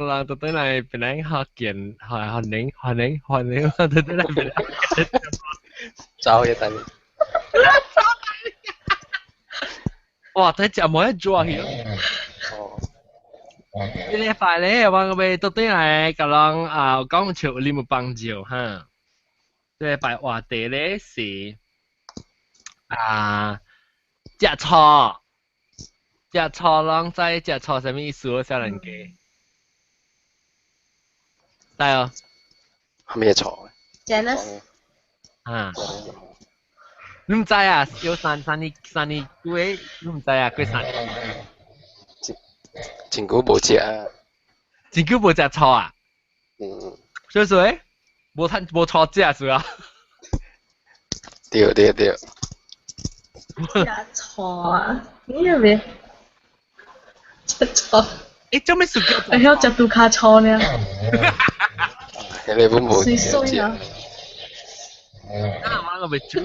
人倒轉來檳城福建，學寧學寧學寧，倒轉來檳城。走一等。哇！睇食無一抓去。哦。這禮拜咧，我個欲倒轉來共人啊講笑你無幫助哈。這禮拜話題咧是啊，食錯，食錯攏知食錯啥物意思？少年家。知哦。咩錯？Jealous。啊。你毋知啊？有三年3年幾，你毋知啊？過三年。真久無食啊！真久無食錯啊？嗯。所以說，無趁無錯食是啊？對對對。食錯啊？你有沒？食錯。欸，做咩事叫？會曉食拄跤醋呢？彼个阮無水水啊！啊，我欲煮。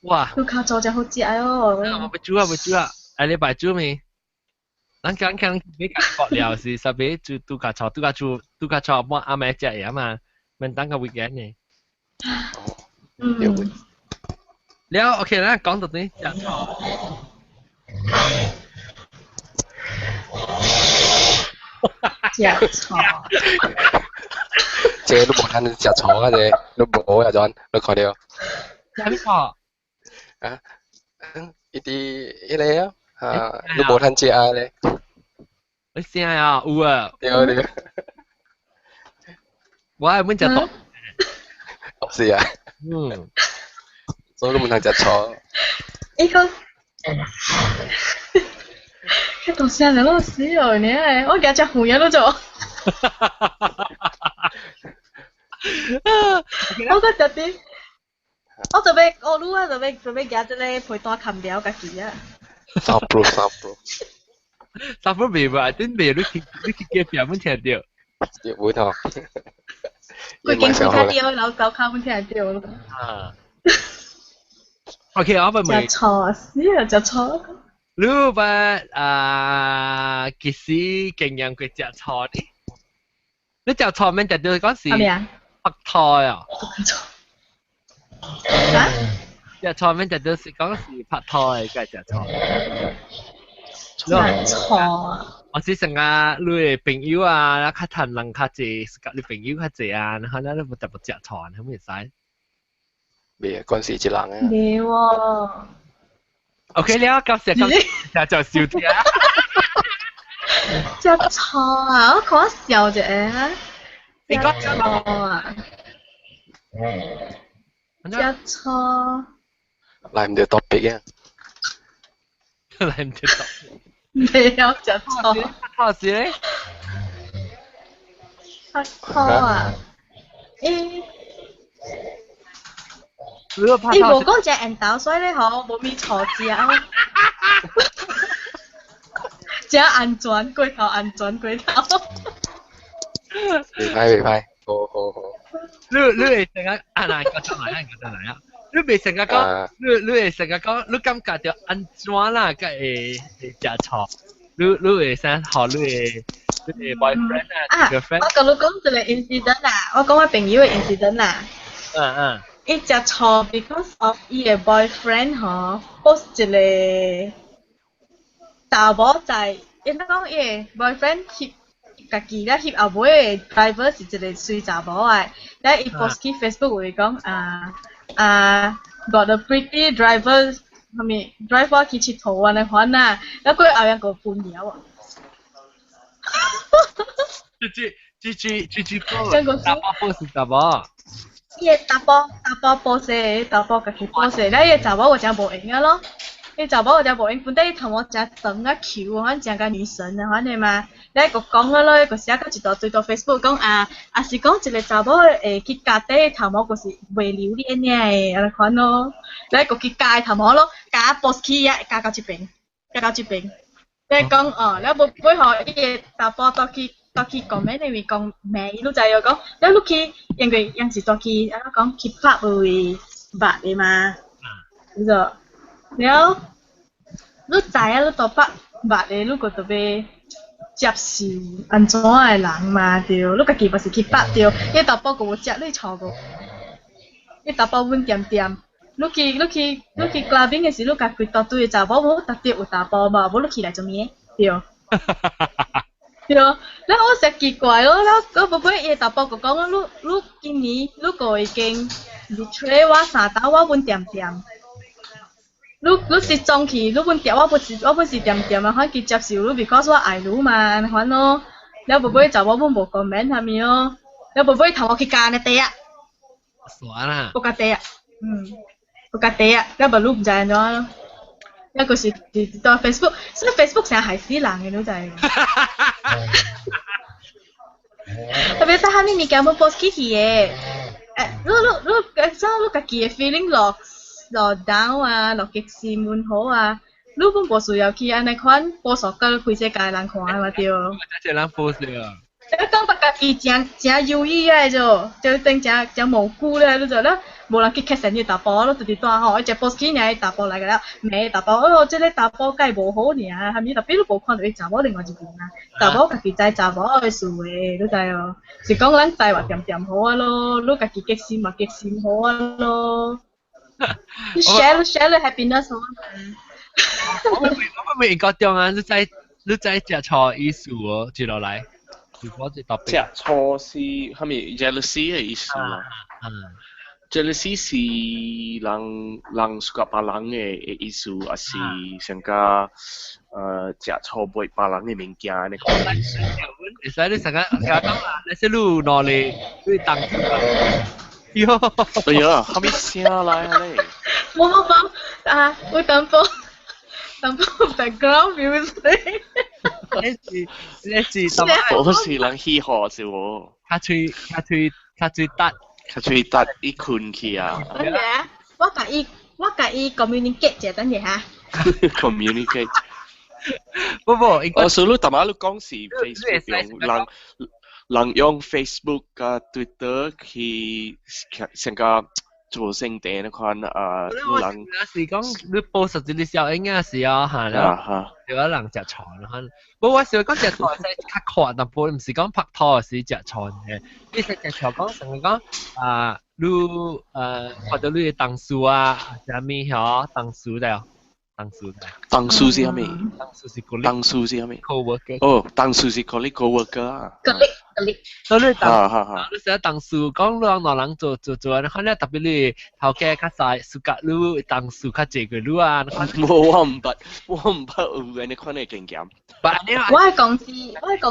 哇！拄跤醋誠好食哦。我欲煮啊，欲煮啊！下禮拜煮未？咱講講你講料是啥物？煮拄跤醋，拄跤醋，拄跤醋，我阿妹食嘢嘛，免等個 weekend 呢。嗯。了，OK，咱講到呢，食錯。食錯。這個你無通食錯啊！這個你無啊，陣你看著。食咩錯？啊？伊佇彼个啊，啊，你無通食啊咧。你聲啊，有啊。對對。我係阮食毒。是啊。嗯。所以你毋通食錯。伊講，彼大聲了，死哦！你我驚食遠啊，你做。我閣食啲，我準備我愈啊，準備舉這個皮帶冚掉家己啊。三步三步。三步袂吧？頂袂你去隔壁阮聽著。對，會頭。規間開較著，然後高跤阮聽著咯。啊。OK，我問食錯死啊！食錯。你捌啊？幾時經驗過食錯呢？你食錯免食著講是拍拖啊？啊？食錯免食著是講是拍拖的，才食錯。食錯啊！我是成日你的朋友啊，較趁人較濟，是佮你朋友較濟啊，然後咱你無特別食錯，你會使？未，關係一人啊。未喎。 OK 了，感謝感謝，就笑聽。食錯啊！我看笑一下啊。你講食錯啊！食錯。來毋著 topic 啊！來毋著 topic。未曉食錯。拍拖時咧？拍拖啊！欸。伊無講食緣投，所以咧吼無物錯食哦。食安全過頭，安全過頭。袂歹袂歹，好好好。你會成日啊來，講出來啊，講出來啊！你袂成日講，你會成日講，你感覺著按怎啦，才會食錯？你會啥？予你的 boyfriend 啊，girlfriend？我共你講一個 incident 啦，我講我朋友的 incident 啦。嗯嗯。伊食錯，because of 伊的 boyfriend 吼，post 一個查某在，應該講伊的 boyfriend 翕家己咧翕後尾的 driver 是一個媠查某的，咧伊 post 去 Facebook 有講啊啊 got a pretty driver，啥物 drive 我去𨑨迌按呢款啊，了過後日閣分了啊。這句這句這句講，查某 post 查某。伊个查埔 post，查埔家己 post，了伊个查某有誠無閒啊咯，伊查某有誠無閒，本底伊頭毛誠長啊 Q，反正誠佮女神啊款的嘛，了伊閣講啊咯，伊閣寫到一大堆到 Facebook 講啊，啊是講一個查某會去鉸短頭毛，閣是袂留戀的按呢款咯，了伊閣去鉸頭毛咯，鉸 post 去遐，鉸到這邊，鉸到這邊，了講哦，了無尾吼伊个查埔倒去。倒去講咩？因為講罵伊，你知影講，了你去，因為伊是倒去，按怎講去 pub 位捌的嘛，你知？了，你知影你到 pub 捌的，你閣特別接受按怎的人嘛對，你家己嘛是去拍對，伊查埔閣無食你錯無？伊查埔穩恬恬，你去 clubbing 的時，你家規大堆的查某無，特別有查埔嘛，無你去來做物？對。對，了我實奇怪咯，了我無尾伊的查埔就講，你今年你閣已經 betray 我三冬，我穩恬恬。你失蹤去，你穩恬，我本是恬恬啊，反去接受你，because 我愛你嘛，按呢款咯。了無尾查某本無 comment 啥物咯，了無尾頭毛去咬呢塊仔。傻啦。閣較塊仔，閣較塊仔，了無你毋知按怎咯。了閣是佇 Facebook，所以 Facebook 成害死人的，你知無？特別是啥物物件要 post 起去的，你，怎你家己的 feeling 落落 down 啊，落激心唔好啊，你本無需要去按呢款 post 予規世界人看嘛對。這人 post 了。你感覺家己誠誠憂鬱的就，就等誠誠無辜咧，你就咧無人去 catch 你查埔，你直直蹛吼，伊一 post 起爾，查埔來個了，罵查埔，哦，這个查埔介無好爾，啥物特別你無看著伊查某另外一邊啊，查某家己知查某的事的，你知無？是講咱知話恬恬好啊咯，你家己激心嘛激心好啊咯。你 share share 你 happiness 好啊。我未覺中啊，你知食錯意思哦，接落來。食錯是啥物 jealousy 的意思嘛？Jealousy 是人人 suka 別人的意思，抑是像個食錯買別人的物件按呢款意思。會使你成個講啦，你是你攞嚟你當喲，哎呀，啥物聲來啊咧？無無無啊，我淡薄淡薄 background music。你是什麼？我是人起雨是無？較喙較喙較喙突，較喙突伊困去啊！等下，我共伊 communicate 者，等下哈。 communicate。不不，我說你淡仔你講是 Facebook 用人人用 Facebook 佮 Twitter 去成個做聖地那款啊，人是講你 post 一個小影啊是啊嚇，對啊人食錯啦，不過我是講食錯使較闊淡薄，毋是講拍拖是食錯嘅，你是食錯講成個講啊，你看到你的同事啊，啥物嗬，同事的，同事的。同事是啥物？同事是 colleague。同事是啥物？co-worker。哦，同事是 colleague co-worker 啊。 colleague colleague。所以你同，你成日同事講兩兩人做做做，你看你特別你頭家較細，suka 你同事較濟過你啊。無，我毋捌有按呢款的經驗。我的公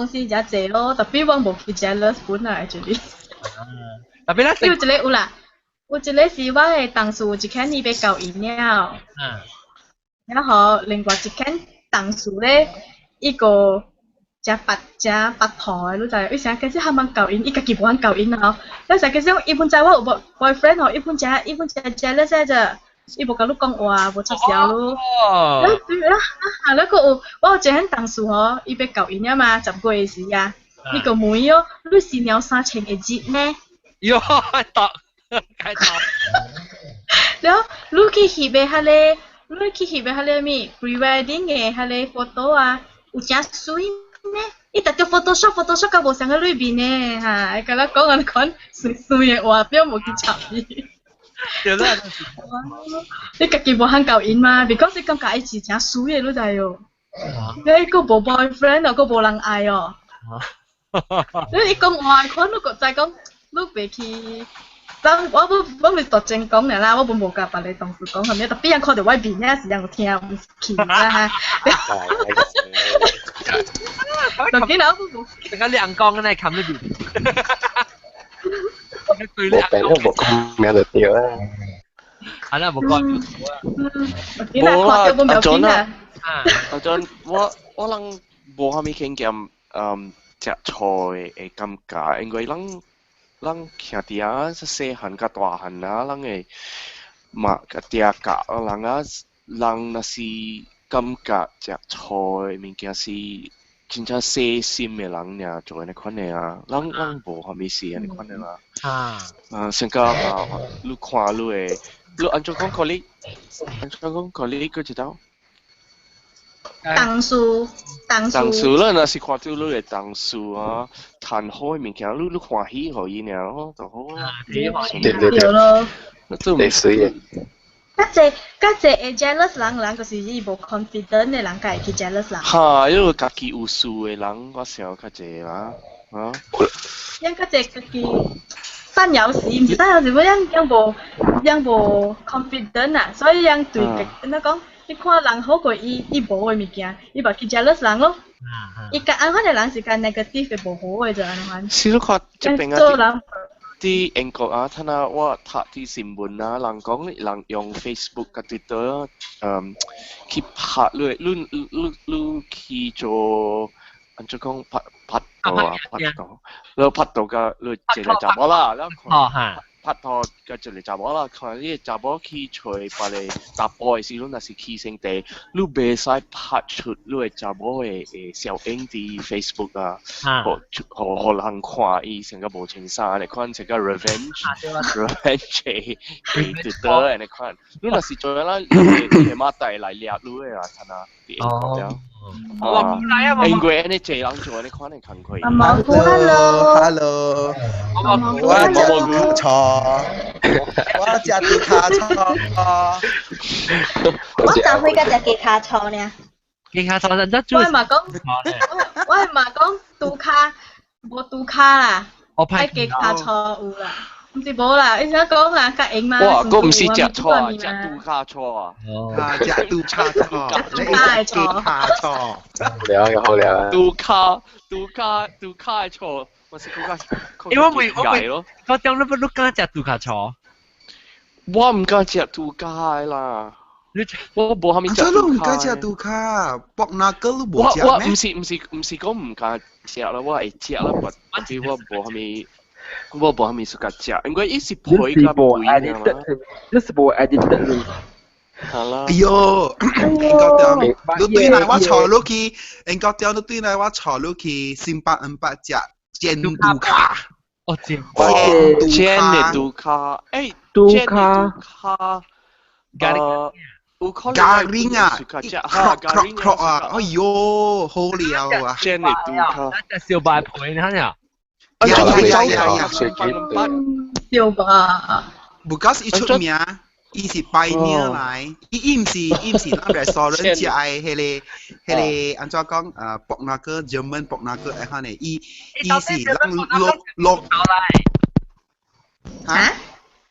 司誠濟咯，特別我無去 jealous 本來就是。特別咧，有一個有啦，有一個是我的同事，有一間伊欲交𪜶了。然後另外一間同事咧，伊個誠白誠白兔的，你知？伊成日其實還蠻交𪜶，伊家己無肯交𪜶吼。你成日其實伊本知我有 boyfriend 吼，伊本誠 jealous 啫，伊無共你講話，無插潲你。哦。對啊，啊，你閣有我有一間同事吼，伊欲交𪜶啊嘛，10月時啊，伊個問伊哦，你新娘衫穿會熱呢？喲，讀，開頭。了，你去翕的彼个。你去翕的彼个物 pre-wedding 的彼个 photo 啊，有誠媠呢？伊直著 Photoshop Photoshop 甲無相個裏面呢，哈，伊共咱講按呢款媠媠的話，表無去插伊。對啦。你家己無肯交𪜶嘛？because 你感覺伊是誠媠的，你知無？你閣無 boyfriend 哦，閣無人愛哦。你伊講話款，你閣知講，你袂去。當我毋是大聲講爾啦，我本無共別个同事講啥物，特別人看著我面爾是人有聽毋是去啦哈。就見到我無。陣間你硬講咧，冚呢邊。無病都無講名就對啦。係啦，無講。無啦，阿 John 啊，阿 John，我人無啥物經驗，食錯的感覺，因為咱兄弟啊，細漢佮大漢啊，咱會嘛佮定教人啊，人若是感覺食錯的物件是真正細心的人爾做按呢款的啊，咱無啥物事按呢款的啦。啊，像講啊，你看你的，你按怎講 colleague？按怎講 colleague 閣一道？同事，同事。同事啦，若是看到你的同事啊，趁好的物件，你歡喜予伊爾咯，就好啊。對對對對咯。對，水的。較濟較濟會 jealous 人人，就是伊無 confident 的人，才會去 jealous 人。哈，因為家己有事的人，我想較濟啦，啊。因較濟家己散有時，毋是散有時，我樣無樣無 confident 啊，所以樣對按怎講？你看人好過伊，伊無的物件，伊嘛去 jealous 人咯。伊甲按款的人是較 negative 的，無好的就按款。是你看這邊啊，做人。佇英國啊，睇下我讀啲新聞啊，人講人用 Facebook 佮 Twitter，去拍你你你你去做，按怎講拍拍拖啊，拍拖，你拍拖佮你一个查某啦，然後拍拖佮一個查某啦，看你查某去揣別个查埔的時陣，若是起性地，你袂使拍出你的查某的小影佇 Facebook 啊，予予人看伊穿甲無穿衫，按呢款穿甲 revenge 的 Twitter 按呢款，你若是做啦，你的媽帶來掠你的啊，睇下佇英國了。我唔來啊！英國按呢濟人做按呢款的工課。蘑菇，hello，hello，我食豬卡醋，我食豬卡醋。我昨昏才食雞跤醋呢。雞跤醋，人家我係嘛講，我係嘛講豬跤無豬跤啦，愛雞跤醋有啦。毋是無啦，伊啥講啦，較閒嘛。哇，閣毋是食醋啊，食豬跤醋啊。啊，食豬跤醋，豬跤的醋。醋。了就好了。豬跤，豬跤，豬跤的醋，我是感覺。因為我未，我未，我講你不你敢食豬跤醋？我毋敢食豬跤的啦。我無蝦米食。啊，你毋敢食豬跤？薄那個你無食咩？我毋是講毋敢食啦，我會食啦，但是我無蝦米。我無蝦米喜歡食，因為伊是皮較肥啊嘛。你是無 addicted 咯。係啦。哎喲，英國店，你對來我坐落去，英國店你對來我坐落去，300五百隻煎豬跤。哦，煎煎的豬跤，欸，豬跤，有可能咖喱啊，哈，咖喱啊，哎喲，好料啊！煎的豬跤，那隻小白皮，你睇下。呀呀呀呀！小白， because 伊出名，伊是 pioneer 來，伊毋是咱 restaurant 食的彼個按怎講？pork knuckle German pork knuckle 會款的，伊是咱落落嚇？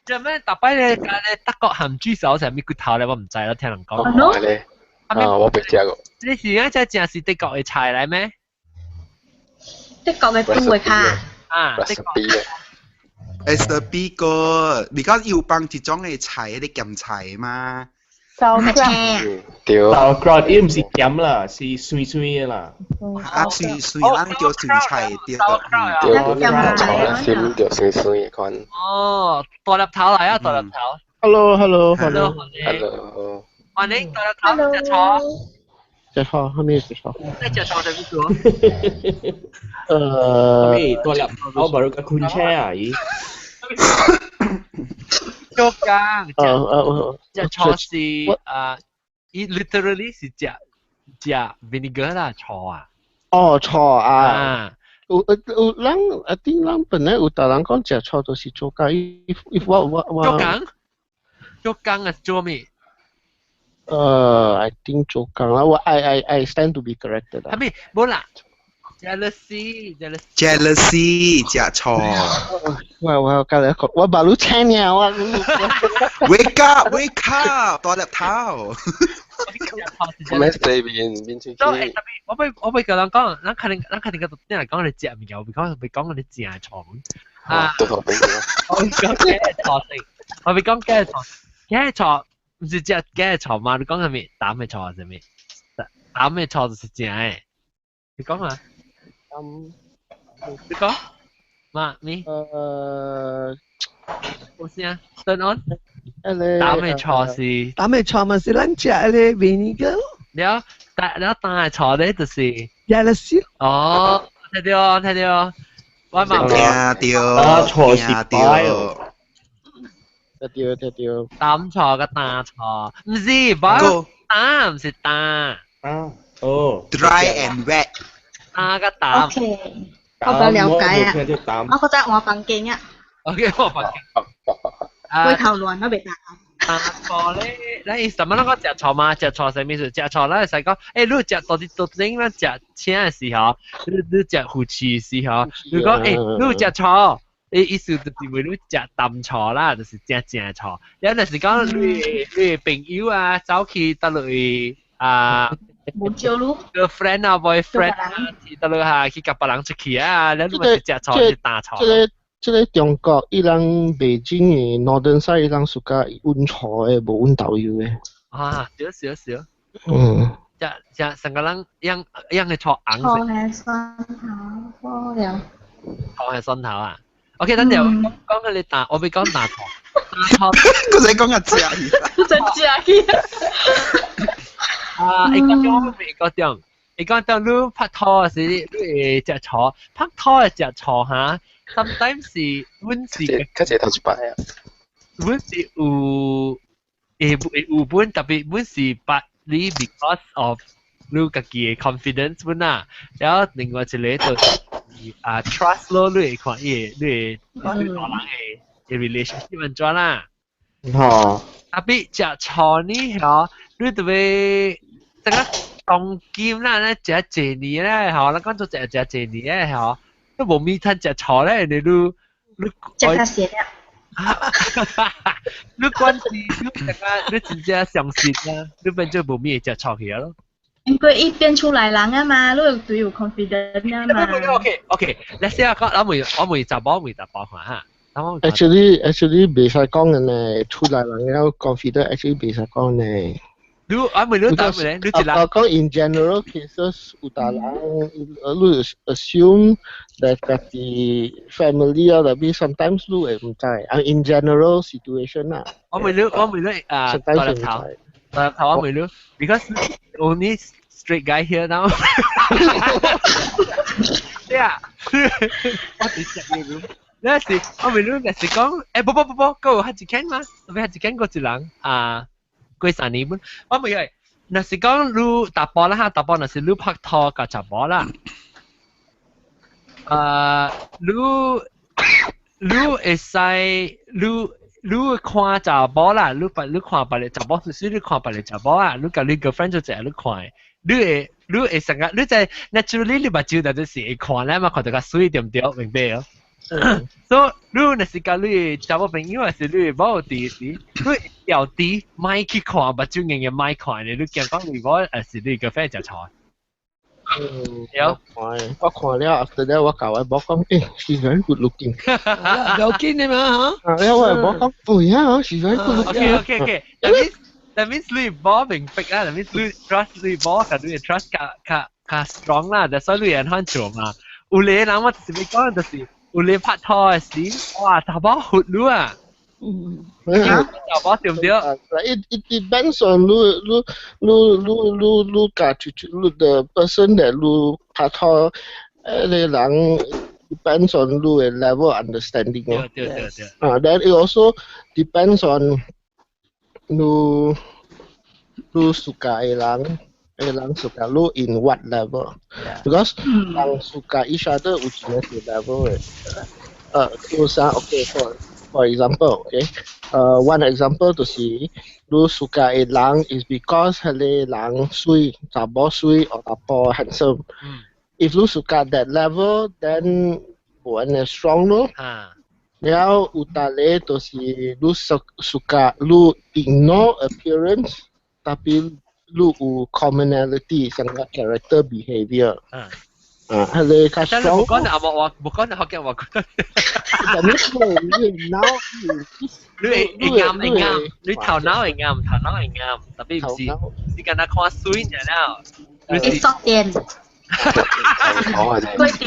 做咩？特擺咧，咧德國鹹豬手成咩骨頭咧？我唔知啦，聽人講。係咧，啊，我未食過。你是講這正是德國的菜來咩？德國的豬的跤。啊，recipe 啊。 recipe 個，because 有放一種的菜，彼個鹹菜嘛。 sauerkraut。對。 sauerkraut 伊毋是鹹啦，是酸酸的啦。啊，酸酸，咱叫酸菜對。對，炒了心就酸酸的款。哦，大粒頭來啊，大粒頭。 Hello，hello，hello。 Hello。歡迎大粒頭食醋。食醋，蝦米食醋？你食醋就幾多？咩大粒頭baru 個困車啊？咦？做工，食醋是啊，伊 literally 是食食 vinegar 啦，醋啊。哦，醋啊。有有人，I think 人本來有逐人講食醋就是做工，伊伊我我我。做工？做工啊，做咩？I think 做工啦，我 I stand to be corrected 啦。係咪？冇啦。jealousy jealousy jealousy 食醋。我我今日講，我 baru 請你我。 Wake up wake up，大粒頭。咩對面面出去？我欲共人講，咱肯定個啲人講你食物件，我講欲講你食醋。啊，對頭我講假醋先，我欲講假醋，假醋毋是食假醋嘛？你講啥物？淡的醋還是啥物？淡的醋就是正的。你講啊？你講？媽咪？有聲？turn on？淡的醋是？淡的醋嘛是咱食的 vinegar 咯。了，但了淡的醋咧就是 jealousy。哦，聽到聽到，我嘛聽到，啊醋是聽到。聽到聽到。淡醋佮淡醋，毋是，無淡毋是淡。啊，哦。 Dry and wet。啊個淡。 OK，我較了解啊。我嗰陣換房間啊。 OK，換房間。會頭亂我袂淡。啊個咧，咱伊什麼咱講食錯嘛？食錯啥物事？食錯咱會使講，你食到底到底咱食青的時候，你食魚翅的時候，你講你食錯，意思就是為你食淡錯啦，就是正正的錯。然後就是講你朋友啊，走去倒落去啊。無招咯。 girlfriend 啊，boyfriend 啊，去倒落下去共別人出去啊，你咪是食錯是淡錯。這個中國伊人北京的 northern side 伊人 suka 溫醋的，無溫豆油的。啊，對對對。嗯。食食成個人樣樣嘅錯紅錯係蒜頭，好了。錯係蒜頭啊。OK，等陣講講你打，我會講打錯。打錯。佢使講個食。真食去。啊，伊講中我未講中，伊講當你拍拖時，你會食錯，拍拖會食錯哈。Sometimes 是阮是，較濟頭一擺啊。阮是有會有本特別，阮是捌你 because of 你家己的 confidence 本啊，然後另外一個就是啊 trust 咯，你會看伊個你會對大人的 relationship 按怎啦。吼。特別食錯呢，吼，你特別這個當今啦，咧食一年咧，吼，咱講做食食一年咧，吼，都無物通食錯咧，你食較鹹啊！你關係你這個你真正相信啊，你變做無物會食錯去咯。因為伊變出來人啊嘛，你有對有 confidence 啊嘛。 OK OK，你先講，我問查某問查甫看哈。 Actually 袂使講嘅呢，出來人了 confident actually 袂使講呢。你我問你答問你，你一人。我講 in general cases 有大人，你 assume that 家己 family 啊，特別 sometimes 你會毋知。啊，in general situation 啦。我問你，我問你啊，大粒頭，大粒頭我問你，because only straight guy here now。對啊，我直接你。那是我問你，若是講，不不不不，閣有較一間嘛？特別較一間閣一人啊，過三年本。我問你，若是講你查甫啦哈，查甫若是你拍拖佮查某啦，你會使你看查某啦，你看別個查某，就是你看別個查某啊，你佮你 girlfriend 做者你看，你會成個你在 naturally 你目睭就是會看咧嘛，看到較媠對毋對？明白哦？所以你若是佮你查某朋友，還是你某佇時，你會調低，莫去看目睭硬硬莫看咧，你驚講你某還是你 girlfriend 食錯？嗯，我看了，after that 我共我某講，she's very good looking。不要緊的嘛嚇。啊，了我某講，哦呀，she's very good looking。 OK，that means 你某明白啦，that means 你 trust 你某，佮你 trust 較較較 strong 啦，所以你會通做嘛。有個人我就是欲講，就是有個拍拖的時，哇，查某佛你啊！嗯，查某對毋對？ It depends on 你佮出去你 the person that 你拍拖，個人 depends on 你的 level understanding 咯。對對對。啊，then it also depends on 你 suka 的人，的人 suka 你 in what level？Because 人 suka each other 有一個是 level 的。就是 okay for example, okay, one example 就是你 suka 的人 is because 彼個人媠，查某媠或查甫 handsome。If 你 suka that level, then 無按呢 strong 咯。了後有逐個就是你 suka 你 ignore appearance， tapi 你有 commonality 像個 character behavior。啊，彼個較但係無 strong。講阿無話，無講學嘅話講。但你你腦你會啱會啱，你頭腦會啱，頭腦會啱，特別毋是是敢若看媠爾了。你縮電。過電。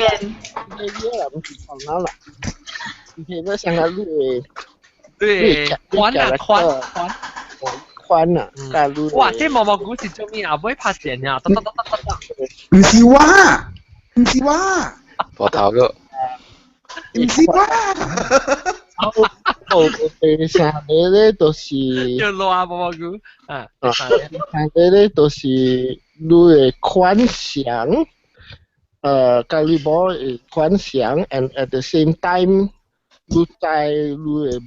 你啦，毋是頭腦啦，behavior 像個你會。對，寬啊寬寬。寬啊，佮你。哇！這毛毛菇是做咩啊？尾拍線啊！噠噠噠噠噠噠。毋是我，毋是我，膊頭個。毋是我。哦，第三個咧就是叫攞毛毛菇啊，第三個咧就是你的款項，佮你某的款項，and at the same time，你知你的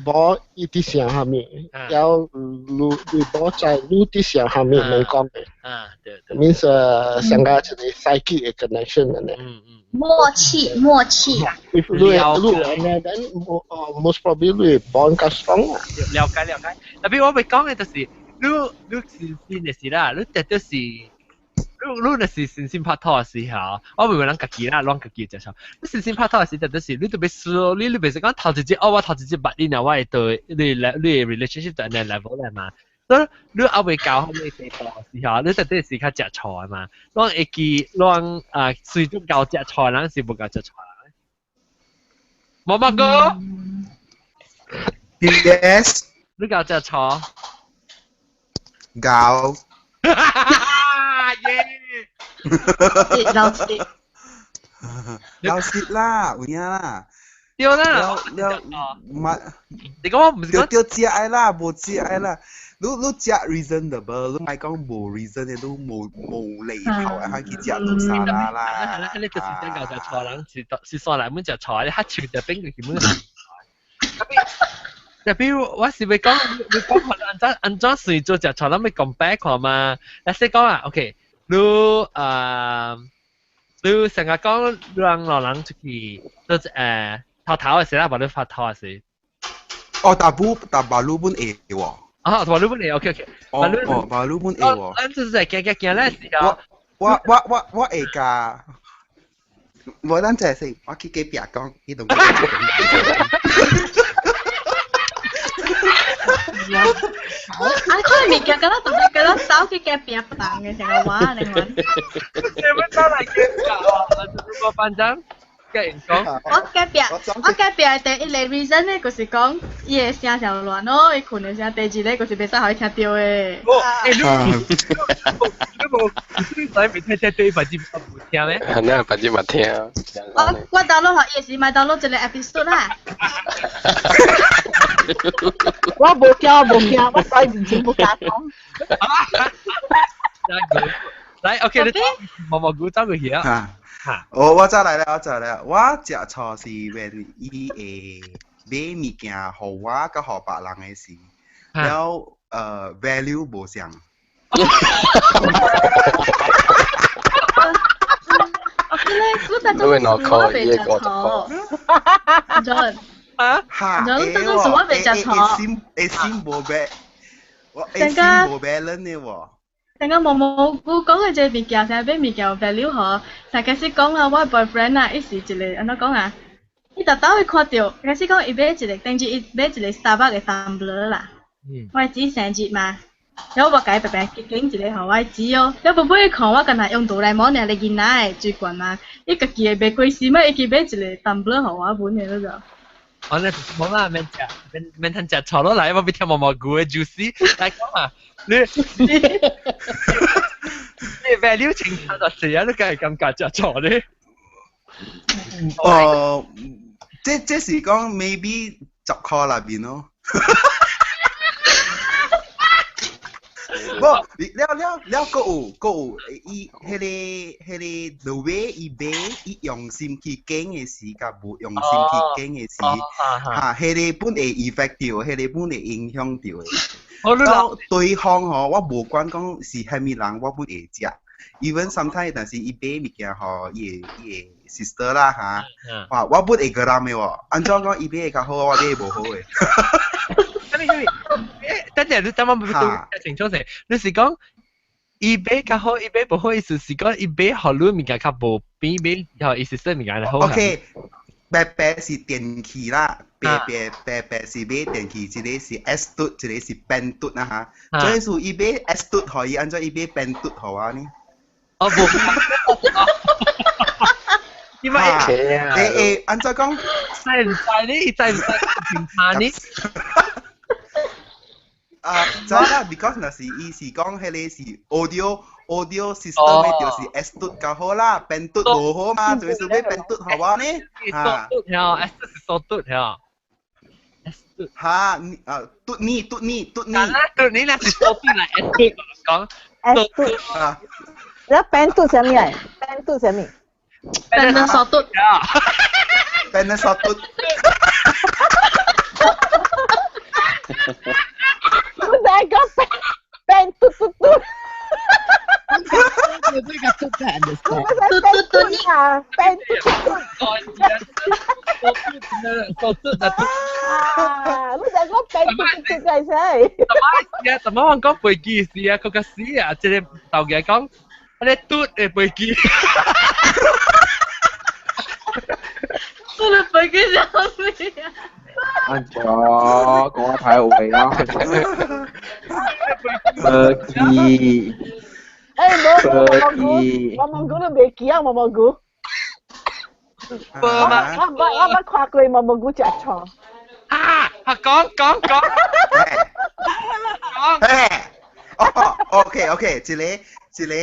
某伊佇想啥物，了你某知你佇想啥物，免講的。啊，對對。 means 上個一個 psychic 的 connection 按呢。默契默契。 If 你你按呢，then most probably 你 bond 較 strong 啊。了解了解。特別我欲講的就是，你新鮮的時啦，你絕對是，你若是新鮮拍拖的時候，我袂問人家己啦，攏家己食錯。你新鮮拍拖的時，絕對是你特別 slowly，你袂使講頭一日，哦，我頭一日捌你，然後我會對你你 relationship 就按呢 level 咧嘛。所以你猶未到彼个地步的時候，你絕對是較食錯的嘛。攏會記，攏啊，隨足夠食錯，人是無夠食錯。毛毛哥，Yes，你夠食錯？夠。耶！老實，老實啦，有影啦。對啦。了了，唔係，你講我唔是講對對食的啦，無食的啦。你食 reasonable，你莫講無 reason 的，你無厘頭的，去食落沙拉啦。係啦，你就是真夠食錯人，是是煞來阮食錯，你較像就變就是阮。特別我是欲講，欲講看按怎算做食錯，咱欲 compare 看嘛。咱先講啊，OK，你你成日講讓老人出去，都頭頭的時啦，無你發頭的時。哦，大埔大馬路本會喎。啊，馬路本會，OK OK。哦哦，馬路本會喎。咱就是行行行咧時候。我會㗎。我等陣先，我去隔壁講，伊同我講。啊！看物件，敢若特別敢若走去隔壁房的成個話，你看。你欲走來隔壁哦？我反正。我隔壁的第一个 reason 咧，就是講伊的聲上亂咯，伊睏的聲。第二个就是袂使予伊聽著的。哦，欸，你無，你使袂聽聽對白字無聽咩？係啊，白字嘛聽。我 download 予伊時，咪 download 一個 episode 啦。我無驚，我無驚，我在面前無敢講。來，OK，你毛毛菇走過去啊。哦，我再來啦，我再來啦。我食錯是 when 伊會買物件予我佮予別人的時，了value 無相。你當陣我袂食錯。John，啊？哈，你當陣是我袂食錯。會心無白，我會心無 balance 的喎。等下毛毛菇講嘅這個物件，啥買物件有 value 嗬？才開始講啦，我 boyfriend 啊，伊是一個按怎講啊？伊逐晝會看著，開始講伊買一個，頂日伊買一個 Starbucks 的 tumbler 啦。我姊生日嘛，然後我共伊白白揀一個予我姊哦。了尾尾看我敢若用哆啦 A 夢爾，咧囡仔的水罐嘛，伊家己的袂過時嘛，伊去買一個 tumbler 予我分的嗰個。我咧冇啦，免食，免免通食錯落來，我欲聽毛毛菇的 juicy 來講啊，你 value 清楚就是啊，你梗係感覺食錯咧。哦，這是講 maybe 10箍內面咯。無，了了了，閣有閣有，伊彼個 the way 伊買，伊用心去揀的時，佮無用心去揀的時，哈，彼個本會 effect 著，彼個本會影響著的。到對方吼，我無管講是啥物人，我本會食。Even sometimes，但是伊買物件予伊的 sister 啦哈，哇，我本會閣諗的喎。按怎講伊買的較好，我買的無好的。等陣你等我欲清楚勢，你是講伊買較好，伊買無好，意思是講伊買予你物件較無比買予伊 sister 物件好。 OK，白白是電器啦，白白白白是買電器，一個是 S 嘟，一個是 pen 嘟啦哈。所以說伊買 S 嘟予伊，按怎伊買 pen 嘟予我呢？哦無，因為按怎講？知唔知呢？伊知唔知評判呢？啊，知啦，because 若是伊是講彼個是 audio system 的，就是 S 嘟較好啦，pen 嘟無好嘛，就是買 pen 嘟予我呢。嚇，嘟嚇，S 是數嘟嚇。嚇，啊，嘟呢嘟呢嘟呢，嘟呢那是手機來 S 講 S 啊，你變嘟啥物啊？變嘟啥物？變得手嘟啊，變得手嘟。我在講變嘟嘟嘟。這個嘟得我在變嘟啊，變嘟嘟嘟。手嘟啊！啊，你在講變嘟嘟嘟計使？怎麼我講飛機是啊？佢個死啊！這個頭家講，你嘟的飛機。嘟的飛機啥物啊？哎呀，講得太好味啦！飛機。誒，冇冇蘑菇，我蘑菇都未記啊，冇蘑菇。我捌看過毛蘑菇食錯。啊！講講講。講。哦，OK OK，一個一個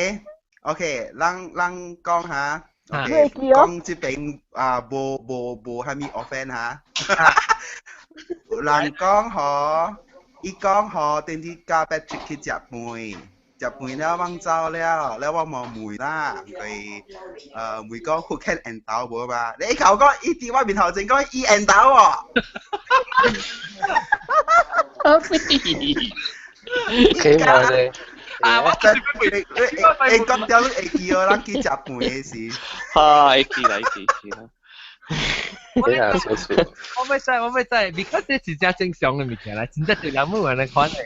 OK，咱講下，OK，講這邊啊，無無無蝦米 offend 哈。人講吼，伊講吼，頂日佮 Patrick 去食飯。食飯了，往走了，了我無問啦，佢問講福建緣投無嘛？你頭講伊佇我面頭前講伊緣投喎。幾耐咧？啊！我你講掉你會記哦，咱去食飯的時。哈！會記啦，會記記啦。幾下少少。我欲知，我欲知，because 這是真正常的物件啦，真正對人每人來看的。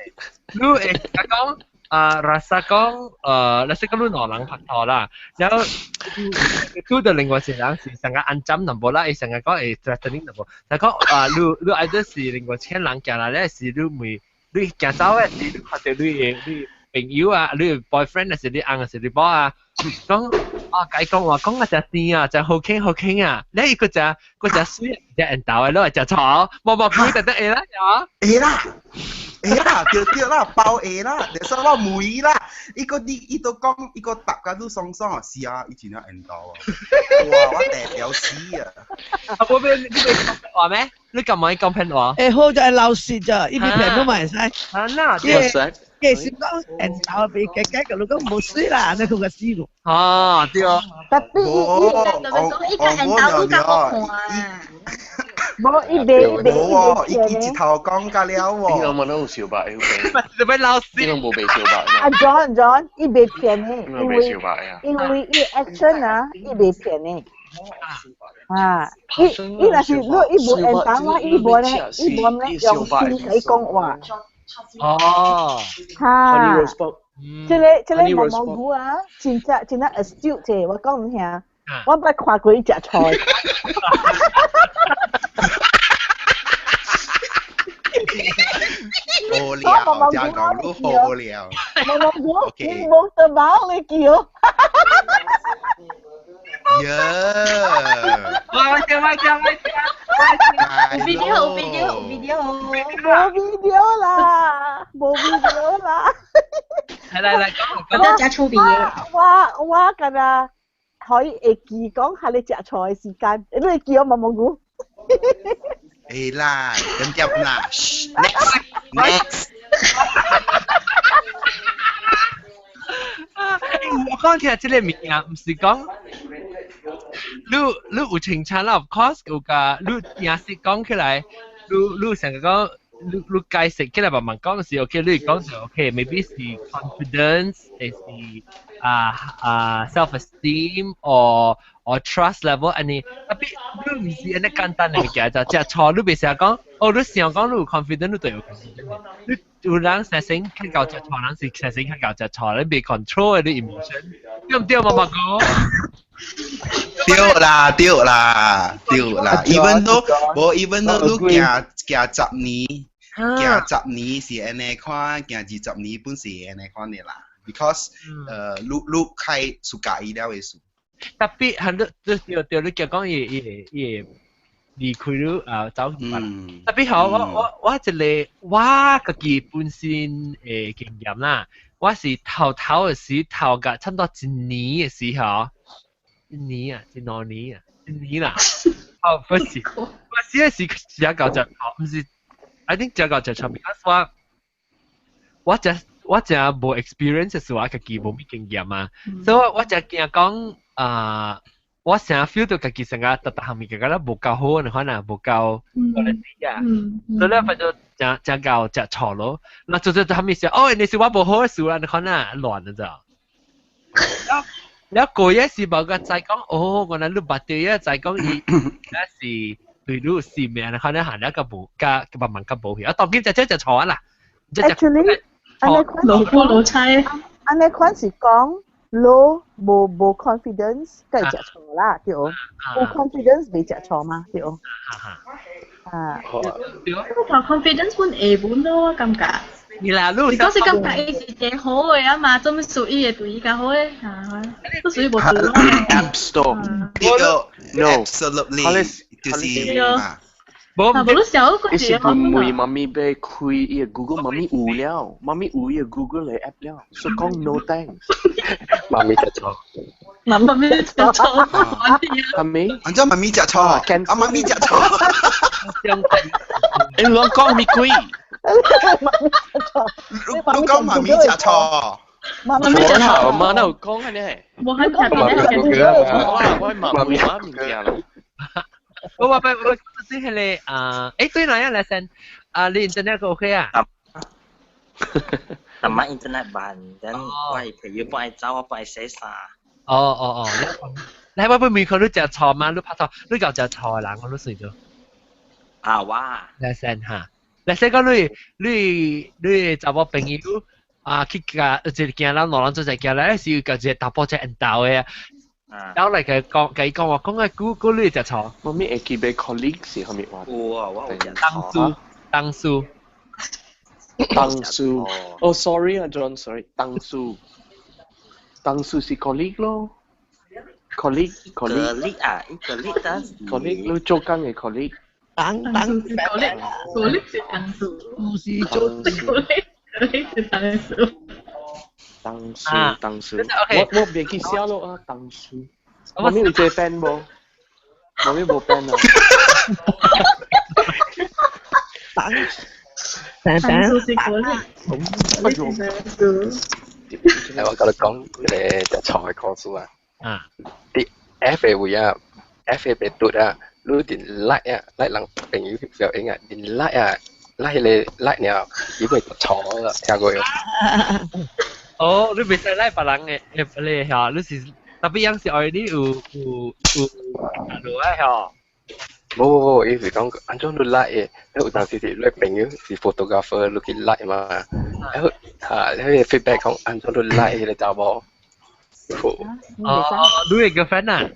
你會講？啊，rasa 講，rasa 講你兩人拍拖啦，然後拄到另外一個人是成個安針淡薄啦，伊成個講會 threatening 淡薄，就講啊，你either 是另外請人行來咧，是你問你行走的，是你看到你的你朋友啊，你 boyfriend 是你翁是你某啊，講啊，解講話講啊真甜啊，真好傾好傾啊，你伊個只個只水只緣投的，你會食錯，無無佢就得會啦，會啦。會啦，對對啦，包會啦，就說我問伊啦，伊個你伊都講，伊個答甲你爽爽，是啊，伊真正緣投啊！哇，我大條死啊！啊，無欲你欲講騙話咩？你幹嘛講騙話？欸，好就係老實咋，伊袂騙都嘛會使。啊那，其實講緣投袂加加個，你講無水啦，你講個死咯。啊，對哦。特別伊伊個緣投你較好看。無，伊袂伊袂無喎，伊一頭講甲了喎。伊攏嘛攏有小白，有病。做咩老師？伊攏無白小白。啊 John John，伊袂騙的，因為因為伊 action 啊，伊袂騙的。啊，伊伊若是如果伊無緣投啊，伊無咧，伊無咧用心來講話。哦。哈。這個毛毛菇啊，真正真正 astute 者，我講你聽，我捌看過伊食菜。好了，真講你好了。毛毛菇，你冇得毛你叫。耶！我聽我聽我聽。 video video video。冇 video 啦，冇 video 啦。嚟嚟嚟，講講。我食醋味的。我敢若可以會記講下你食菜的時間，你會記我毛毛菇。會啦，點點啦，next next。我講聽這個物件，毋是講你有清楚啦，of course 有甲你也是講起來，你成個講，你解釋起來慢慢講是 OK，你講是 OK，maybe 是 confidence，是self esteem or trust level 按呢，tapi 你毋是按呢簡單的物件，就食錯你袂成日講，哦你想講你有 confidence，你就有 confidence，你有人成成較夠食錯，人是成成較夠食錯，你袂 control 你 emotion，對毋對，媽媽哥？對啦，對啦，對啦，even though 無 even though 你行行10年，行10年是按呢款，行20年本是按呢款的啦。because 你開自喜歡了的事。特別係你對對你講伊伊離開你啊走去吧。特別好，我一個我家己本身的經驗啦，我是頭頭的時頭甲差不多一年的時候，一年啊，一兩年啊，一年啦。哦，不是，我是時時搞隻頭，毋是 I think 這個就錯，because 我真無 experience 是我家己無咩經驗嘛，所以我真驚講啊，我成日 feel 到家己成個特特項物件，覺得無夠好，你可能無夠 quality 啊，所以咧反正真真夠食錯咯。那做做做後面時，哦，你是我無好嘅事啦，你可能亂了咋。了過一時無個再講，哦，原來你捌到一再講伊，那是對你是命，你可能行一個無加慢慢較無去，啊，當今就這就錯啦。 Actually，按呢款老夫老妻，按呢款是講你無 confidence，梗係食錯啦，對。無 confidence 未食錯嘛，對。啊。對。我 confidence 本下本咯，我感覺。你啦，你你講是感覺伊是真好嘅啊嘛，做咩屬於會對伊較好咧？啊，都屬於無對咯。 App Store。 No, absolutely，就是啊。無，無你想你是問媽咪欲開伊個 Google，媽咪有了，媽咪有伊個 Google 的 app 了，所以講 no thanks。媽咪食錯。媽咪食錯，係咪？按怎媽咪食錯？啊，媽咪食錯。你講講咪鬼？你講媽咪食錯。媽咪食錯。媽哪有講啊你？無很特別嘅。我媽咪媽物件咯。我話俾我知係你啊，誒對啦，一嚟先，啊你 internet 個 OK 啊？阿媽 internet 慢，等我朋友幫伊走，我幫伊洗衫。哦哦哦，你我俾面佢都食錯嘛？你拍拖，你夠食錯嘅人，我都算咗。啊我。嚟先嚇，嚟先講你查某朋友啊去甲一個囝人兩人做一個來是甲一個查甫仔緣投嘅。然後嚟佢講，佢講話講個估估你食錯。我咪會記得 colleague 是啥物話？有啊，我有食當書，當書，當書。哦，sorry 啊，John，sorry，當書，當書是 colleague 咯。colleague，colleague。 colleague 啊，伊 colleague 啊。 colleague，你做工嘅 colleague。當當 colleague，colleague 是當書。是做 colleague，colleague 是當書。當書，當書。我袂記寫咯啊，當書。媽咪有這 pen 無？媽咪無 pen 啊。當當書是 colleague。哎呦！嚟我甲你講，一個食錯的故事啊。啊。佇 F 的位啊，F 的別拄啊，你佇 like 啊，like 人朋友翕相影啊，佇 like 啊，like 彼個 like 了，伊會錯啦，聽過無？哦，你袂使 like 別人的，你嚇，你是特別樣是 already 有落來嚇。無無無，伊是講按怎你 like 的，你有當時是你朋友是 photographer，你去 like 嘛，然後嚇，你個 feedback 講按怎你 like 彼個查某。哦，你的 girlfriend 啊？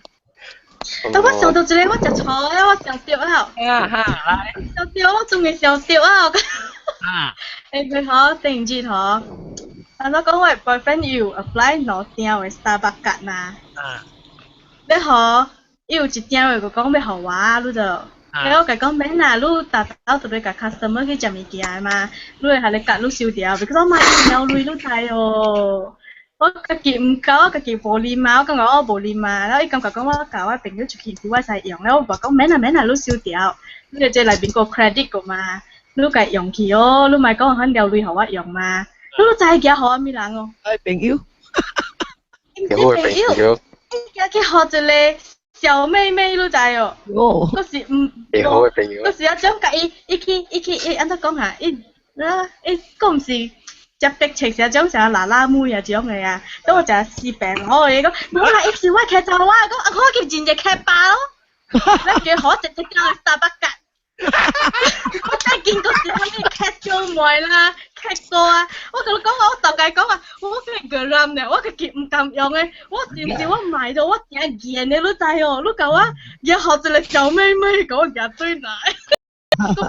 但我想到一個，我食錯啊，我想著啊。啊哈，來。想著，我終於想著啊！啊。欸，佢嗬，突然間嗬，安怎講我 boyfriend 有 apply 兩張的 Starbucks 卡嘛？啊。你嗬，伊有一張的就講欲予我，你就，然後我共講免啦，你逐晝特別共 customer 去食物件的嘛，你會予你卡你收掉，because 我買伊貓鐳你知哦。我家己毋夠，我家己無啉嘛，我感覺我無啉嘛，然後伊感覺講我共我朋友出去時我會使用，然後我講免啦免啦，你收掉，你這內面個 credit 個嘛，你共用去哦，你莫講很了鐳予我用嘛，你知寄予啥物人哦？哎，朋友，毋是朋友，伊寄去予一個小妹妹，你知哦？哦，閣是毋，會好的朋友。閣是啊種共伊，伊去伊去伊按怎講哈？伊啊伊閣毋是。食白切是種啥啦啦妹啊種的啊，等我食死病哦，伊講無啦，伊是我騎走我，講啊我去真正騎包咯，你叫好直接叫 Starbucks 卡，我真見過是啥物騎小妹啦，騎哥啊，我共你講我大概講啊，我叫個人呢，我家己毋甘用的，我是毋是我買到我真賤的，你知哦？你共我惹予一個小妹妹，共我舉對來。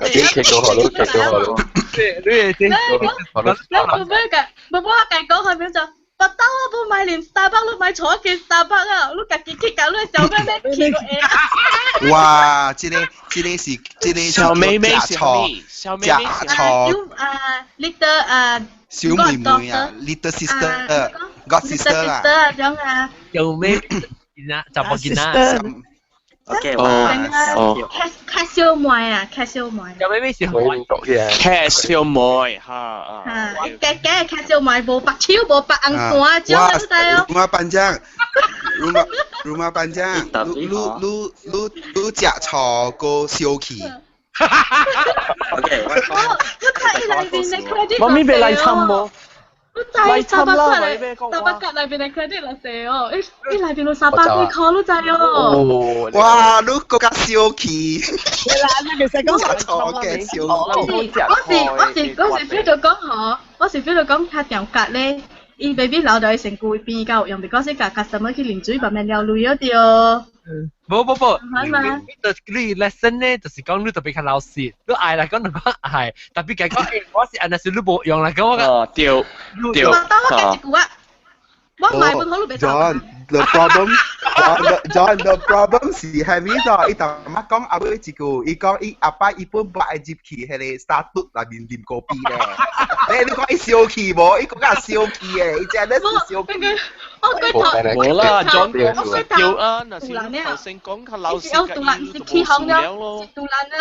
你騎過好咯，騎過好咯。你你你講，你無欲共，無我共講係變做，腹兜我無買連 Starbucks，你買錯間 Starbucks 啊！你家己去共你小妹妹去個哇！這個這個是這個小妹妹食錯，小妹妹食錯。啊，little 啊，小妹妹啊，little sister，god sister 啦。 sister 啊，種啊。小妹囡仔，查某囡仔。OK，哦，卡小妹啊，卡小妹。有咩咩事？卡小妹哈。哈，加加卡小妹，無白手，無白紅線，少你知哦。 Rumah panjang, rumah rumah panjang，你你你你你食錯個燒氣。 OK，我我媽咪別來參無。你知三百塊內，300塊內邊的 credit 落勢哦，伊伊內邊有300幾塊，你知哦。哇！你更加小氣。係啦，你袂使講錯嘅小氣。我是 feel 到講嗬，我是 feel 到講較調格咧，伊 baby 留到伊身軀邊較有用，because 伊共 customer 去啉水，慢慢撩淚咗對。無無無，你 lesson 咧，就是講你特別較老實，你愛來講就講愛，特別講講，我是按那是你無用來講我。哦，對對。我講一句啊，我買本好你袂 John, the problem, John, the problem 是係咪就伊頭媽講阿尾一句，伊講伊阿爸伊本不愛入去彼個沙嘟內面啉咖啡咧。你講伊小氣無？伊講較小氣嘅，伊真係是小氣。無啦，John 講對啊，若是頭先講較老實嘅，伊就無輸了咯。杜蘭了。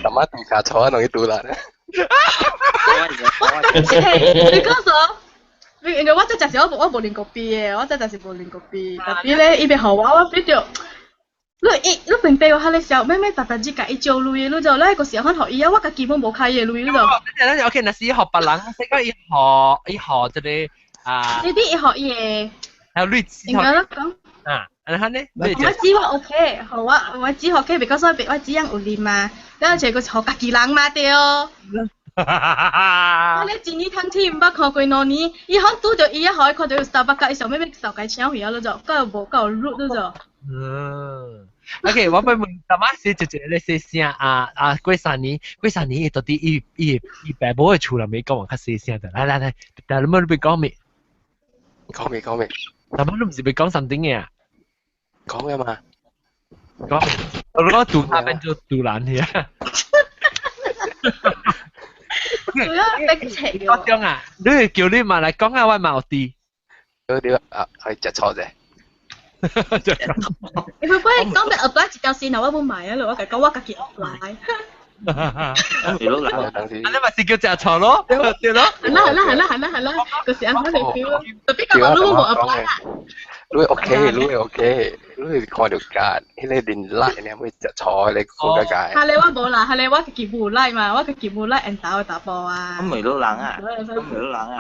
阿媽地下坐啊，容易杜蘭。你講啥？因為我這食是我無啉咖啡的，我這食是無啉咖啡。特別咧，伊袂予我，我 feel 到，你伊你平時我較咧笑，咩咩逐逐日共伊借鐳的，你就你個時候予伊啊，我家己本無開伊的鐳，你就。等陣 OK，若是伊予別人，說講伊予伊予這個啊。你啲伊予伊的。還有鐳。應該講。啊，然後呢？我只我 OK，予我我只 OK，because 我我只樣有啉嘛，然後這個是予家己人嘛對。我咧一年通天毋捌看過兩年，伊好拄著伊啊，予伊看著有 Starbucks，伊想欲欲受家請回啊，你就夠無夠 rude 你就。嗯，OK，我欲問，大媽是一一咧細聲啊啊！過三年，過三年，伊到底伊伊伊爸母的厝內面講話較細聲的，來來來，但你們欲講未？講未講未？大媽你毋是欲講 something 嘅啊？講嘅嘛？講，我講杜下變做杜蘭去啊！主要逼切。我講啊，你會叫你嘛來講啊，我嘛有知。對對啊，係食錯啫。你會唔會講欲 apply 一條線，我無買啊？我共講我家己 apply。你都難，啊你咪是叫食錯咯，對咯。係啦係啦係啦係啦係啦，就是按呢個 feel。特別講你無 apply 啦。你 OK，你 OK，你看著價，彼個連 like 你會食錯，你顧個解。哈咧我無啦，哈咧我家己無 like 嘛，我家己無 like 緣投的查埔啊。我問你人啊，我問你人啊，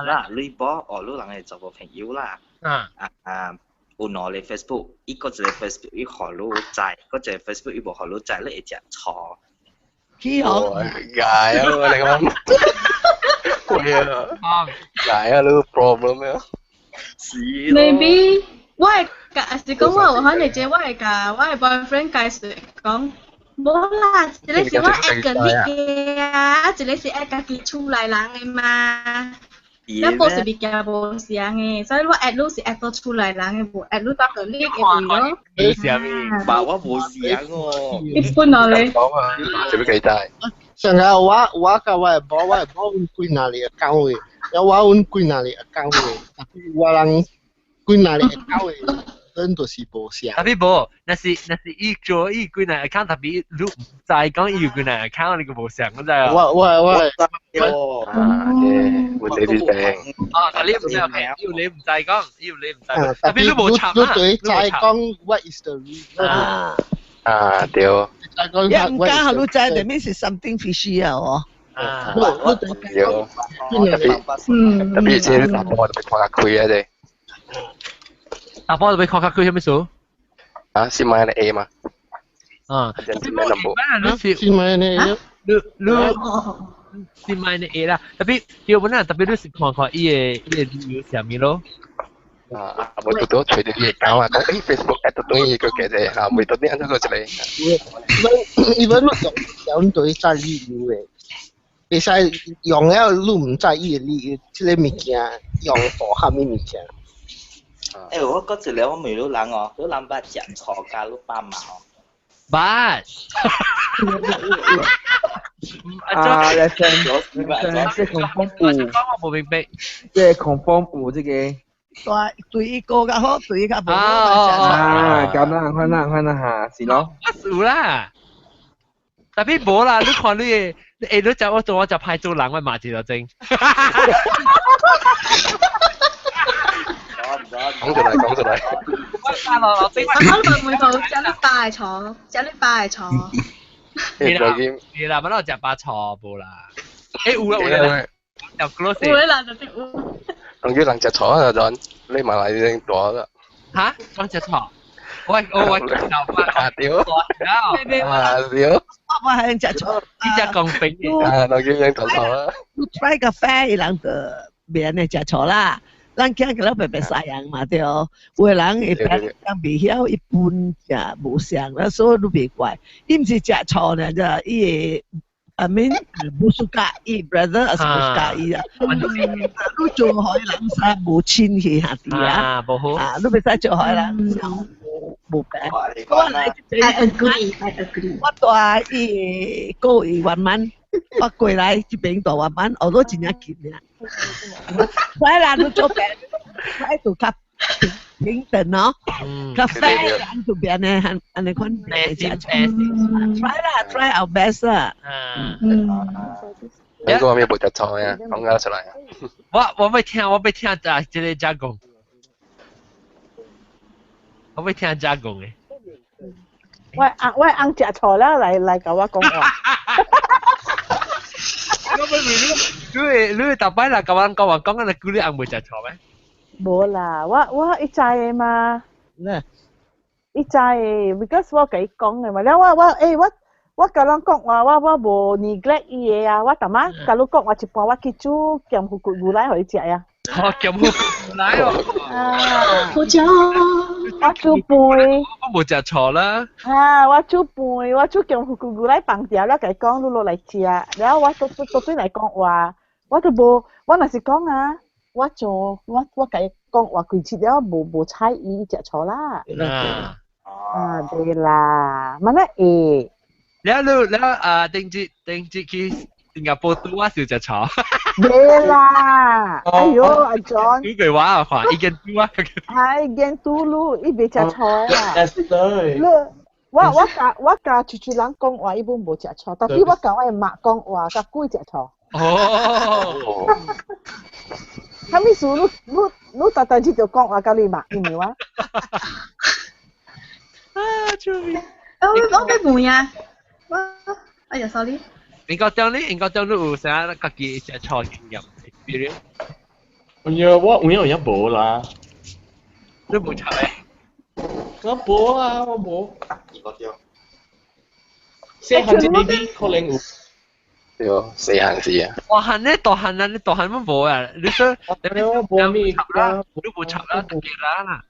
啦，你某哦，你人的查某朋友啦，啊啊，有兩个 Facebook，伊閣一個 Facebook 伊予你知，閣一個 Facebook 伊無予你知，你會食錯。起哄。解啊！你講，會啊，解啊，你 problem 啊。是 Maybe 我會共，是講我有可能這我會共我的 boyfriend 解釋講，無啦，一個是我 add 個你的啊，一個是 add 家己厝內人的嘛。咱無是物件無相的，所以我 add 你是 add 到厝內人的，無 add 你到個你的位咯。你啥物？爸，我無相哦。一般咯咧。講啊，做咩幾大？上個我我佮我的某，我的某阮幾若個 account 的，了我阮幾若個 account 的，但我人幾若個 account 的，咱就是無相。特別無，若是若是伊做伊幾若 account，特別你毋知講伊有幾若 account，你個無相，我知啊。我我我。啊，問你啲病。啊，但你毋知 OK，要你毋知講，要你毋知。特別你無插你對知講 what is the reason？啊，啊對。一毋敢予你知，that means 是 something fishy 啊！哦。啊，對。特別特別這查埔特別看較開啊，這。查埔特別看較開，啥物事？啊，是買的 A 嘛？啊，是買 number。是買的 A。你你是買的 A 啦，特別對本來特別你是看看伊的伊的理由啥物咯。啊，無拄拄揣著伊會講啊，講欸 Facebook add 到伊個嘅啫，嚇，袂到底按怎個一個。 even 你用對知理由的，會使用了你毋知伊的理由，這个物件用做啥物物件。欸，我閣一个我問你人哦，你人捌食錯共你爸媽哦？捌。啊，lesson，這 confirm 有，我無明白。這 confirm 有這个。大對伊過較好，對伊較無好。啊，咁啦，看啦，看啦嚇，是咯。有啦，特別無啦，你看你的，你食我做我食歹做人，我罵一個鐘。講出來，講出來。我加落落我可能每個食你百錯，食你百錯。你啦，你啦，乜都食百錯無啦？有啦有啦，有 close。有啦，就有。人叫人食錯啊，就你嘛來已經大啦。嚇？人食錯？喂，我我啊對，啊對，我係食錯，你食公平嘅。啊，人叫人食錯啦。你 try 個啡，人就免會食錯啦。咱驚個了白白西人嘛對，有的人會白人袂曉，伊本食無相啦，所以你袂怪。伊毋是食錯呢，就伊會 I mean 無 suka 伊 brother 還是無 suka 伊啊。你做予人啥無親去下啲啊？無好。啊，你袂使做予人啥無白。我來這邊 I agree, I agree。我帶伊過伊圓滿，我過來這邊大圓滿，學到真正緊啊。來啦，你做白，來做較平等哦，較 fair 人就變呢，按呢款 try 啦，try our best 啦。嗯。你講咩冇食錯呀？講咗出來啊！我欲聽，我欲聽啊，這个加講，我欲聽加講的。我翁我翁食錯了，來共我講話。我欲問你，你會逐擺來共阮講話，講啊，估你翁袂食錯咩？無啦，我伊知的嘛。伊知的，because 我共伊講的嘛。了我我共人講話，我無 neglect 伊的啊。我逐擺共你講話一半，我去煮鹹腐骨牛奶予伊食啊。哦，鹹腐骨牛奶哦。啊，好食。我煮飯。我無食錯啦。啊，我煮飯，我煮鹹腐骨牛奶放掉了，共伊講你落來食。了我倒轉來講話，我都無，我若是講啊。我做我共伊講話幾次了，無睬伊食錯啦。啊，對啦，嘛那會。了你了啊，頂節頂節去新加坡拄我就食錯。對啦，哎喲，阿 John。你句話啊，看已經拄啊。係已經拄嚕，伊袂食錯啊。你我共出出人講話，伊本無食錯，但是我共我的媽講話，較鬼食錯。哦。啥物事？你逐逐日就講話佮你媽，你明無？啊，救命！我欲問啊，我哎呀，sorry。應該將你應該將你有啥家己食錯經驗？比如，哎呀，我有影也無啦。你無食咩？我無啊，我無。細漢這邊可能有。對，細漢時啊。大漢咧，大漢啊，你大漢乜無啊？你說你無物啦，你無插啦，特別啦啦。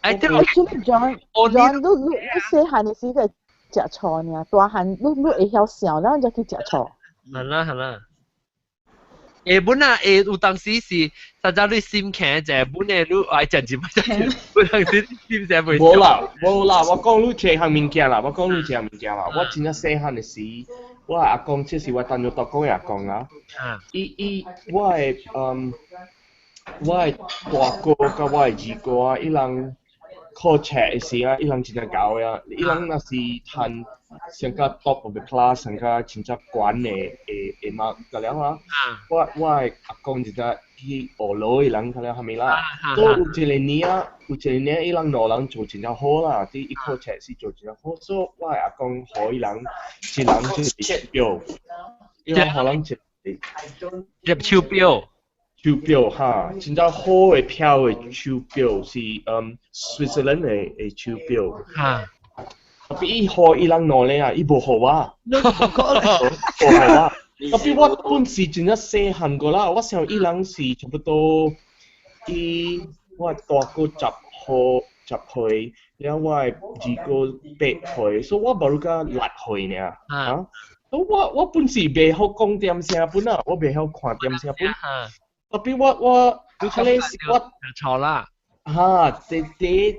哎，對。 John John，你細漢的時個食錯爾，大漢你會曉想，然後才去食錯。係啦係啦。本啊，有當時是實在你心強者，本來你愛食一擺食，有當時心誠袂。無啦無啦，我講你這項物件啦，我講你這項物件啦，我真正細漢的時。我阿公，這是我當初讀講的阿公啊。伊我的我的大哥佮我的二哥啊，伊人考冊的時啊，伊人真正𠢕的啊。伊人若是趁上較 top of the class，上較真正懸的 mark 個了啊。我的阿公真正去學老伊人個了，蝦米啦。都有一個年啊，有一個年伊人兩人做真正好啦，佇伊考冊是做真正好，所以我的阿公予伊人一人一個手錶，伊人予人一個手錶。手錶哈，真正好的漂的手錶是Switzerland 的手錶。哈。特別伊予伊人兩个啊，伊無予我。無予我。特別我本是真正細漢過啦，我想伊人是差不多，伊我大哥10歲，了我的二哥8歲，所以我無甲6歲爾。啊。我本是袂曉講點聲本啊，我袂曉看點聲本。特別我，彼个是我錯啦。哈，第一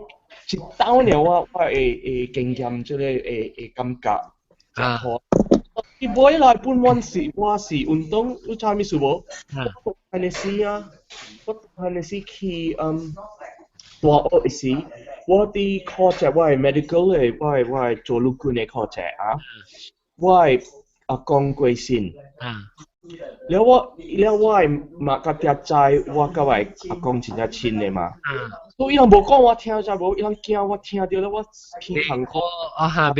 道爾我會經驗這个會感覺。啊。伊尾來本我是運動，你知啥物事無？係你時啊，我係你時去大學時，我啲課程我係 medical 嘅，我係做陸軍嘅課程啊，我係阿講過先。了我係嘛甲啲知，我甲我阿公真正親的嘛。所以伊人無講我聽就無，伊人驚我聽著了我去行苦。啊哈，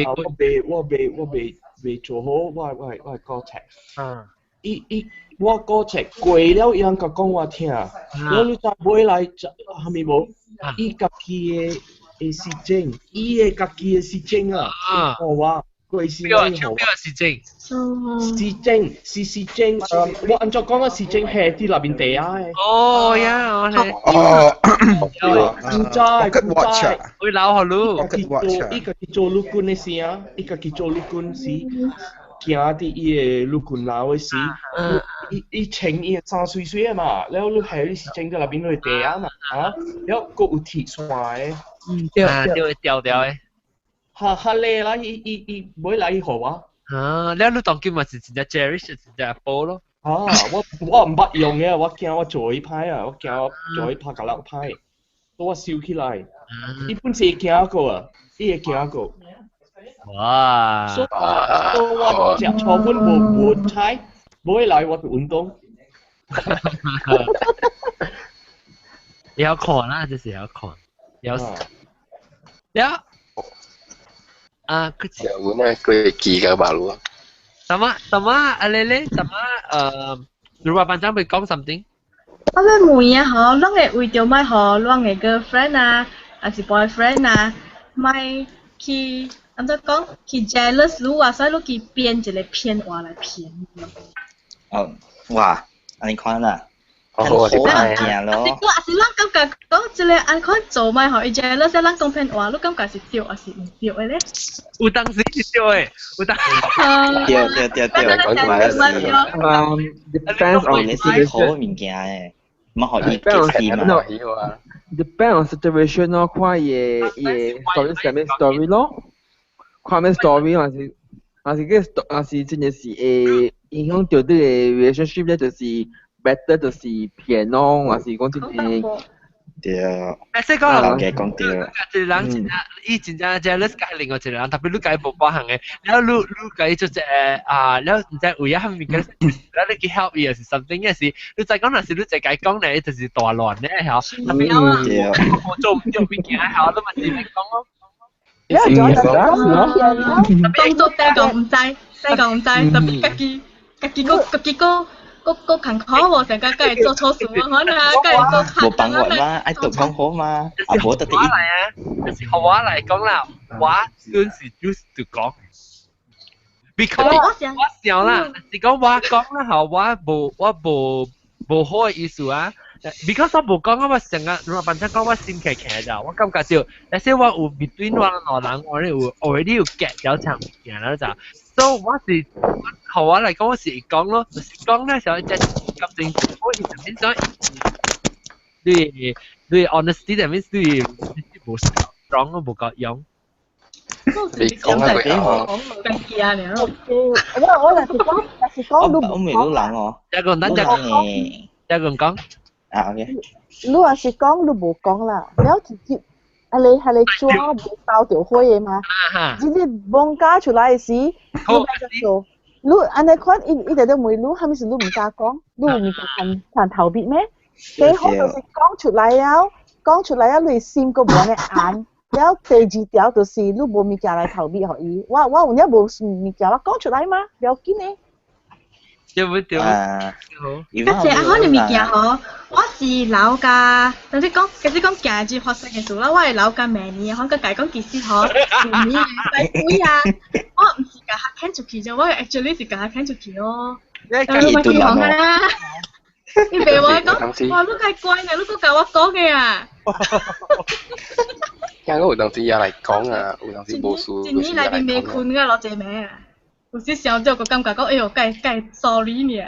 我未做好，我係考冊。伊我考冊過了，伊人甲講我聽。了你知尾來蝦米無？伊家己的時間，伊的家己的時間啊，予我。過時邊個時間？時間是時間，我按怎講啊？時間係佇內面地啊的。哦呀，我係。哦，唔知，唔知。會鬧予你。伊家己做陸軍的時啊，伊家己做陸軍時，行佇伊的陸軍樓的時，伊穿伊的衫媠媠的嘛，了你係你時間佇內面落地啊嘛，啊，了閣有鐵線的。嗯，對對，掉掉的。哈哈咧啦，伊買來伊予我。啊，了你當今嘛是真正 cherish 真正寶咯。啊，我毋捌用嘅，我驚我做伊歹啊，我驚我做伊拍甲落歹，所以我收起來。伊本身會驚過啊，伊會驚過。哇！所以我食粗粉無菜，買來我就運動。你要看啦，就是要看，要了。啊，佢有呢，佢記個馬路啊。什麼什麼阿咧咧？什麼如果班長會講 something？我欲問啊吼，攏會為著莫予咱的 girlfriend 啊，還是 boyfriend 啊，莫去按怎講去 jealous 你啊，所以你去編一個騙話來騙你。哦，哇，按呢款啦。好好件咯。是講，是咱感覺講這個按款做莫予伊 jealous，咱講騙話，你感覺是對還是毋對的咧？有當時是對的，有當。對對對對，講出來是。 Depends on 你是好物件的，莫予伊激死嘛。 Depend on situation 咯，看伊伊 story 啥物 story 咯，看咩 story 還是個還是真的是會影響到你的 relationship 咧，就是 better 就是騙咯，還是講真的。對。誒，講人嘅講對。一個人真正，伊真正 jealous 佮另外一個人，特別你佮伊無包行的，了你佮伊做一個啊，了毋知為啥物件，了你去 help 伊，還是 something 嘅是，你再講若是你再共伊講咧，就是大亂咧，嚇。特別我做毋對物件，嚇，你嘛是欲講咯。你係講講當作第個毋知，第個毋知，特別家己閣艱苦喎，成個會做錯事啊，可能啊，會做無辦法嘛，愛讀較好嘛，啊無得我來啊，就是予我來講啦，我算是 used to 講，because 我想啦，是講我講啦，吼，我無好的意思啊。because 我無講啊，我成日如果反正講我心騎騎咋，我感覺到，但是我有 between 我兩人，我咧有 already 有夾咗層物件啦咋，所以我是，予我來講，我是會講咯，就是講咧時候，只感情我是點講？你 honesty that means 你無 strong 咯，無夠勇。你講啊，佢講我若是講，若是講你我未老人哦。一個人，一個一個人講。啊，OK。你若是講你無講啦，了直接啊你係你抓無包著火的嘛？直接妄加出來的時，你欲做，你按呢款伊伊就咧問你，啥物事你毋敢講，你有物件趁趁逃避咩？最好就是講出來了，講出來了，你心閣無按呢按。了第二條就是你無物件來逃避予伊，我有影無物件，我講出來嘛，不要緊的。對不對？啊，嗰隻啊，可能物件吼，我是老家，但是講，其實講近日發生嘅事啦，我係老家明年，可能共伊講其實吼，舊年嘅使鬼啊，我毋是共佢牽出去啫，我 actually 是共佢牽出去哦。你咪去行啊！你別我講，哇，你太乖呢，你閣共我講嘅啊！聽講有當時也來講啊，有當時無事。一年內面未睏甲落一暝啊！有時想到個感覺講，哎喲，該該 sorry 呢。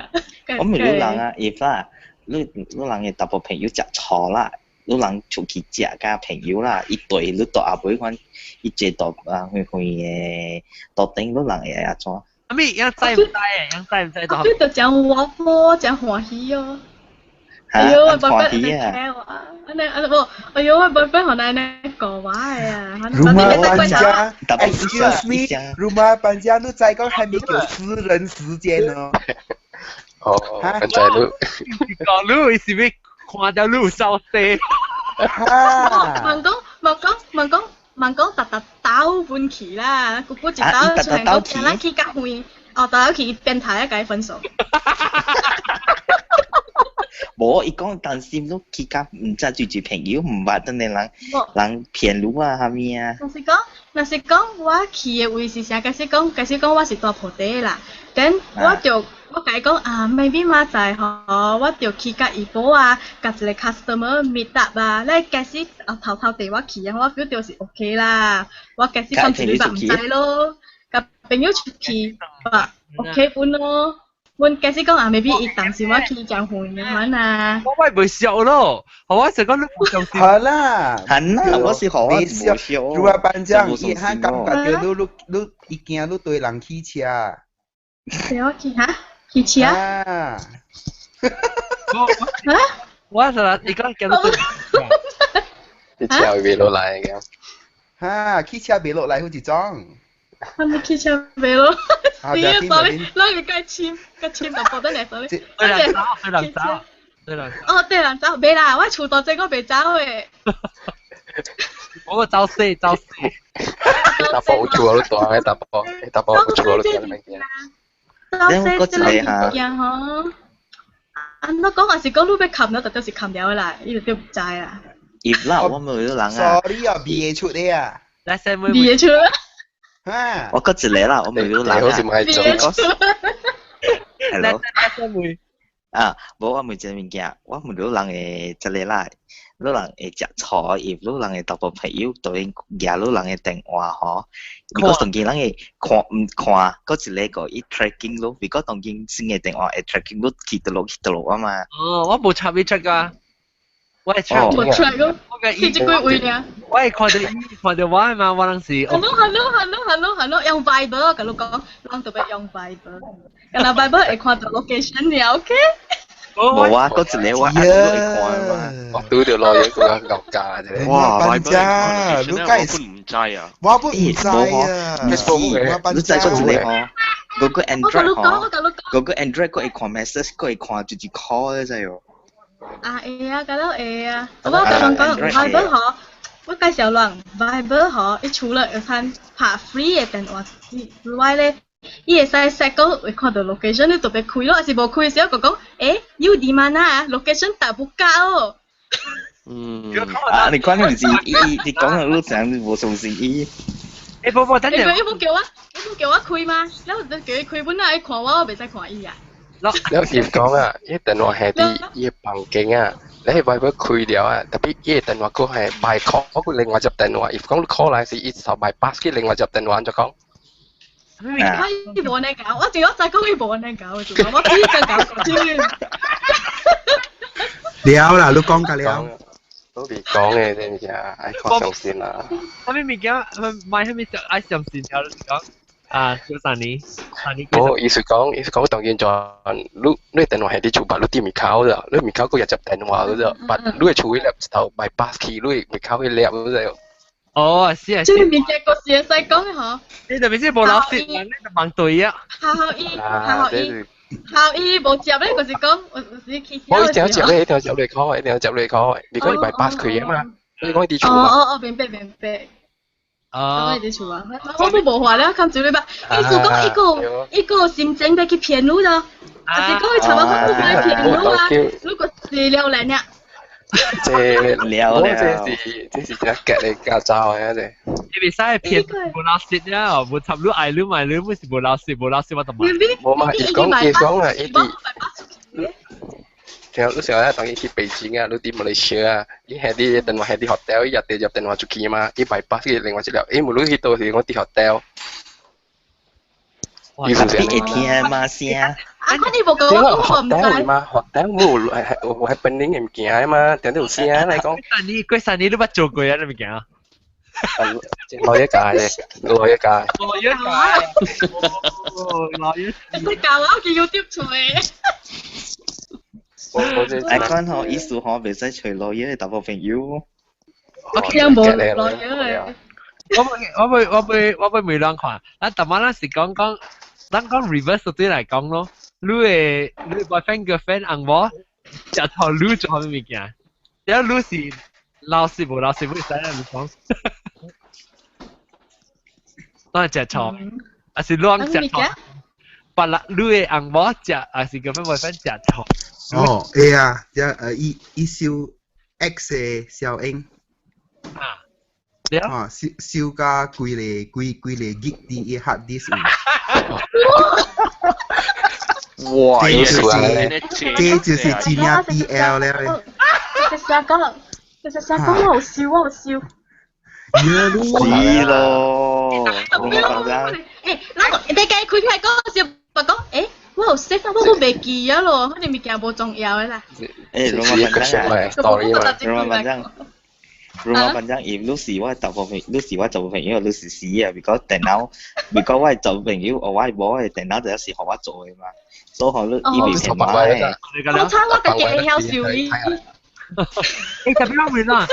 我唔係你人啊，if 啦，你人的查埔朋友食錯啦，你人出去食佮朋友啦，伊對你蹛後尾款，伊坐蹛啊遠遠的桌頂，你人會按怎？阿咪，樣知毋知誒？樣知毋知？我就誠活潑，誠歡喜哦。哎呦，我 boyfriend 會聽我，安尼安尼無，哎呦，我 boyfriend 予按呢講我的啊。 Rumah 搬家，Excuse me，rumah 搬家，你知講係咪叫私人時間哦？哦，跟住你講你是欲看著你走勢。問講問講問講問講，逐逐兜分去啦，久久一兜出現講，驚咱去較遠，哦，兜去變態啊，共伊分手。無，伊講擔心你去較毋知做做朋友，毋捌等陣人人騙你啊，啥物啊？若是講，若是講我去的位是啥？假使講，假使講我是大埔地啦，等我就我共伊講啊，maybe 明仔吼，我就去佮怡保啊，共一個 customer meet up 啊，你假使啊偷偷地我去啊，我 feel 著是 OK 啦。我假使講一禮拜毋知咯，共朋友出去，OK 本咯。阮假使講啊，maybe 伊擔心我去誠遠啊，啊。我袂熟咯，我是講你無相信。好啦，係啦，我是予我無熟。如果班長，伊較感覺著你你你，伊驚你對人騎車。對我騎哈？騎車？啊！哈？我是啦，伊講驚你對。騎車會袂落來嘅。哈，騎車袂落來好一種。他們騎車袂落，是啊，sorry，咱個較深，較深就無得來 sorry。對人走，對人走，對人。哦，對人走，袂啦，我厝大濟，我袂走的。我個走死，走死。查埔有厝都大，查埔，查埔有厝都大物件。走死這個物件吼，啊，我講也是講你欲冚了，就就是冚了啦，伊就就毋知啦。葉啦，我問你人啊。 Sorry 啊，袂出的啊。來，三妹。袂出。我閣一個啦，我問你人啊。好似唔係做。 Hello。啊，無我問一個物件，我問你人會這個啦，你人會食醋，if 你人的查埔朋友對因舉你人的電話吼，如果當今人會看毋看，閣一個個伊 tracking 你，如果當今新的電話會 tracking 你去佗落去佗落啊嘛。哦，我無插伊 check 噶，我會 check。無 check 咯，去這幾位爾。我會看著伊，看著我嘛，我攏是。 Hello hello hello hello hello，用 Viber，共你講，人特別用 Viber，敢若 Viber 會看著 location 爾，OK？無啊，閣一個我一直都會看嘛。我拄著落嘢，個牛價啫。哇，班長，你梗係唔知啊？我不唔知啊。你知閣一個吼？Google Android 吼，Google Android 閣會看 message，閣會看就是 call 的知無？啊會啊，敢若會啊。我剛剛講 Viber 吼，我介紹人 Viber 吼，伊除了會通拍 free 的電話之外咧，伊會使 set 講會看著 location，你特別開咯，還是無開時，我就講，欸，you di mana 啊？location terbuka 哦。嗯。啊，你講的毋是伊，你講的你怎無相信伊？欸，無無，等陣。伊無叫我，伊無叫我開嗎？你有叫伊開，本來伊看我，我袂使看伊啊。你有時講啊，伊電話係佇伊個房間啊，你係 Viber 開了啊，tapi 伊個電話閣係 by call 佢另外一隻電話，if 講你 call 來是伊就 bypass 去另外一隻電話就講。伊無按呢搞，我仲我知講伊無按呢搞，我只真搞過先。了啦，你講甲了。都未講嘅，這物件愛較相信啦。啥物物件買啥物就愛相信了，就是講啊，小三年，三年。無，意思講，意思講，當然就你你電話係佇厝，但你佇門口咋，你門口閣會接電話咋，但你會厝彼粒頭 bypass 去，你門口彼粒咋。哦，是啊。這個物件個是會使講的吼。你特別是無老實人，你就問對啊。好好伊，好好伊，好伊無接咧，就是講有時去。我一定要接咧，一定要接你 call，一定要接你 call。你講你 bypass 佢啊嘛，你講佇厝嘛。哦哦哦，明白明白。哦。我佇厝啊，我都無話了，看一禮拜。意思講伊閣伊閣有心情欲去騙你咯，還是講伊差不多講欲騙你啊？如果是了來呢？這了了，這是這是真夾的駕照啊！這。你袂使騙無老實了，無插你愛你買你，不是無老實，無老實我就買。無嘛，伊講伊講啊，伊佇。聽你想下，當伊去北京啊，你佇馬來西亞，伊係佇電話係佇 hotel，伊也直接電話出去嘛，伊 bypass 去另外一粒，伊無論去佗是講佇 hotel。意思是會聽嘛聲？啊，你無講我講唔知。嘛，hotel 無係有 happening 的物件嘛，聽著有聲來講。三年過三年你捌做過啊？這物件？老一屆咧，老一屆。老一屆。哦，老一。你教我，我叫 YouTube 出來。我講吼，意思吼，袂使揣 lawyer 的查某朋友。我聽無 lawyer 的。我會問人看，咱逐擺咱是講講，咱講 reverse 對來講咯。你的 boyfriend girlfriend 翁某食錯你做啥物物件？了你是老實無老實，會使咱講。當然食錯，還是亂食錯？別人你的翁某食，還是 girlfriend boyfriend 食錯？哦，會啊，這伊收 ex 的小英。啊。啊，收收甲規個規規個 gig 佇伊 hard disk。哇！這就是真正 BL 了。其實講，其實講我有笑，我有笑。是咯，我講真。欸，咱你計開起來講笑，白講，欸，我有寫，我都袂記啊咯，反正物件無重要的啦。欸，羅馬反正啊，羅馬反正。rumah panjang 伊你是我查某朋，你是我查某朋友，你是死啊！because 電腦，because 我查某朋友，我某的電腦就是予我做的嘛，所以予你伊袂騙我的。好彩我家己會曉修理。欸，特別我問啦，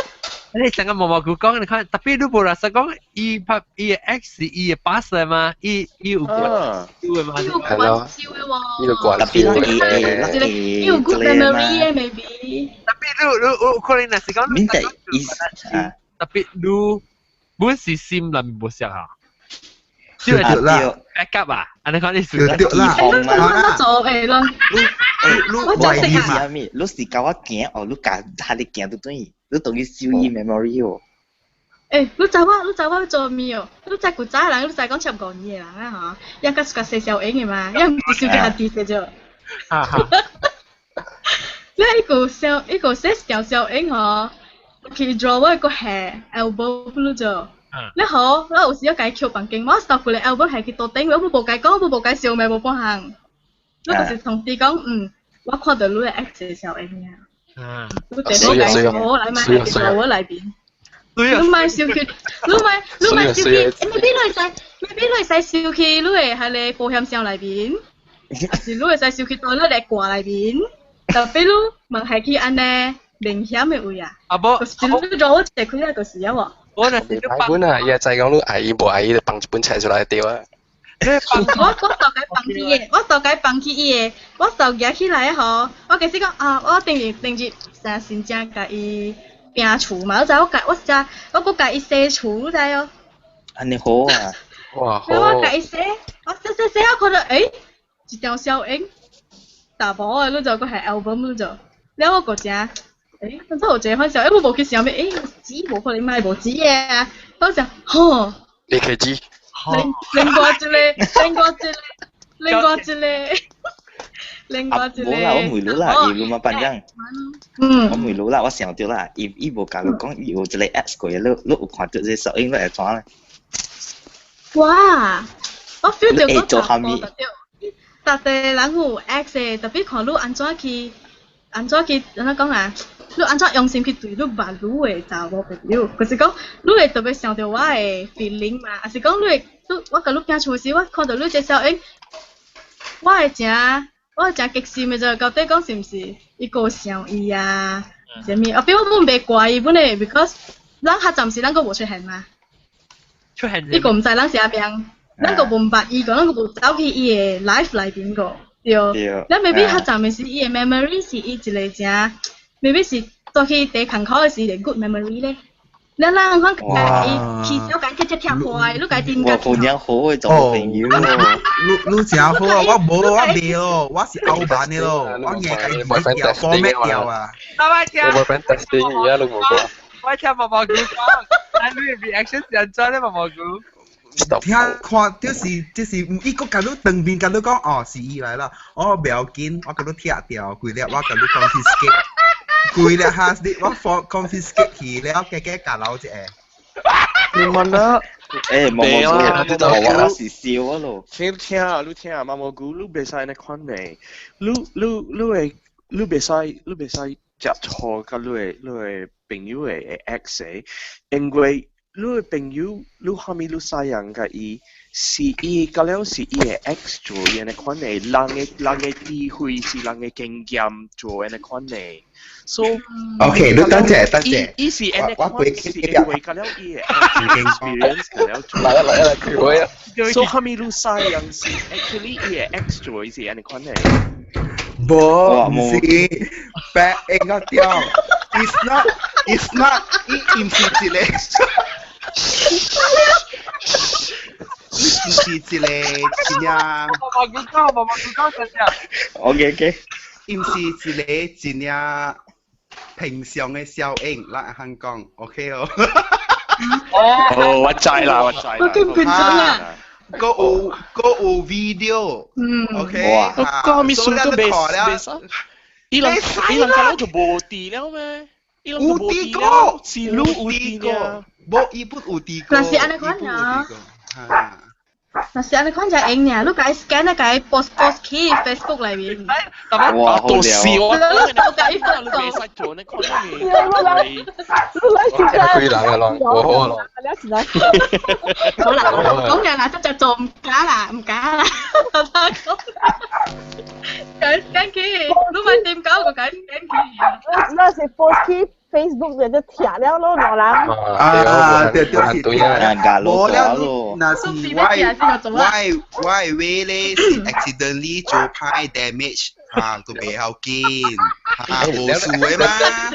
你成個毛毛菇講，你看，特別你無啦，實講伊拍伊的 ex 伊的 past 嘛，伊伊有關燒的嘛，伊有關燒的喎。伊有關特別伊伊有 good memory 的 maybe。特別你你有可能若是講，免得伊特別你本是心內面無熟啊。對啦，backup 啊，按呢講你是對啦，我做誒咯。你你你是啥物？你是教我行哦，你教他你行都對，你當去收伊 memory 哦。欸，你知我，你知我做咩哦？你知古早人，你知講十五年的人啊吼，也較較細小英的嘛，也毋是收較低些少。哈哈。你一個小一個細條小英吼，去 draw 一個下 album 你做。你好，我有時要共伊捡房間，我收幾個 album 下去桌頂，我無共伊講，我無共伊燒賣無半項。你就是通知講，嗯，我看到你的 ex 小英啊。你地方共我來買去我內邊。你莫收去，你莫你莫收去，maybe 你會使，maybe 你會使收去你的彼個保險箱內邊，還是你會使收去到你的櫃內邊，特別你問下去按呢明顯的位啊。啊無，就是你做我一開來就是啊無。我若是擺本啊，伊也知講你愛伊無愛伊，就放一本冊出來對啊。我我大概放去伊的，我大概放去伊的，我手舉起來吼，我其實講啊，我頂日頂日成新正共伊摒除嘛，你知我共我食，我閣共伊洗廚，你知哦？按呢好啊！哇好！我共伊洗，我洗洗洗，我看到欸，一條小英，查某的，你就閣係 album 你就，了我閣誠，欸，當初有一個反正，欸，我無去想欲，欸，紙無可能買無紙的，我想，吼，AKG。另另外一個，另外一個，另外一個，另外一個。無啦，我問你啦，伊有嘛反正，我問你啦，我想著啦，伊伊無共你講，伊有一個 apps 過，你你有看著這個小英你會怎咧？哇！我 feel 著講查甫特特個人有 ex 的，特別看你按怎去，按怎去，按怎講啊？你按怎用心去對你捌你的查某朋友，就是講你會特別想著我的 feeling 嘛，還是講你會，你我共你行厝時，我看著你這小英，我會誠，我會誠激心的，就到底講是毋是伊閣有想伊啊？啥物？啊，比我本袂怪伊本來，because 咱較暫時咱閣無出現嘛。出現。伊閣毋知咱是啥名，咱閣無捌伊個，咱閣無走去伊的 life 內面個，對。咱 maybe 較暫時伊的 memory 是伊一個誠。maybe 是做去第艱苦的時個 good memory 咧。咱咱看共伊起小共貼貼貼破的，你共伊哇，好娘好的做朋友哦。你你真好啊！我無我袂咯，我是後版的咯，我硬共伊掉 format 掉啊。我聽。我 boyfriend testing 而家都無過。我聽毛毛菇講，但你 reaction 是按怎咧？毛毛菇？聽看就是就是，伊閣共你當面共你講哦是伊來啦，哦袂要緊，我共你拆掉規粒，我共你 confiscate。規粒哈，你我 confiscate 去了，加加加留一個。你問啦？欸，毛毛菇，我是笑啊咯。聽聽啊，你聽啊，毛毛菇，你袂使按呢款呢，你你你會你袂使你袂使接觸佮你的你的朋友的 ex 的，因為你嘅朋友，你後面你西人嘅伊，是伊個了是伊嘅 ex 做嘅那款嘅，人嘅智慧是人嘅經驗做嘅那款嘅，所以 OK，你等陣等陣，伊是那款是因為個了伊嘅 experience 個了做。來啊來啊來，開會啊！所以後面你西人是 actually 伊嘅 ex 做是那款嘅。無，唔是，白應該掉。It's not, it's not，伊唔是一個，伊唔是一個真正。我冇講，我冇講真正。 OK OK。伊唔是一個真正平常嘅效應，咱會講 OK 哦。哦，我知啦，我知啦。我更平常啊。閣有閣有 video，嗯，OK，哇，個咪數都未未使，伊人咁樣就無佇了咩？伊人就無佇了，是你有佇過，無伊本有佇過。若是按呢款啊，若是按呢款就用爾，你共伊 scan 啊，共伊 post post 去 Facebook 內面。哇，到時我你共伊你未使做呢款嘢。你來，你來是幾人啊？攏，無好咯。好啦，講人啦，得就做唔假啦，唔假啦，我講。共伊 scan 去，你咪點搞個共伊 scan 去。那是 post 去 Facebook 就拆了咯，兩人。啊，對對是對啊，無了，若是我我話咧是 accidentally 做歹 damage 啊，都袂曉緊，啊，無事的嘛。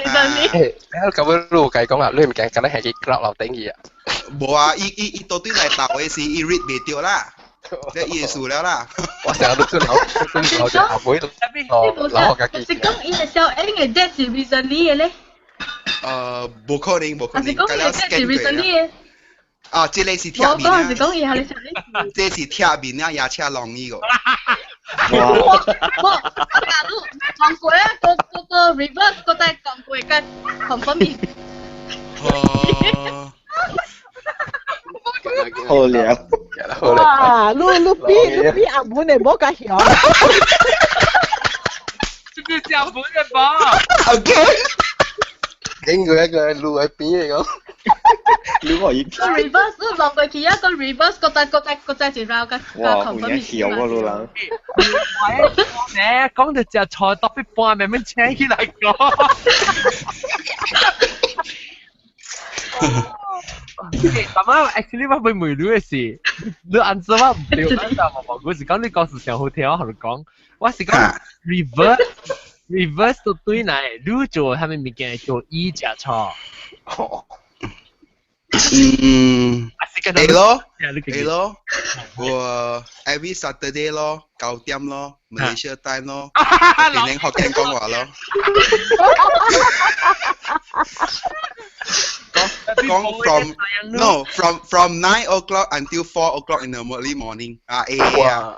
你咁樣你有計講啊？你唔驚，咁樣係去 cloud 樓頂去啊？無啊，伊伊伊到底來鬥的時，伊 read 袂著啦，這伊會輸了啦。我成日都出頭，出頭就後尾都老學家是講伊的小英的 date 是 recently 的咧？無可能，無可能，是講伊的 date 是 recently 的。啊，這個是貼面啊！我講是講伊係你小英。這是貼面啊，夜車浪伊個。哇！我假如講過啊，個個個 reverse 個再講過個 confirm。哦。好了，哇！你比阿本的無較曉。這個阿本的吧？OK。經過一個路喺邊嚟講，路可以。個 reverse 你落過去啊，個 reverse 個再個再個再一繞個個 confirm。哇！有曉個路人。喂，講到食菜特別半，慢慢請起來講。咁啊，actually 我會問你嘅是，你answer 我唔對，但係我我是講你講是上好聽，我同你講，我是講 reverse 都對來，你做啥物物件做伊食錯。嗯，會咯，會咯，我 every Saturday 咯，9點咯，Malaysia time 咯，變成福建講話咯。講 from no from 9 o'clock until 4 o'clock in the early morning 啊 A 啊，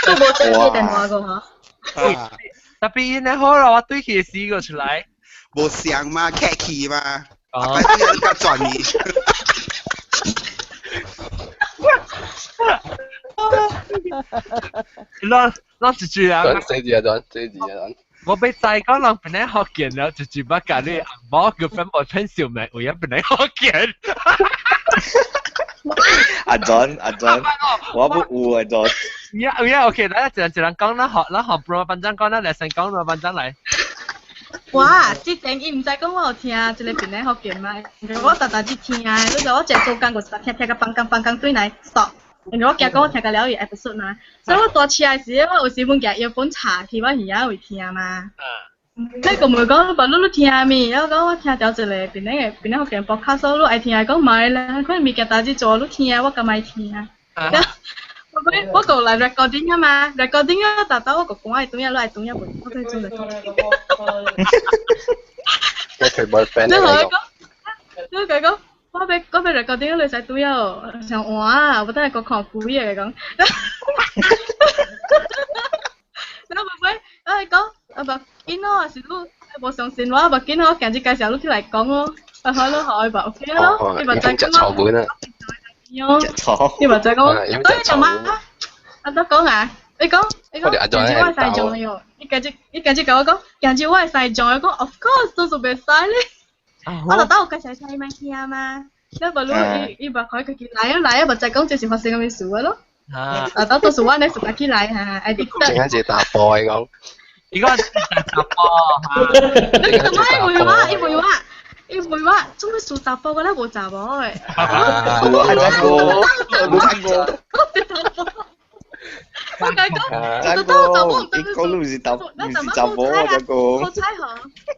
都無接電話個嚇。特別伊呢好啦，我對佢試過出來。無相嘛，客氣嘛，啊，擺啲人較專業。咱咱一句啊，這字啊，咱這字啊，咱。我被知講人本來福建了，一句捌甲你紅毛 girlfriend boyfriend 小妹，為咗本來福建。阿 John 阿 John，我不有阿 John。呀呀，OK，來，一人一人講，咱學咱學布班長講，咱來先講，班長來。哇！之前伊毋知講我有聽一個檳榔福建嘛，我逐逐日聽的，你知我一做工就聽聽到放工放工對來 stop，因為我驚講我聽到了伊 episode 嘛，所以我搭車的時，我有時本夾 earphone 插去我耳仔會聽嘛。你個問講，問你你聽未？我講我聽著一個檳榔的檳榔福建 podcast，你愛聽講莫啦，可能物件代誌做，你聽我敢愛聽。我個來 recording 啊嘛，recording 啊，逐逐我個講愛轉啊，你愛轉啊無？我再轉來。我佢 boyfriend 你同佢講，你佢講，我欲 recording，你使轉啊，想換啊，我等下閣看久嘅講。然後妹妹，我係講，啊無緊咯，還是你無相信我，無緊咯，今日介紹你起來講咯，啊好咯，好，伊話 OK 咯，伊嘛知講咯。你嘛知講，所以就嘛，阿都講啊，你講，你講，今日我會使做喲，伊今日共我講，今日我會使做，我講 of course 都做袂使咧。我就等有介紹聲伊莫聽嘛，你無你伊伊無可以家己來啊來啊，無再講這是發生啥物事咯。啊！啊，到時我咧是家己來嚇，愛啲得。淨係一個大波講。伊講大波嚇。你做咩？伊問我，伊問我，伊問我，做咩事查甫我咧無查某的？無聽過，無聽過。我甲伊講，我查某，伊講你毋是查，毋是查某，我才講。好彩吼，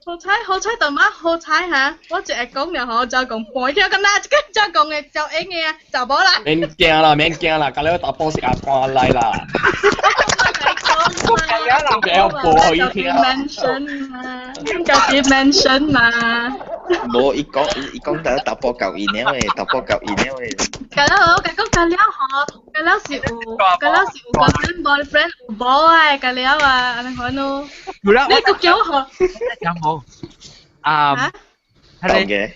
好彩好彩，大媽好彩嚇！我一會講了吼，就講搬起，敢若這個才講的招應的啊，查某啦。免驚啦，免驚啦，甲你查甫是阿官來啦。我講嘛，mention 嘛，家己 mention 嘛。無，伊講伊講得查甫夠伊了的，查甫夠伊了的。甲了我甲講甲了吼，甲了是有，甲了是有 girlfriend boyfriend 有某的，甲了啊，按呢款咯。你閣叫我吼？有無？啊，豆嘅，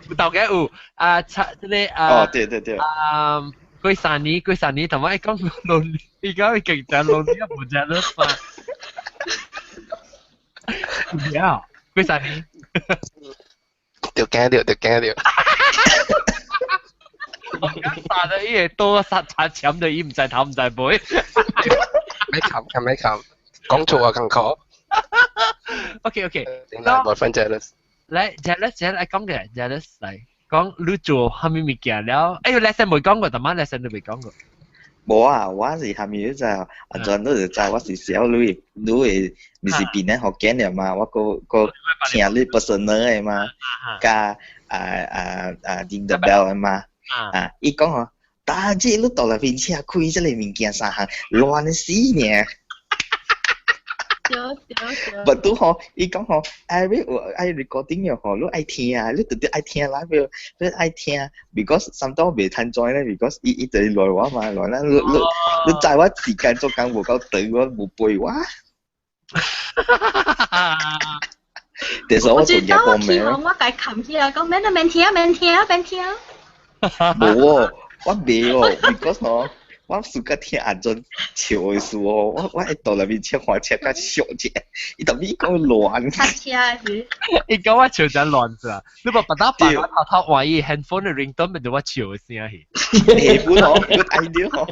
有豆嘅有啊，這個啊。哦，對對對。啊，過三年，過三年，同埋講老，伊講伊勁正老，你也無正了嘛。唔要，過三年。著驚著，著驚著。殺咗伊個刀殺殺鉗著伊毋知頭毋知尾。免冚，免冚，講錯啊更可。 OK OK。點解冇分 jealous？來 jealous jealous 講嘅 jealous 來講你做啥物物件了？哎呦，lesson 未講過，大媽 lesson 都未講過。無啊，我是蝦米就阿陣你就知我是小女，女的毋是檳城福建的嘛，我閣閣聽你 personal 的嘛，佮啊啊啊 Ding the bell 的嘛，啊，伊講吼，大姐你到內邊車開這个物件三項亂死爾。對對對。不拄吼，伊講吼，every 有愛 recording 的吼，你愛聽啊，你特別愛聽啦，你愛聽，because sometimes 袂通 join 咧，because 伊伊就是來我嘛，來啦，你你你知我時間做工無夠長，我無陪我。但是我做嘢方面。我共冚起來講免啊免聽免聽免聽。無哦，我袂哦，because 吼。我暑假聽阿陣笑的事哦，我我會到內面車看車較熟者，伊特別講亂。塞車是。伊講我笑真亂是啊，你無別打別我偷偷換伊 handphone 的 ringtone 變做我笑的聲去。下本哦，good idea 哦。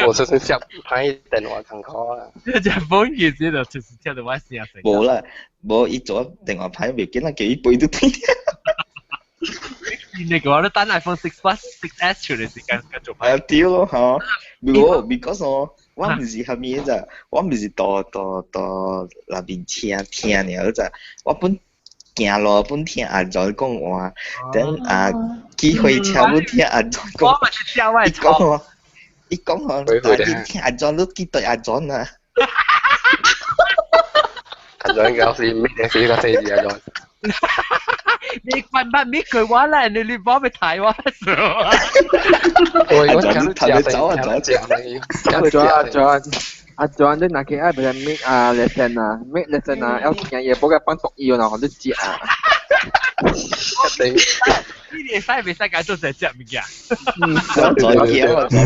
我說是小拍電話參考啊。這隻 phone 其實就就是聽到我聲聲。無啦，無伊做電話拍袂緊啦，叫伊背都聽。你個我等 iPhone 6 Plus、6S 出嚟時間繼續拍。啊對咯嚇，無，because 哦，我毋是蝦米咋，我毋是到到到內面聽聽爾咋，我本行路本聽阿在講話，等啊去火車本聽阿在講。我嘛是聽我伊講吼，伊講吼，你聽阿在，你記對阿在啊。阿在搞事，咩事個四字阿在。你問乜咩句話咧？你你幫佢睇我。我我講你走啊走啊！阿 John 阿 John 阿 John 你若去愛俾人 make 啊 lesson 啊 make lesson 啊，要聽嘢，無個放毒藥然後你食啊。一定。你會使袂使共做成食物件？嗯，我昨天我昨。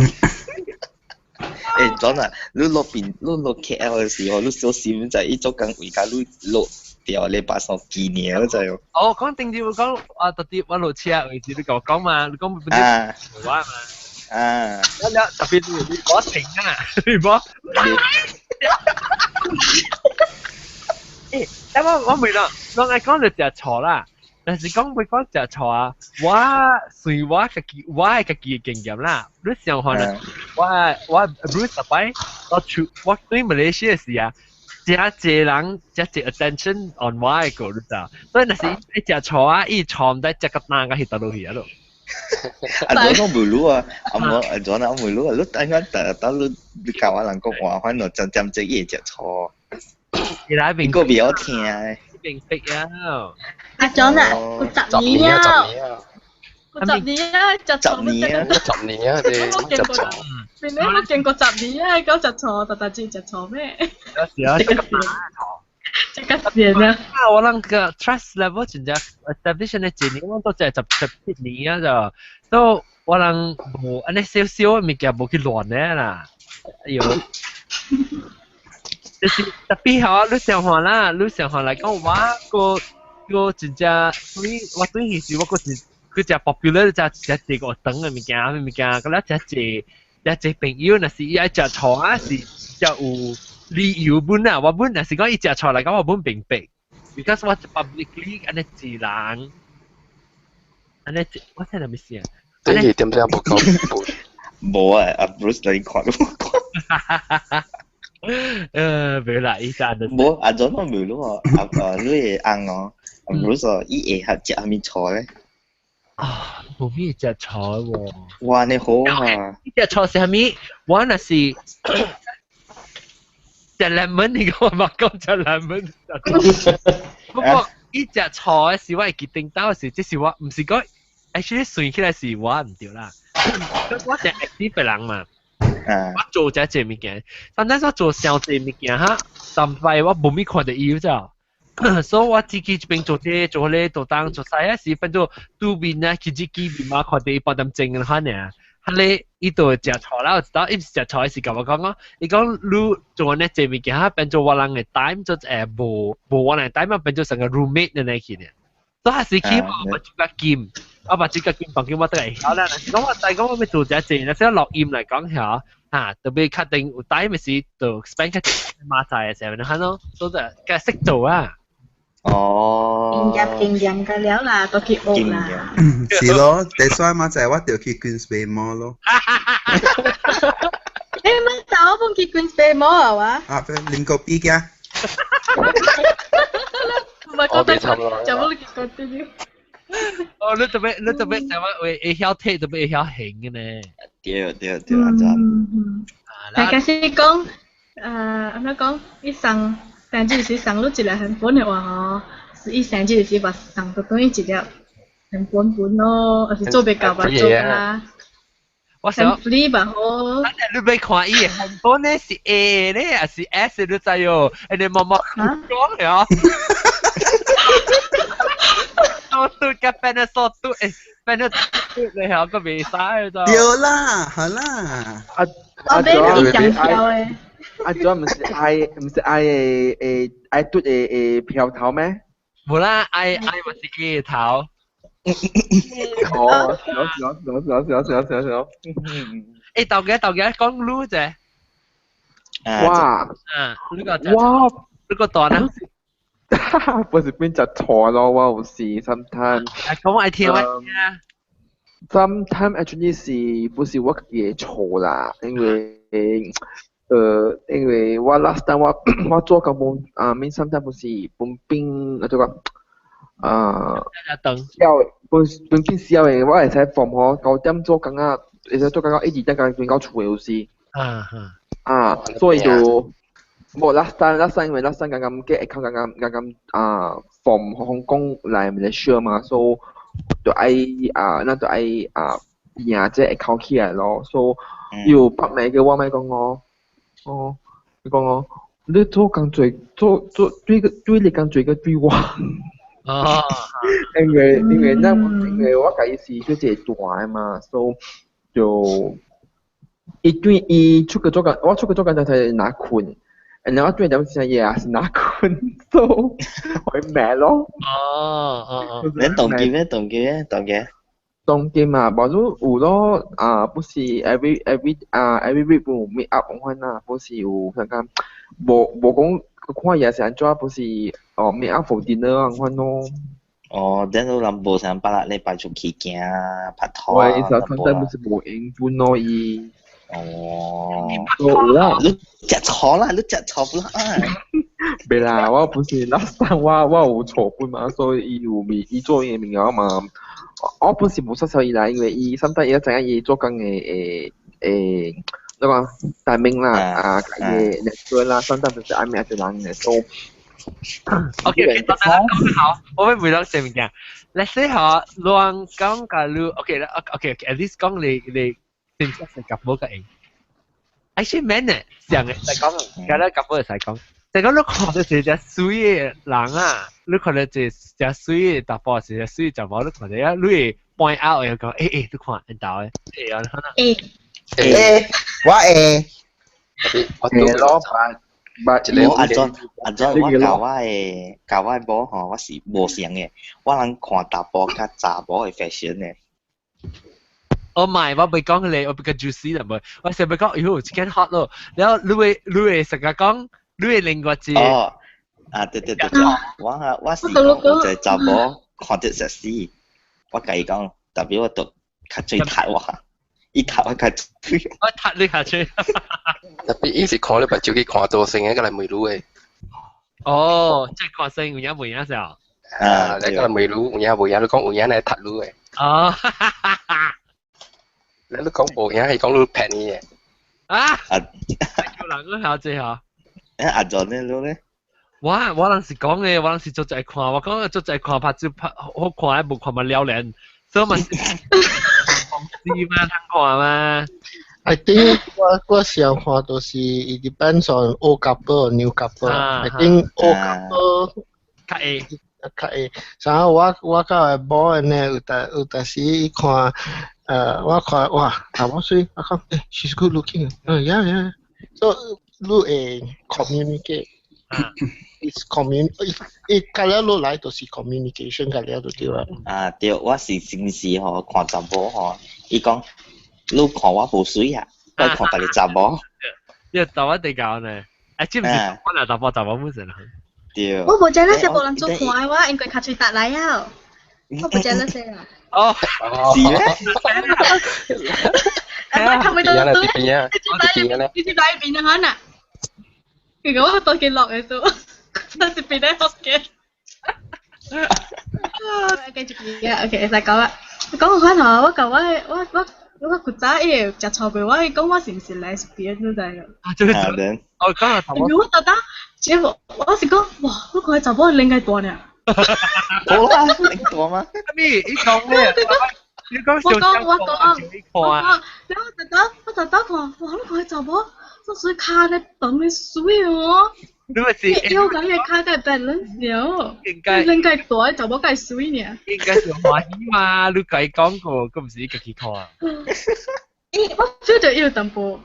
欸，John 啊，你落邊，你落 KL 的時候，你小心在伊做工為甲你落掉禮拜三幾年了就。哦，講定住講啊，特別我落車位置，你共我講嘛，你講本啊，我嘛。啊。了了，特別你你無停啊，你無。欸，但我我問啦，我愛講就食錯啦。但是講袂講食錯啊，我隨我家己我的家己的經驗啦。你想看啦，我我 Bruce 逐擺我出我對馬來西亞時啊，誠濟人誠濟 attention on 我的個，你知道？所以若是伊食錯啊，伊錯毋知食個單個去倒落去啊咯。啊，我無路啊，啊無啊，做哪無路啊？你等下等等你你教我人講話，反正真真正伊會食錯。伊來邊個袂曉聽。明白啊！阿 John 啊，有十年啊，有十年啊，食錯十年啊，十年啊，你食錯。你你冇見過十年啊？講食錯，特特只食錯咩？有時啊，這個線啊！啊，我諗個 trust level 真正 establish 的一年，我都只十十七年啊就，都我諗無按呢少少物件無去亂咧啦，哎喲。就是特別吼，你想看啦，你想看來講，我個個真正對，我對彼時我個是佢只 popular 只只這個等嘅物件，物件，咁咧只隻只隻朋友，若是伊愛食錯啊，是只有理由本啊，我本若是講伊食錯嚟講，我本明白，because 我 publicly 按呢一人，按呢我聽到咩事啊？你係點解無講？無啊，阿 Bruce 你看都無看。袂啦，伊就無阿 John 我袂咯，阿啊你會翁哦，阿 Bruce 哦，伊會學食啥物菜咧？啊，無咩食菜喎。哇，你好啊！伊食菜是啥物？我若是食 lemon，你講我嘛講食 lemon。不過伊食菜是我會決定到時，這是我毋是講，actually 算起來是我毋對啦。我是 active 的人嘛。我做這這物件，但係我做小這物件哈，但係我無咪看到伊咋，所以我自己這邊做這做那做當做西啊，是變做拄面啊，去自己面嘛看到伊半點鐘嘅款爾，哈咧伊就食錯啦，有一道伊毋是食錯，是共我講講，伊講你做呢這物件哈，變做我人嘅 time 做無無我人 time 啊，變做成個 roommate 呢呢去呢。所以是起我目睭金，我目睭金房間我都會曉啦。講我但講我欲做這濟，若是錄音來講曉，嚇特別確定有 time 時就 spend 較馬仔嘅時候，你看咯，所以就較識做啊。哦。經驗經驗個了啦，都去學啦。是咯，第三馬仔我就去 Queensway Mall 咯。你乜走本去 Queensway Mall 啊？啊，啉個啤嘅。唔係覺得就冇你結果。哦，你特別你特別想話會會曉睇，特別會曉行嘅呢？對對對，阿真。大家是講，按怎講？伊送，但就是送你一個 handphone 的話吼，是伊生日時嘛送到轉伊一粒 handphone 本咯，還是做袂到吧做啦。我想 free 吧好。你欲看伊的 handphone 呢是 A 呢，還是 S 你知喲？你默默講了。數嘟嘅變咗數嘟，變咗嘟你係個袂使就。對啦，好啦。阿阿你上票的。阿祖毋是愛毋是愛誒愛嘟的誒票頭咩？無啦，愛愛嘛是 A 頭。哦，是咯是咯是咯是咯是咯是咯是咯。誒，豆家豆家講擼者。哇！啊，呢個哇，呢個段啊。不是變隻錯咯，我有時 sometimes。講我愛聽我聽。 Sometimes actually 是不是我自己的錯啦？因為因為我 last time 我我做工本啊，mean sometimes 不是本兵啊，這個啊，小本本變小的，我會使放嗬9點做工啊，會使做工到一二點剛轉到厝的有時。啊啊，所以就無 last time last time 因為 last time 剛剛嘅 account 剛剛剛剛啊，from 香港來馬來西亞嘛，所以就愛啊，咱就愛啊，贏這 account 起來咯，所以有北美嘅我咪講我，哦，你講我，你做工做做做對個對你工做個對我。哦，因為因為咱因為我共伊是做一個大的嘛，所以就伊對伊出去做工，我出去做工就係拿困，然後我對點時也是拿困，所以會罵咯。哦哦哦，你動機咩？動機咩？動機？當機嘛，無你有咯啊，不是 every every 啊 every week 有 meet up 款啦，不是有看看，無無講看伊是按怎，不是哦 meet up for dinner 款咯。哦，等你人無啥百禮拜出去行拍拖我意思講真不是無閒本咯伊。哦，有啦，你食錯啦，你食錯啦。袂啦，我不是 last time 我我有錯本嘛，所以伊有物伊做伊的物件嘛。我本是無說受伊啦，因為伊 sometimes 伊知影伊做工的誒誒，那個 timing 啦，啊，伊的 natural 啦，sometimes 就是愛命一人的，所以。 OK，等等講好，我會回到這物件。Let's say 嗬，亂講甲你，OK 啦，OK，at least 講你你真正是夾無個用。Actually man 呢，上嘅就講，今日夾無會使講。就講你看到一隻水的人啊，你看到一隻水的查埔，一隻水查某，你看到啊，你會 point out 會講，欸欸，你看𪜶兜的，欸啊，你看啊。欸欸，我會。我會咯，我阿莊阿莊，我教我的教我的某吼，我是無相的，我人看查埔佮查某的 fashion 的。我唔係，我未講你，我比較 juicy 啦，唔，我成日講，喲，這間 hot 咯，然後你會成日講，你會另外一個。哦，啊對對對對，我是講有一個查某看著 sexy，我共伊講，特別我都較水踢我，伊踢我較水。我踢你較水。特別伊是看你目睭去看多先，個來問你的。哦，即係看先有影無影先。啊，你個來問你有影無影？你講有影來踢你的。哦。你講無影係講你騙你的。啊！叫人個曉這嚇。誒，阿john 呢？你咧？我人是講嘅，我人是做在看，我講做在看拍照拍好看，無看嘛了然，所以嘛是公司嘛，通看嘛。 I think 我想看就是 it depends on old couple or new couple. I think old couple 較會較會。然後我佮某呢，有當時伊看，我看哇，查某媠，我講，she's good looking. 嗯，yeah. So 你會 communicate. It's commun，伊佮了落來就是 communication 佮了就對啦。啊對，我是先時吼看查某吼，伊講你看我無媠啊，我看別個查某。你查某地教呢？啊，這毋是我若查某查某本身。對。我無知那些無人做看的話，應該較喙達來啊。我不知那些啦。哦，是咩？啊，我看不到都，你是哪一邊啊？可能？其實我當佢落嘅數，但是變得學嘅。繼續啊，OK，會使講啦。講個翻頭，我舊我我我我古早伊會食錯過，我伊講我是毋是 lesbian 你知無？啊，這個哦，講下頭。我特登，結果我是講，哇，我看查某臉較大呢。好啦，臉大嗎？咩？你講咩？你講我講我講我講，然後特登我特登看，哇，你看查某。做水跤咧長咧媠哦，你咪是腰咁嘅跤嘅 balance 了，應該應該大查某較媠呢。應該是歡喜嘛，你家講過，佢唔是家己看。咦，我 feel 到伊有淡薄，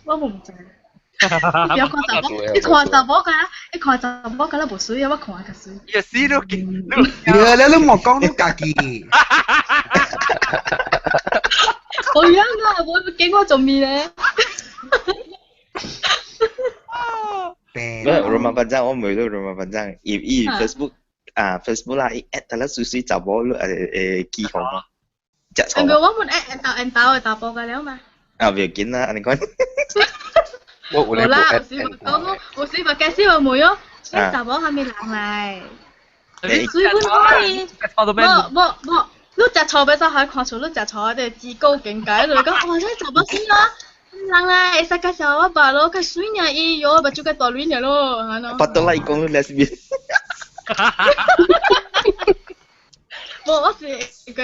我毋知。你不要看查某，你看查某敢，你看查某敢若無媠啊，我看較媠。也是你，你你莫講你家己。我樣啊，我見我做咩咧？唔係羅馬班長，我每到羅馬班長，伊伊 Facebook 啊 Facebook 啦，伊 add 得啦，媠媠查某記號嘛，食錯。因為我們 add 緣投緣投的查埔個了嘛。啊，唔要緊啦，按呢講。我無啦，有時嘛講，有時嘛解釋嘛問哦，你查某啥物人來？所以阮可以，無無無，你食錯欲使予看出你食錯的機構見解，就是講哇，這查某媠啊！人來會使介紹我爸咯，較媠爾伊喲，目睭較大蕊爾咯，按呢。巴多拉伊講你 lesbian。無，我是一個，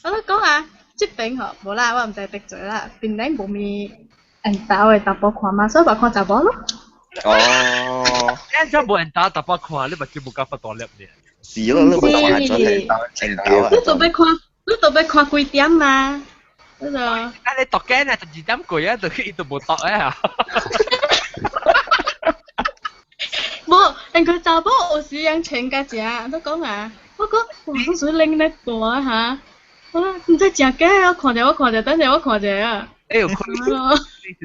我咧講啊，這邊吼無啦，我毋知得罪啦，檳榔無咪緣投的查埔看嘛，所以嘛看查某咯。哦。你怎無緣投查埔看，你目睭無夠發大粒爾。是咯，你無看準係緣投啊。你都欲看，你都欲看幾點嘛？嗰個。啊！你讀緊啊，12點過啊，就去伊都無讀啊。無，因為查某有時樣穿較正，都講啊，我講哇，我水拎咧大哈，我毋知誠假，我看者我看者，等下我看者啊。欸，有看，你是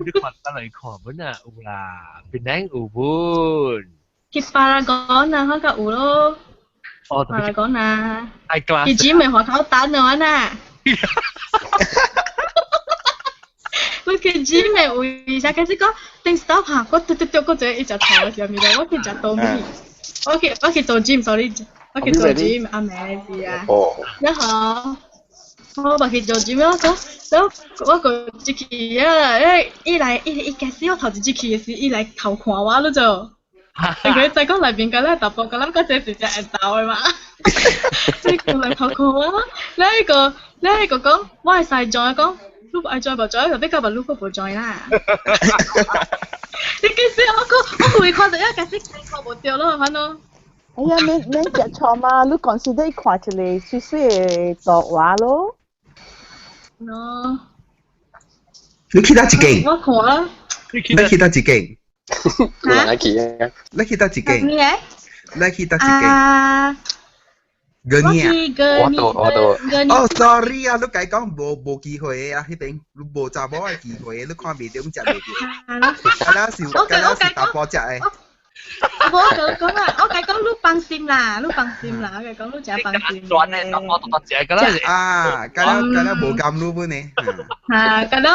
你看等來看本啊，有啦，檳榔有本。去巴拉講啊，可較有咯。哦，巴拉講啊。愛 class。伊姊妹外口等我呢。我去姊妹有一下開始講，頂 stop 下，我嘟嘟嘟，我就一直頭上面我去食冬米，我去做 gym，sorry，我去做 gym，阿妹是啊。然後我嘛去做 gym，我講，然後我個入去啊，伊來伊伊開始我頭一入去的時，伊來偷看我咯就。因為在講內面敢若查埔，敢若這是只緣投的嘛，所以佢來偷看我，你彼個講，我會使 join 講，你愛 join 無 join，就比較無你閣無 join 啦。你其實我講，我會看到一開始看無著咯，反正。哎呀，免免食錯嘛，你 consider 看一個媠媠的圖畫咯。喏。你去佗一間？我看啊。你去佗一間？有人愛去啊？你去佗一間？咩？你去佗一間？啊！我去我都我都。哦，sorry 啊，你計講無機會啊，彼邊你無查某的機會，你看袂著，食袂著。敢若是敢若是查埔食的。我講講啊，我講你放心啦，你放心啦，我講你誠放心。轉咧，我都食個啦。啊，敢若敢若無甘你本呢？啊，敢若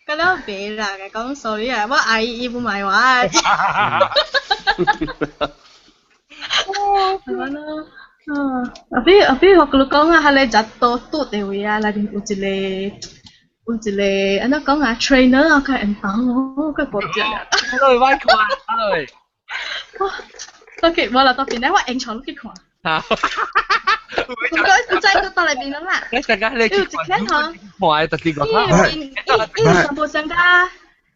敢若袂啦，講 sorry 啊，我阿姨伊不買我啊。係咪咯？啊，後邊我佮你講啊，彼个食多拄的位啊，內面有一個按怎講啊，trainer 啊，較緣投哦，較大隻啊。我來看，我來。哇！OK，無啦，到邊咧，我用床去看。嚇！唔該，唔知佢到內邊啦。你陣間你有一間吼，看特別個。伊伊有淡薄相加，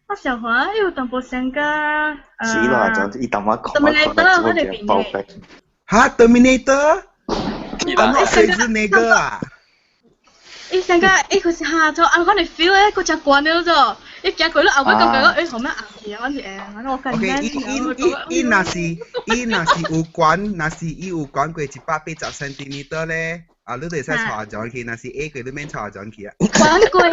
我想看，伊有淡薄相加。死啦！就伊淡薄看，我看到這個爆發。哈，Terminator？啊，那誰是那個啊？伊上個伊佢是下咗，啊，我哋 feel 咧，佢真慣了咗。伊行過了後尾感覺講，欸，後尾硬去啊，我是會，我感覺。 OK，伊伊伊伊若是有懸，若是伊有懸過180 centimeter 咧，啊，你就會使帶阿 John 去；若是矮過，你免帶阿 John 去啊。懸過，我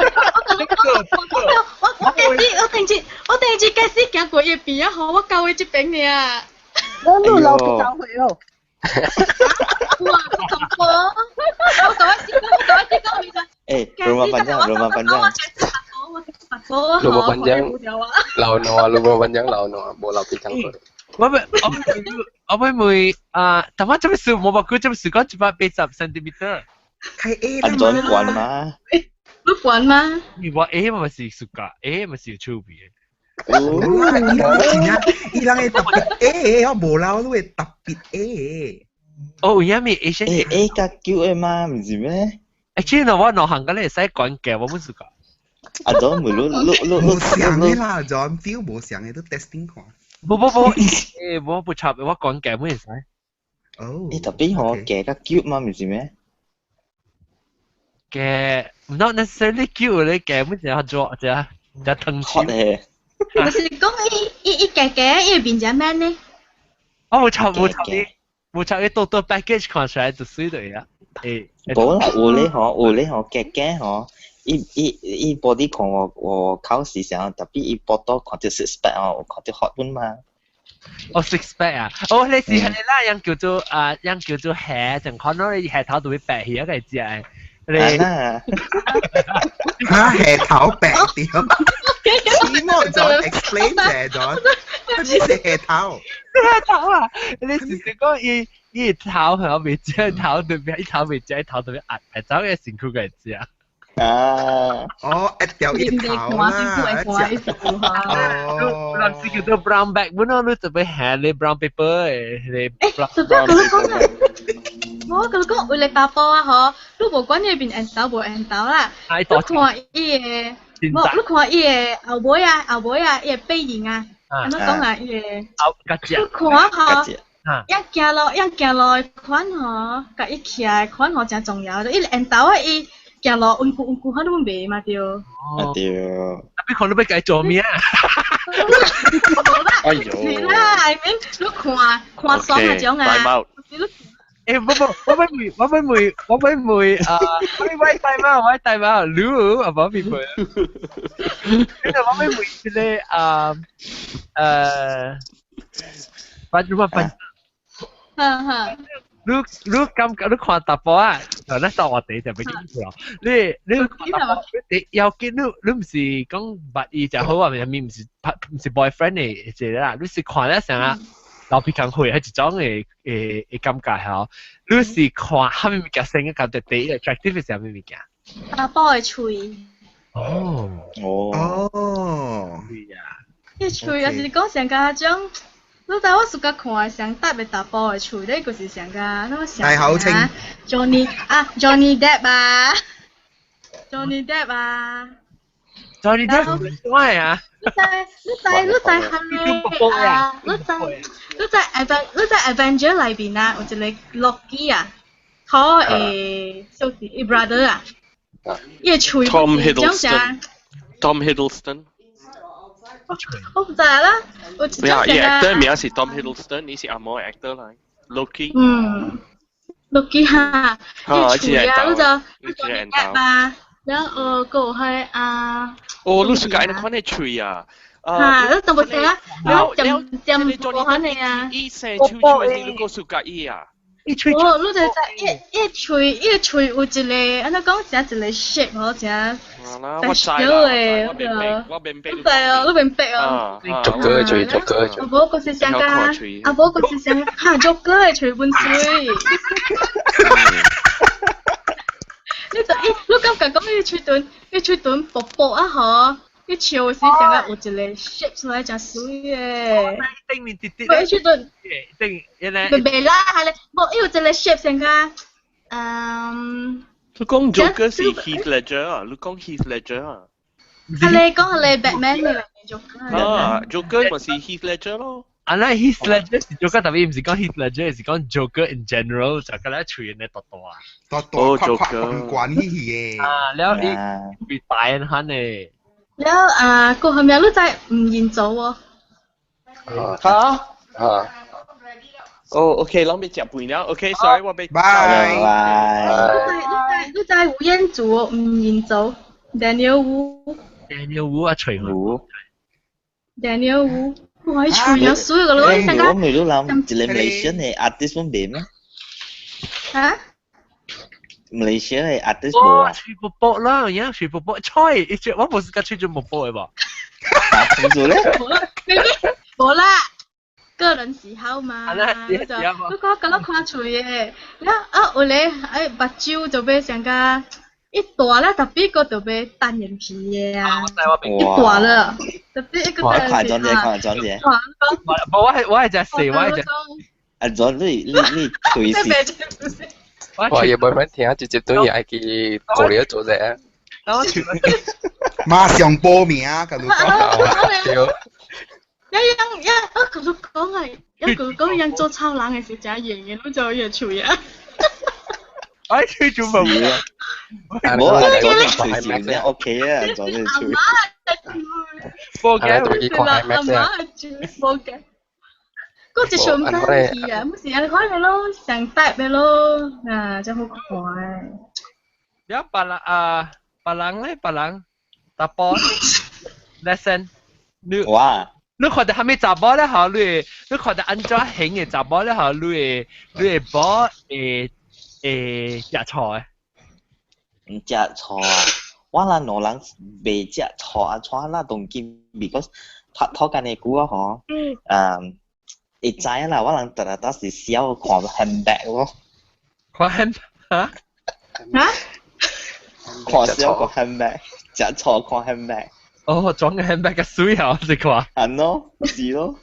我我我開始，我第一次開始行過伊邊啊，吼，我到伊這邊爾。我你老幾歲哦？哇，咁多！我講一次，我講一次講咪就。 Eh, rumah panjang, rumah panjang. Rumah panjang, 老挪，rumah panjang 老挪，無老鼻孔過。我欲我欲問啊，但我這麼數，無把佢這麼數講180 centimeter。開 A 安怎懸嘛？你懸嗎？你話 A 嘛是暑假，A 嘛是有趣味。哦，伊人真正，伊人會特別 A，我無老，你會特別 A。哦，有影咪 A 先 A A 較久的嘛，毋是咩？欸，其實我兩項個你會使講嘅，我本暑假。阿 John 咪你你你無相的啦，John feel 無相的，你 testing 看。無無無，欸，我不插，我講嘅本會使。哦。欸，特別吼，夾較久嘛，毋是咩？夾 not necessarily 久咧，夾本是較做只只藤手。嘅。就是講伊伊伊夾夾，伊變成咩呢？我無插無插你，無插你多多 package 看出來就水對啊。欸，無啦，有咧吼，有咧吼，夾夾吼，伊伊伊 body 看我我考試時候，特別伊波多看到 six pack 哦，看到 hot 本嘛。哦，six pack 啊！哦，你是係啦，樣叫做啊，樣叫做蝦，就看到你蝦頭都會白起一個字啊。你嚇蝦頭白掉？起碼就 explain 者咗，咩是蝦頭？蝦頭啊！你是講伊伊頭係未知頭對面，伊頭未知頭對面壓，係走嘅身軀個字啊！啊！哦，一掉一頭啦，哦，人是叫做 brown bag，本來你特別下你 brown paper 嘅，你。欸，特別佢講啊，我佢講為了查埔啊，嗬，你無管伊邊緣投無緣投啦，你看伊的，無你看伊的後尾啊，後尾啊，伊的背影啊，按怎講啊，伊的，你看嗬。一行路一行路的款吼，佮伊徛的款吼誠重要，伊緣投啊，伊行路溫久溫久，可攏袂嘛對。啊對。特別看你欲共伊做咩啊？哎呦！是啦，I mean 你看看爽嗰種啊。欸，不不，我欲問，我欲問，我欲問啊！我我帶貓，我帶貓，你啊，冇people。跟住我欲問這個啊，反正我反。哈哈。你你感覺你看查埔啊？嗱，咱到話題就袂記咯。你你看查埔，你要緊你你毋是講捌伊就好啊？咪毋是拍毋是 boyfriend 的一個啦。你是看了啥老皮工會係一種的的的感覺吼。你是看啥物物件先感覺第一 attractive 是啥物物件？查埔的喙。哦。哦。哦。對呀。伊喙也是講上加種。你知我暑假看的上特別查埔的喙咧，就是上個那麼大口清 Johnny 啊，Johnny Depp 啊，Johnny Depp 啊，Johnny Depp 咩啊？你知你知你知係咩啊？你知 Avenger 內邊啊，有一個 Loki 啊，好誒，小弟伊 brother 啊，伊的喙 Tom Hiddleston，Tom Hiddleston。我唔知啦，有一種咩啊？伊 actor 名是 Tom Hiddleston，伊是阿毛 actor 嚟，Loki。嗯，Loki 哈，伊喙啊，你就你就啊，然後個係啊。哦，你是講你看你喙啊？嚇，你就冇食啊？你浸浸過肯定啊？伊生手手的時，你個暑假伊啊？哦，你就知伊伊喙伊喙有一個，按怎講，成一個 shape 吼，成特小的，我我明白，你知哦，你明白哦。逐個喙，逐個喙。阿無閣是啥個？阿無閣是啥？哈，逐個的喙本水。你就伊，你感覺講伊喙唇，伊喙唇薄薄啊吼？伊笑時成個有一個 shape 出來，誠媠的。頂面直直。伊喙唇。頂，因為。袂袂啦，係咧，無伊有一個 shape 成個，嗯。你講 Joker 是 Heath Ledger 啊？你講 Heath Ledger 啊？係咧，講係咧 Batman 嚟 Joker。啊，Joker 咪是 Heath Ledger 咯。啊，那 Heath Ledger 是 Joker，特別唔是講 Heath Ledger，是講 Joker in general，就個咧喙咧大大。大大闊闊懸懸去的。啊，了伊會大漢的。了啊，過後面你知吳彥祖喎？嚇嚇。哦，OK，攏欲食飯了。OK，sorry，我欲。拜拜。你知吳彥祖吳彥祖，Daniel Wu。 Daniel Wu 啊，隨我。 Daniel Wu，我喺隨啊，水個咯，成個。我未都諗，一個 Malaysian 的 artist 本未咩？嚇？ Malaysia 的 artist 無啊？吹波波啦，而家吹波波，吹，一隻我無是甲吹做波波的噃。點做咧？無啦，個人喜好嘛。就你講咁樣看喙的，了啊有咧，哎目睭就欲成個一大啦，特別個就欲單眼皮的啊。一大了，特別一個單眼皮。看裝者，看裝者。無我係隻細，我係隻。啊，裝你喙是。我伊 boyfriend 聽直接等於愛去過嚟做者。馬上報名啊！佮你講。對。一樣一我佮你講啊，一佢講樣做臭人的時真型的，你就越喙啊。哎，吹做冇？冇啊，做啲喙是真 OK 啊，做啲喙。冇嘅，阿媽係冇嘅。嗰隻上真氣啊，冇時間看嘅咯，上搭嘅咯，啊，真好看。了別人啊，別人咧，別人查甫，lesson，你哇，你看到蝦米查某咧？吼，你看到按怎型的查某咧？吼，你會無會食醋的？毋食醋啊！我人兩人袂食醋啊，怎啦當今，because 拍拖間的久啊吼，嗯。會知啦，我人特特當時笑看 handbag 咯。看 hand 嚇？嚇？看笑看 handbag，食醋看 handbag。哦，裝個 handbag 嘅水啊，你看。係咯，是咯。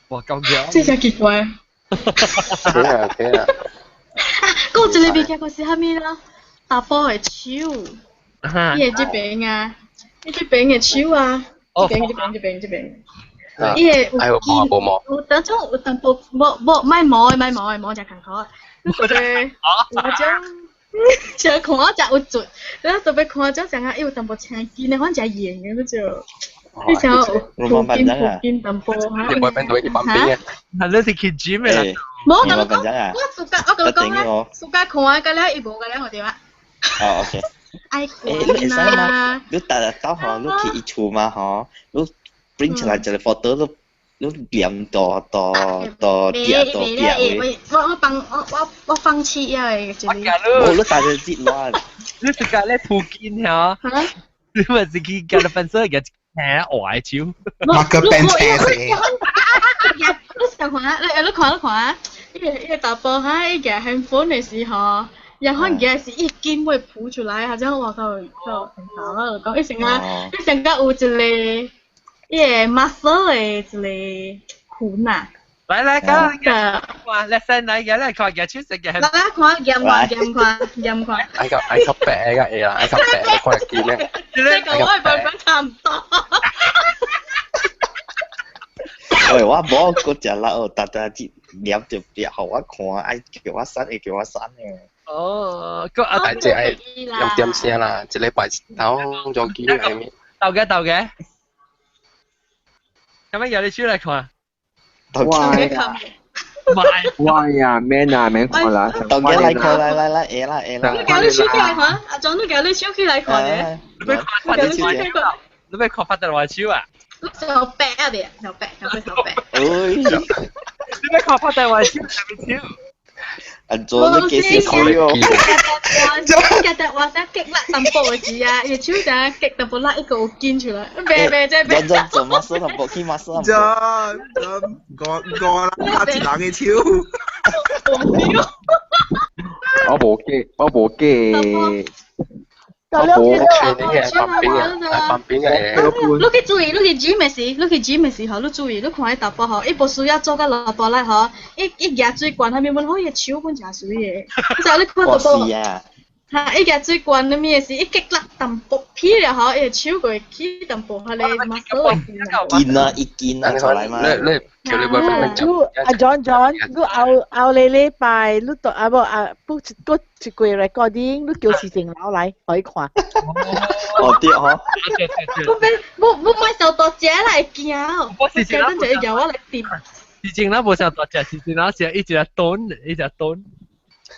哇，咁樣。這真奇怪。對啊，對啊。啊，閣有一個物件，閣是啥物啦？查埔的手。伊的這邊啊，伊這邊的手啊，這邊這邊這邊這邊。伊會有筋，有當種有淡薄無無莫摸的，莫摸的，摸誠艱苦。對，有種，誠看誠有準，你特別看種像啊，伊有淡薄青筋的，反正誠型的，你就，你像有塗筋塗筋淡薄哈。你 boyfriend 對佢旁邊啊？係你是去 gym 的啦。無，我共你講，我暑假我共你講啊，暑假看甲了伊無甲了，對吧？哦，OK。愛看啊！你逐日到吼，你去伊厝嘛吼，你。print 出來一個 photo，你黏到到到壁到壁嘅。我放我放棄啊！個。無，你大隻節亂。你是講咧塗筋嚇？你咪是去夾了粉色嘅聽壞手。馬克變車死。你想看啊？你看你看啊！伊個查埔哈，伊舉 handphone 的時候。然後舉是一筋會浮出來，好像我靠，就很好啦。講伊成個，伊成個有一個。伊個 muscle 的一個款啊！來來，講看，來先來個來看，舉手食嘅。來來看，驗看驗看驗看。愛個愛較白個會啦，愛較白看見咧。這個我會講差唔多。喂，我無閣食辣哦，逐逐節黏著壁，予我看，愛叫我刪，會叫我刪的。哦，個啊，大隻愛用點聲啦，一禮拜頭咗幾個咩？豆嘅豆嘅。咁樣有你手來看。哇呀！哇呀，免啊免看啦，當然來看來來來，會啦會啦。你叫你手起來看，阿莊你叫你手起來看咧。你欲看發手啊？你欲看發電話手啊？你小白啊你，小白，小白小白。哎，你欲看發電話手？啥物手？阿莊你幾時手哦？我記得我先激辣淡薄的時啊，伊手成激淡薄辣，伊個有筋出來，白白這白。認真做馬斯淡薄，去馬斯淡薄。真真我我啦，拍一人的手。我無記，我無記。我無嘅，旁邊嘅，旁邊嘅。你去注意，你去 gym 的時，你去 gym 的時吼，你注意，你看彼查埔吼，伊無需要做甲落大力吼，伊伊舉水罐啥物，阮好伊的手本誠媠的。你知你看查埔。哈！伊舉水罐啥物的時，伊激力淡薄起了吼，伊的手就會起淡薄，彼個 muscle 會筋啊，伊筋啊，出來嘛。你你叫你 boyfriend 你阿 John John，你後後個禮拜你到啊無啊，不一個一個 recording，你叫事情留來，予伊看。哦對吼。我欲我我莫傷大隻啦，會驚。我是等陣伊叫我來掂。事情啦無傷大隻，事情啦是一直蹲，一直蹲。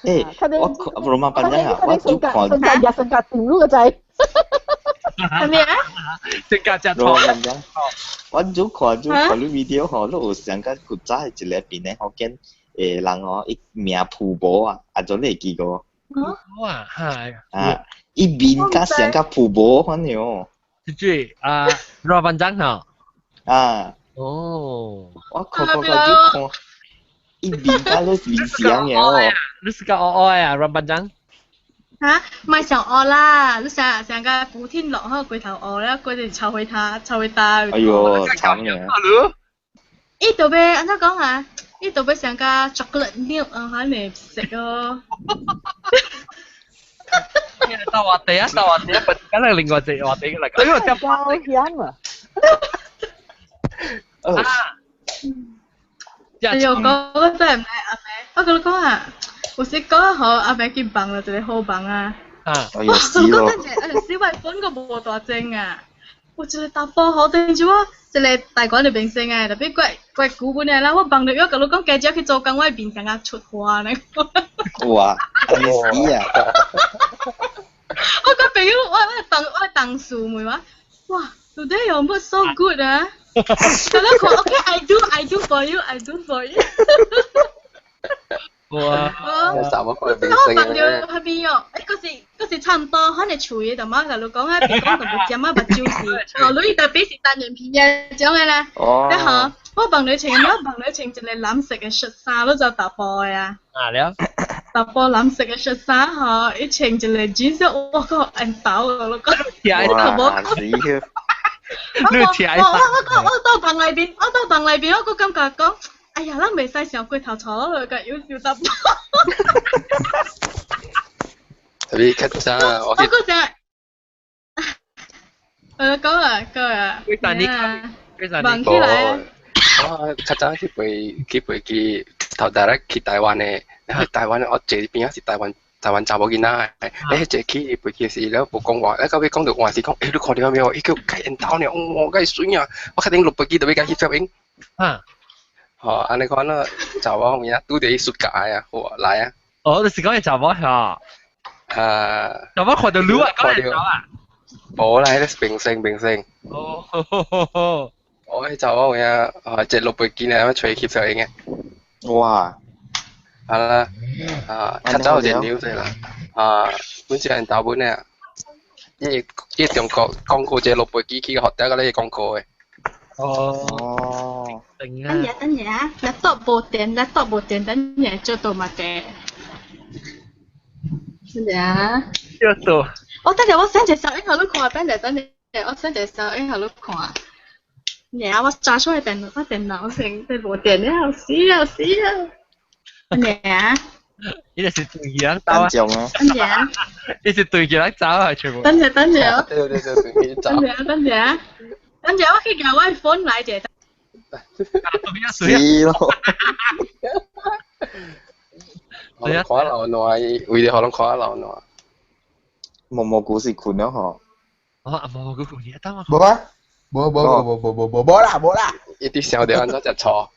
誒，我看羅馬班長啊，我就看。身價身價掂你個仔。係咩啊？身價只羅馬班長，我就看就看你 video 吼，你有上個古早一個邊咧福建誒人哦，伊名鋪無啊，阿陣你會記過？哇，係。啊，伊面甲上個鋪無款樣。對啊，羅馬班長吼。啊。哦。我看看看就看。伊面甲你面像嘅哦，你是個烏烏啊，阮班長。嚇，唔係上烏啦，你成成個古天樂呵，龜頭烏了，龜就臭灰他，臭灰他。哎呦，慘嘅。伊特別按怎講啊？伊特別上個 chocolate milk 啊，還未食哦。到話題啊，到話題啊，梗係另外一個話題嚟講。哎呦，夠香啊！啊。哎呦，講我真係唔係阿妹，我跟你講啊，有時講好阿妹去放了一個好房啊。啊！我講等陣，哎，小慧本個無大精啊，有一個查埔好，等陣我一個台灣的明星啊，特別怪怪古本的啦，我望著我跟你講，加少去做工，我面上啊出汗呢。哇！按呢死啊！我個朋友，我我同我同事問我，哇，today your mood so good 啊！佢都講 OK，I do, I do for you, I do for you。哇！我放著彼邊哦，欸，嗰時嗰時差唔多，可能厝的淡薄，甲你講啊，別講淡薄尖啊，目睭是，哦，你特別是單眼皮啊種的啦。哦。你吼，我望你穿，我望你穿一個藍色的恤衫，你知查埔的啊？啊了。查埔藍色的恤衫吼，伊穿一個 jeans，我講按頭啊，我講。哇！死我我我我到房內面，我到房內面，我閣感覺講，哎呀，咱袂使上過頭錯落去，甲有小淡薄。特別較早，我我閣成，講啊講啊，幾十年，幾十年，忙起來。我較早去飛去飛機，頭第日去台灣的，然後台灣我坐邊仔是台灣。台灣查某囡仔，你坐起飛機時了無講話，到尾講到話是講，欸，你看著沒有？伊叫開緣投呢，哇，該媠啊！我確定落飛機就欲共翕攝影。啊，吼，按呢款咯，查某有影拄著伊暑假啊，好啊，來啊。哦，就是講伊查某嚇。啊。查某看著女啊，講會走啊？無啦，彼個明星明星。哦。哦，彼查某有影，啊，坐落飛機呢，揣翕攝影的。哇！啊啦，啊，較早有一個牛啦，啊，本身𪜶投本的，伊伊中國廣告這落飛機去學得個咧廣告的。哦。等下等下，laptop 無電，laptop 無電，等下做到嘛電。等下。做到。我等下我 send 一首音予你看，等下等下，我 send 一首音予你看。等下我抓出來電腦，我電腦先，無電了，死了死了。咩啊？呢個是對人走啊！等下，呢是對人走啊！全部。等下等下。對對對，對人走。等下等下，等下我去叫我 phone 來者。死咯！我看流汗，為了可能看流汗。毛毛菇是困了吼。哦，毛毛菇困，等我。無啊，無無無無無無無啦無啦。伊啲想著按怎食醋？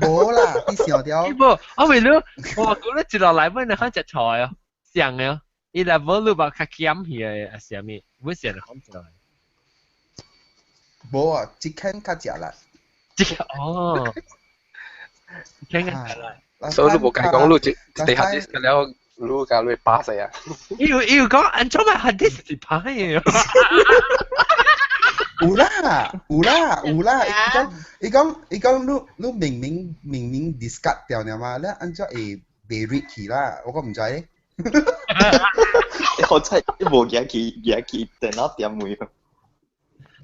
無啦，你想著。無，我為你，我講你一落來問你看食醋哦，像哦，伊若無你把較減去的，還是啥物？阮想著講出來。無啊，這間較食力。這個哦，這間較食力。所以你無解講，你一地下啲了，你甲你巴死啊！伊有伊有講，按怎咪下啲是歹的？有啦，有啦，有啦！伊講伊講伊講，你你明明明明 discard 掉了嘛，你按怎會袂 read 去啦？我講毋知咧。好彩無舉去舉去電腦店位。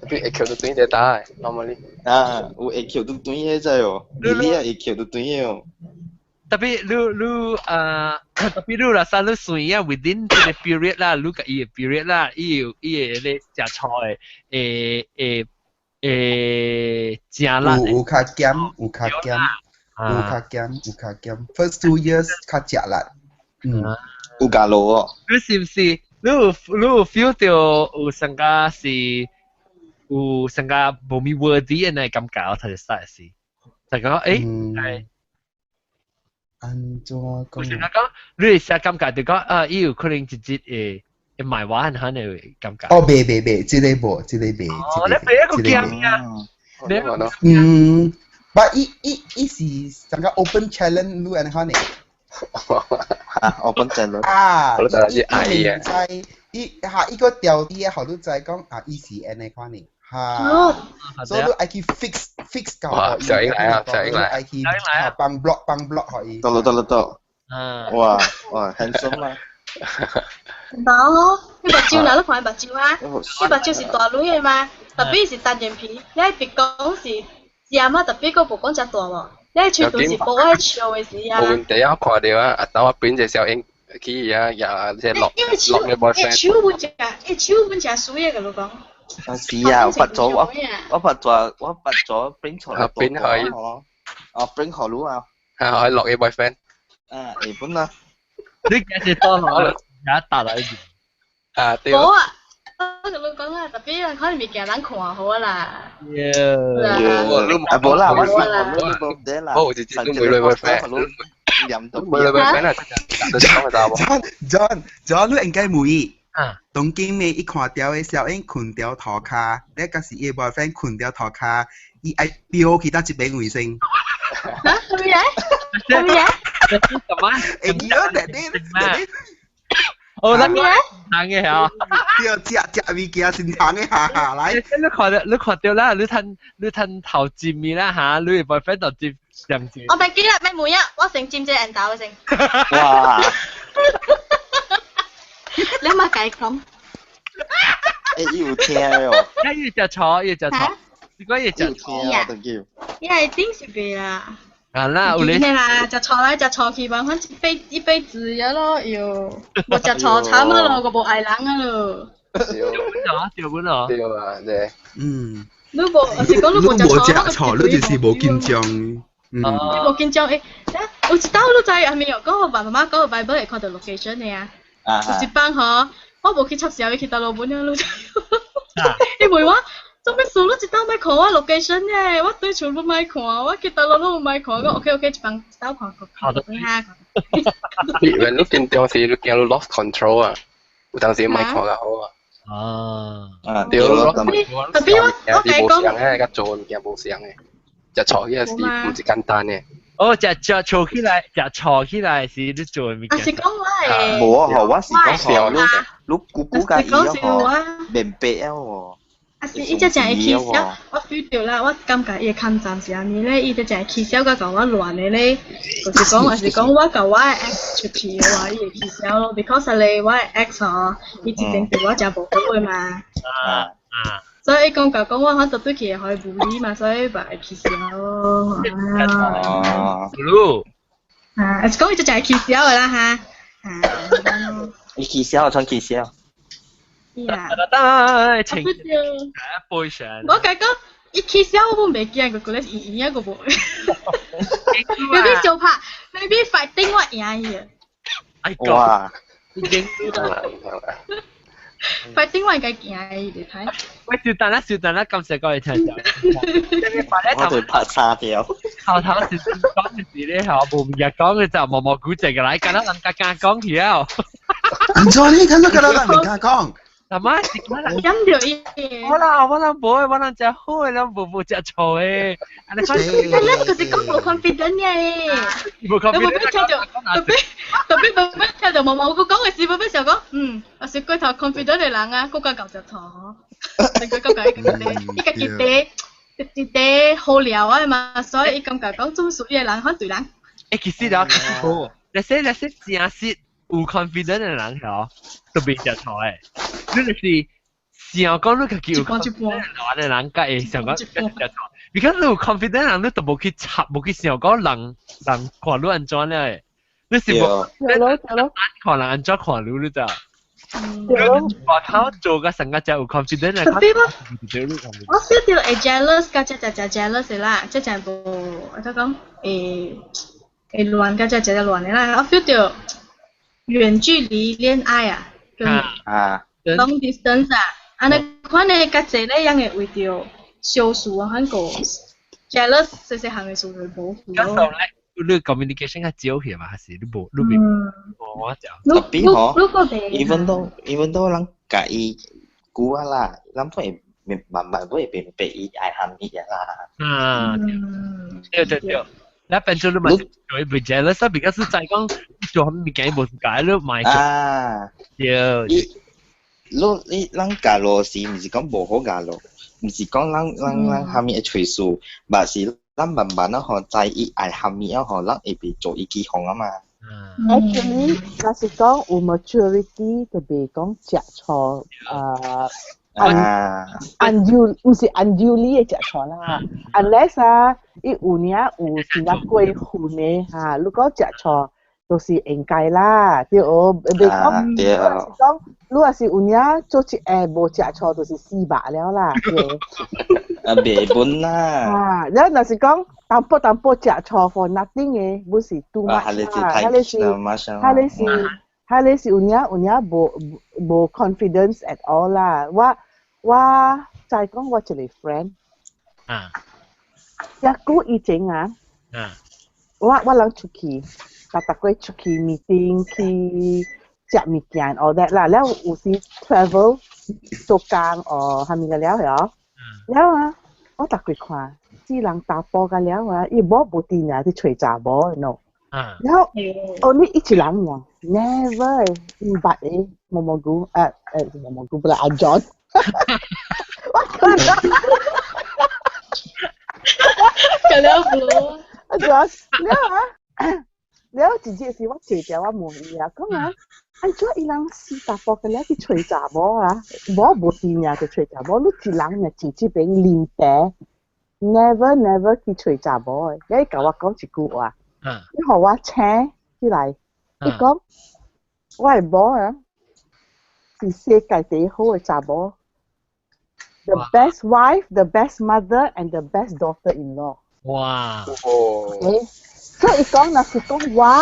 特別會扣到轉一打，normally。啊，有會扣到轉的在哦，你啊會扣到轉的哦。特別你你啊，特別你若使你算啊，within 這個 period 啦，你甲伊個 period 啦，伊有伊會咧食醋的，會會會誠力。有有較減，有較減，有較減，有較減。First 2 years 較食力。嗯。有加落哦。你是毋是？你有 feel 到有成個是有成個無咪 worthy 的感覺，我頭先說是，就講欸，係。按怎講？有成個講，你會啥感覺？就講啊，伊有可能一日會會賣我很的感覺。哦，袂袂袂，這個無，這個袂。哦，你袂一個驚啊？嗯，但伊伊伊是成個 open challenge 你按呢款的。啊，open challenge。啊，我都是愛啊。知，伊哈伊個調啲予你知講啊，伊是按呢款的。哈，所以你愛去 fix fix 到，小英來啊，小英來，愛去幫 block 幫 block 予伊。得咯得咯得。啊。哇哇，handsome 啊！無咯，你目睭哪？你看伊目睭啊？伊目睭是大女的嘛？特別是單眼皮，你別講是尖啊，特別閣無講遮大無。你喙唇是薄愛笑的時啊。無問題啊，看到啊，阿豆我變一個小英去啊，也這落落嘅 boyfriend。伊手本正，伊手本正水的，佮你講。啊是啊，我發咗我我發咗我發咗 print 出來。 print 可以。哦，print 好咗啊。啊，可以落嘅 boyfriend。啊，日本啊。你幾時多落？也打來住。啊，對。無啊，我同你講啊，特別人可能物件人看好啦。啊，無啦，我是我無得啦。我直接都冇女 boyfriend。冇女 boyfriend 啊！ John John John，你應該問伊。啊！當今暝伊看到的小英睏佇塗跤，你甲是伊 boyfriend 睏佇塗跤，伊愛飆去佗一邊衛生。啊？啥物來？啥物來？什麼？會記得弟弟弟弟。哦，那個糖嘅嚇。對，食食物件真糖的，哈哈來。你看到你看到啦，你趁你趁頭尖面啦嚇，你 boyfriend 就接上住。我袂記啦，咩問啊？我先尖這個頭先。哇！你嘛共伊講？欸，伊有聽哦。伊食醋，伊食醋。你講伊食醋。啊，當叫。伊係頂是袂啦。啊啦，有咧。啦，食醋來食醋去，反正一輩一輩子啊咯，喲，無食醋慘啊咯，我無愛人啊咯。對啊，對本啊。對啊，對。嗯。你無，是講你無食醋，你就是無緊張。你無緊張欸，有一道你知係咪？講我爸爸媽媽講我 Viber 會看到 location 的啊。有一擺吼，我無去插銷，伊去倒落本啊，你知？伊問我做咩事？你一道欲看我 location 呢？我對厝攏莫看，我去倒落攏莫看。我 OK OK，一放一道看看看下。你你緊張時，你驚你 lost control 啊！有當時莫看較好啊。啊。啊，對咯。特別我我共伊講。無相的，佮做物件無相的，食錯起來是毋是簡單的。哦，食食錯起來，食錯起來是你做的物件。啊，是講我的。無啊，吼，我是講吼，你你姑姑佮伊吼，明白啊喎。啊是，伊才誠會起痟，我 feel 到啦，我感覺伊的抗戰是按呢咧，伊才誠會起痟佮共我亂的咧，就是講，還是講我共我的 ex 出去的話，伊會起痟咯，because 咧我的 ex 吼，伊之前對我誠無好的嘛。啊啊。所以伊講甲講我反正對佢會予伊無理嘛，所以嘛會起痟咯。哦。啊，是講伊就誠會起痟的啦哈。啊。伊起痟，穿起痟。呀！噠噠，情背上。我共伊講，伊起痟我袂驚，佢覺得伊贏個無。maybe 相拍，maybe fighting 我贏伊。哎哇！已經快點我應該行的就睇。喂，小等啦，小等啦，感謝各位聽眾。我對拍沙條。頭頭是講嘅事咧，係我無日講嘅就毛毛古仔嘅啦，敢若人家敢講起啊。安怎你敢若敢若人家講？阿媽是我人飲著伊。我啦，我人無，我人食好的，咱無食錯的。啊，你看，咱就是講無 confident 嘅。無 confident。特別聽著，特別特別無欲聽著毛毛古講嘅時，無欲想講，嗯，我是過頭 confident 的人啊，閣較𠢕食錯吼。你感覺伊家己，伊家己佇佇佇好料啊嘛，所以伊感覺講總屬於的人，反對人。欸，其實了，那些那些真實有 confident 的人吼，都袂食錯的。你就是想講你家己有 confident 的人，才會想講食錯。because 你有 confident 人，你都無去插，無去想講人人看你按怎咧。你是無？對咯對咯。看人按怎看你，你知？對咯。我頭做個成個只有 confident 的。特別我，我 feel 著會 jealous，佮這只只 jealous 的啦，這只無，怎講會會亂，佮這只只亂的啦。我 feel 著遠距離戀愛啊，跟 long distance 啊，按呢款的較濟咧，樣會為著相處啊，很個 jealous 細細項的事就無去咯。你 communication 較少去嘛，還是你無你未？我就特別嗬，even though 咱佮伊久啊啦，咱都會慢慢會明白伊愛蝦米啦。啊，對對對。你變做你嘛會被 jealous 啊，because 你知講做蝦米物件無解，你賣啊。對。你你咱教路是毋是講無好教路？毋是講咱咱咱蝦米會吹數，嘛是咱慢慢啊吼知伊愛蝦米啊吼，咱會袂做伊饑荒啊嘛。 Actually，若是講有 maturity 就袂講食錯，undue 毋是 unduly 的食錯啦。Unless 啊，伊有影有真正過分的哈，如果食錯，就是應該啦，對哦，袂講，對如果是講，如果是有影做一下無食錯，就是死肉了啦，對。啊，袂本啦。啊，了若是講淡薄淡薄食錯 for nothing 的，不是 too much 啦，彼个是，彼个是，彼个是有影有影無無 confidence at all 啦。我我再講我一個 friend，啊，遮久以前啊，我我人出去。逐逐過出去 meeting 去食物件 all that 啦，了有時 travel 做工哦，啥物個了係了啊，我逐過看，這人查埔個了啊，伊某無佇爾去揣查某喏。然後 only 伊一人爾，never 毋捌的毛毛菇，誒誒毛毛菇不啦阿 John，我看到，個了無，阿 John，了啊。了一日是我坐著我問伊啊，講啊，按怎伊人死查埔個了去揣查某啊？某無佇爾就揣查某，你一人爾坐這邊啉茶，never never 去揣查某的。了伊共我講一句話，伊予我請起來，伊講我的某啊是世界第一好的查某，the best wife, the best mother and the best daughter-in-law。哇！欸，所以伊講若是講我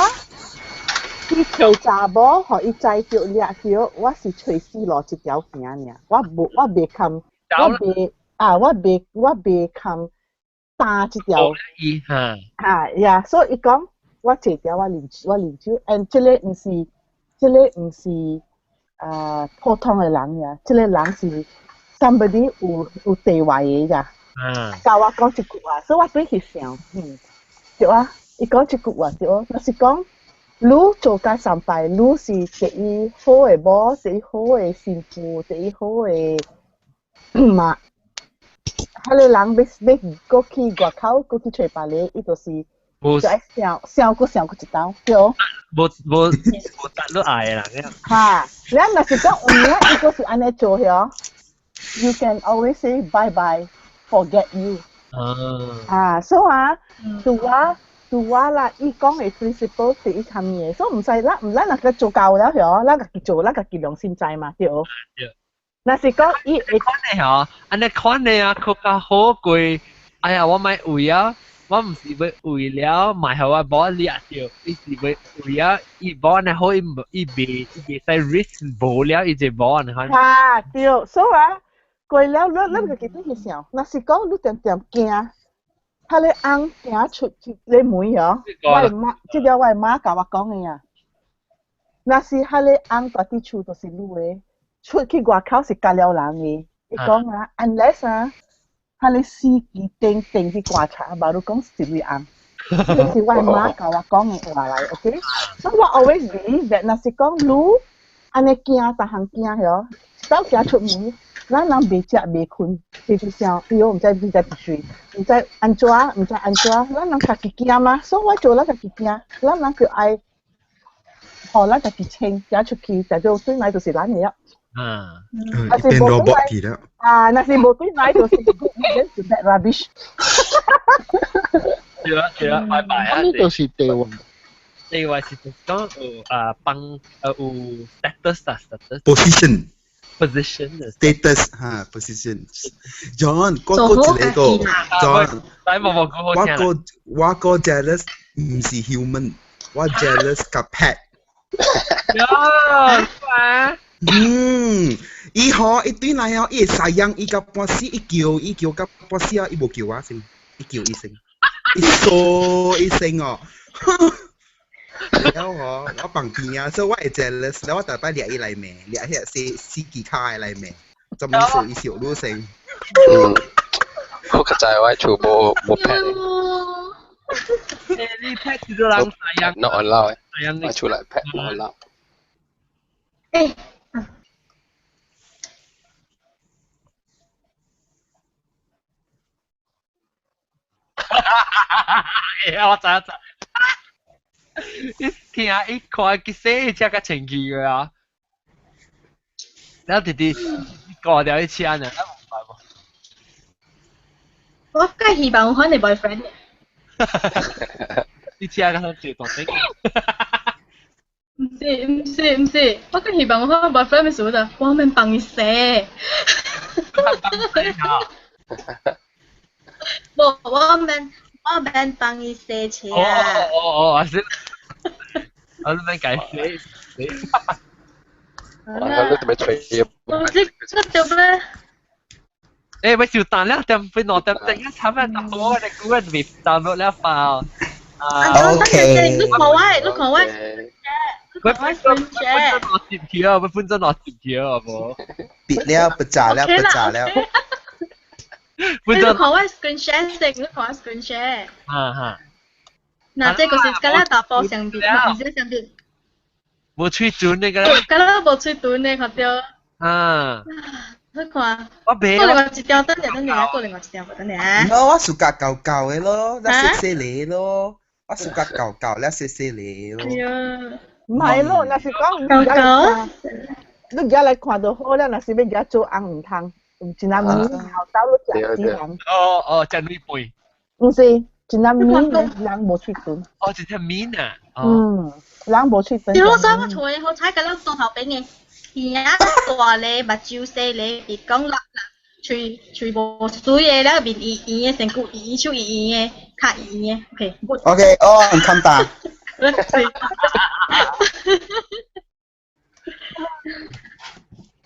去揣查某，予伊知著掠著，我是揣死路一條行爾，我無我袂堪，我袂啊，我袂我袂堪擔這條。哈。啊呀，所以伊講我坐條我啉我啉酒，and 這個毋是這個毋是啊普通的人呀，這個人是 somebody 有有地位的呀。教我講一句話，所以我對佢想，嗯，對啊。伊講這句話對哦，若是講你做甲三擺，你是第一好的某，第一好的新婦，第一好的媽。彼個人欲欲閣去外口，閣去揣別个，伊就是就愛想想閣想閣一道，對哦。無無無值你愛的人。哈，你若是講有影，伊閣是按呢做許，You can always say bye bye, forget you。啊，所以啊，對我。對我啦，伊講的 principle 是伊啥物的，所以毋使咱毋咱若個做夠了許，咱家己做，咱家己良心知嘛，對。對。若是講伊會款的吼，按呢款的啊，閣較好過。哎呀，我莫為啊，我唔是欲為了買予我某掠著，伊是欲為了伊某呢好，伊伊袂伊袂使 risk 無了伊隻某呢款。啊，對，所以啊，過了你你家己轉去想，若是講你定定驚，彼个翁行出去咧門哦，我的媽，這條我的媽共我講的啊。若是彼個翁蹛佇厝就是你的，出去外口是共了人的。伊講啊，unless 啊，彼个司機定定去觀察，無你講是你翁。這是我的媽共我講的話來，OK？所以我 always believe that 若是講你按呢驚，逐項驚嗬，走行出門，咱人袂食袂睏，直直想，哎喲，毋知毋知佇誰，毋知按怎，毋知按怎，咱人家己驚嘛，所以我做咱家己驚，咱人就愛，予咱家己清，行出去，就做對來就是咱的啊。啊，變 robot 去了。啊，若是無對來就是 good riddance to bad rubbish。對啦對啦，拜拜啊！呢度是地位。地位是講有啊幫有 status 啊 status。 Position。 Position status 哈 position。John，我個一個 John，來冇冇講好聽。我個我個 jealous 毋是 human，我 jealous 個 pet。呀，啊！嗯，伊吼伊對來哦，伊會使樣，伊到半死，伊叫伊叫到半死啊，伊無叫我先，伊叫伊先，伊嗦一聲哦。了吼，我旁邊啊，所以我會 jealous，了我逐擺掠伊來罵，掠彼個死死機卡的來罵，專門說伊小女聲。嗯，我較知我厝無無 pet 的。你 pet 是做人使樣？Not allowed。我厝內 pet not allowed。欸。欸，我知我知。你聽伊看佢洗車較清氣個啊，然後直直掛掉一車呢，我梗希望有款的 boyfriend。你車敢若坐大頂。毋是毋是毋是，我更希望有款 boyfriend 是啥？我免幫伊洗。無，我免我免幫伊洗車。哦哦哦，我是，我是免共伊洗洗。我你特別吹。我這這對不對？欸，欲收檔了，點欲兩點鐘，差不多我的 Google 未 download 了 file。啊，OK。你看我，你看我。我分鐘落接條，我分鐘落接條，好無？別了，不炸了，不炸了。你看我 screen share 先，你看我 screen share。啊哈。嗱，這個是佮咱大波相比，毋是相比。無喙唇的個。佮咱無喙唇的，看著。啊。你看。我袂。過另外一條，等下等下，過另外一條，等下。我我 suka 厚厚的咯，咱細細个咯，我 suka 厚厚，咱細細个咯。哎呀。唔係咯，若是講厚厚，你而家來看就好了，若是欲舉做翁毋通。真正面後頭你食死人。哦哦，食女輩。毋是，真正面人無喙唇。哦，真正面啊。嗯，人無喙唇。對咯，所以我厝的好彩，佮咱桌頭邊的耳仔大咧，目睭細咧，鼻講辣辣，喙喙無水的，了面圓圓的，身軀圓圓，手圓圓的，跤圓圓的。OK。 OK，哦，唔堪打。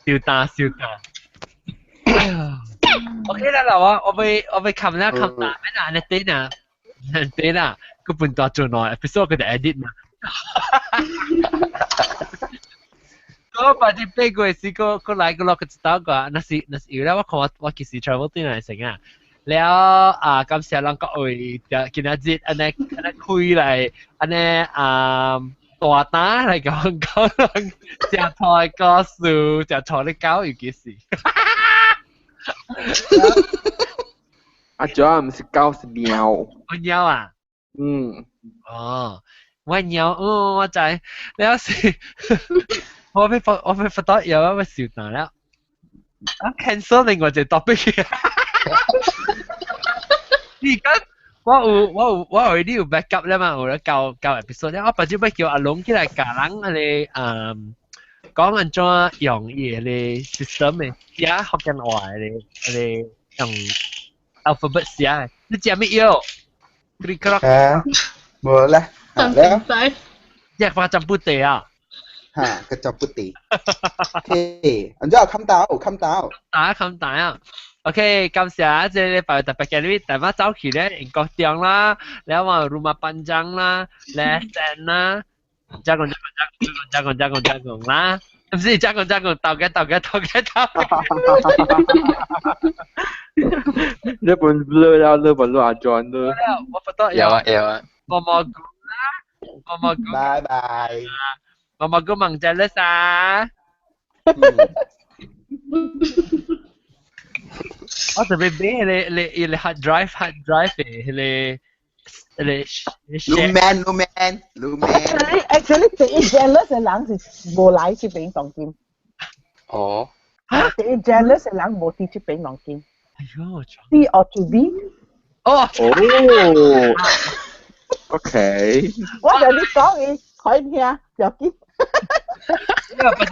小打小打。哎呀，OK 啦啦，我我欲我欲冚啦冚打，咩啦？你等啊，等啦，個半大做耐，episode 佢就 edit 嘛。我把啲八月時個個來個落個一道個，若是若是有啦，我看我我其實 travel 轉來成啊。了啊，感謝咱各位今仔日按呢按呢開來按呢啊大膽來講講人食菜故事，食菜的狗尤其是。阿 John 毋是狗是貓。我貓啊？嗯。哦，我貓，嗯，我知。了是，我欲發我欲發到藥，我欲收檔了。啊，cancel 另外一個 topic。你而家我有我有我有你有 backup 了嘛？有咧舊舊 episode 了，我目睭欲叫阿龍起來教人彼个嗯講按怎用伊个 system 的寫福建話的彼个用 alphabet 寫的，你食啥藥？佢佢啊，無啦，真使。一發針不地啊！嚇，個針不地。OK，然之後冚到，冚到。打冚大啊！OK，感謝這禮拜特別嘅你，大家走去咧英國中啦，然後話 rumah panjang 啦，lesen 啦，加工加工加工加工加工啦，唔是加工加工，倒嘅倒嘅倒嘅倒嘅。日本熱了，日本熱阿 John 的。我不得有啊有啊。毛毛菇啦，毛毛菇。拜拜。毛毛菇問隻啦啥？我特別俾你你你 hard drive hard drive 嘅你你你。Man man man。 Actually，第一 jealous 嘅人是無來這邊當今。哦。第一 jealous 嘅人無佇這邊當今。哎呦！C or to B。哦。哦。OK。我同你講，伊可以聽，不要緊。因為不是，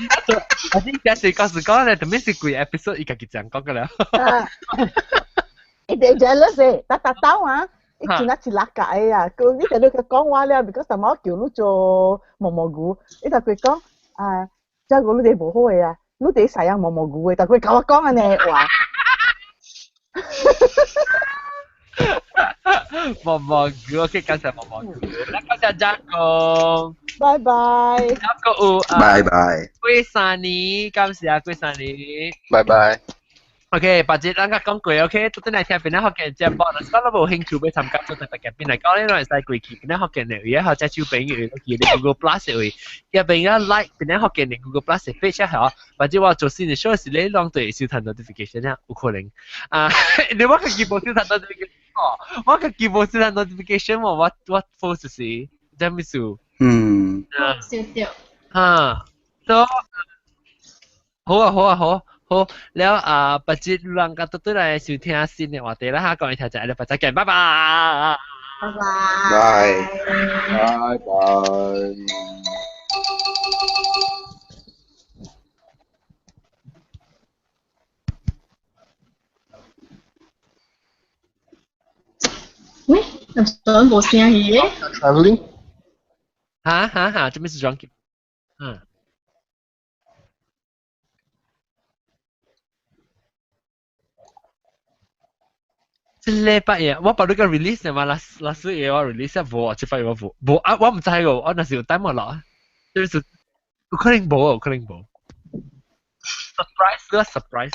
不是，是講是講咧，特別是幾 episode 伊家己講講個了。伊哋 jealous 嘅，打打鬥啊！伊真係一垃圾啊！佢你哋你講話了，because 什麼叫你做毛毛菇，伊就佢講啊，這個你哋無好嘅啊，你哋使用毛毛菇嘅，但佢教我講安尼話。毛毛菇，OK，感謝毛毛菇，感謝張公，拜拜。張公有拜拜。過三年，感謝啊，過三年。拜拜。 OK，白節咱甲講過，OK，倒轉來聽邊個福建節目，若是講你無興趣欲參加做特別嘅邊來講，你攏會使過去邊個福建的位，或者手朋友去你 Google Plus 的位，遐邊個 like 邊個福建的 Google Plus 的 page 嚇，或者我做新的 show 時，你攏對收到 notification 啊，有可能啊，你我家己無收到 notification 哦，我家己無收到 notification 喎，我我 post 時，啥物事？嗯，收到。哈，所好啊好啊好。好，了啊，別節人家都對來收聽新的話題啦，下講一條就係啦，再見，拜拜。拜拜。拜。拜拜。喂，陣無聲去嘅。 Traveling？嚇嚇嚇，做咩事裝機？嗯。這禮拜嘢，我把呢個 release 嘛，last last 嘢我 release 啊，無，這擺我無，無啊，我唔知個，我若是有等我落，就是有可能無，有可能無。surprise 啦，surprise！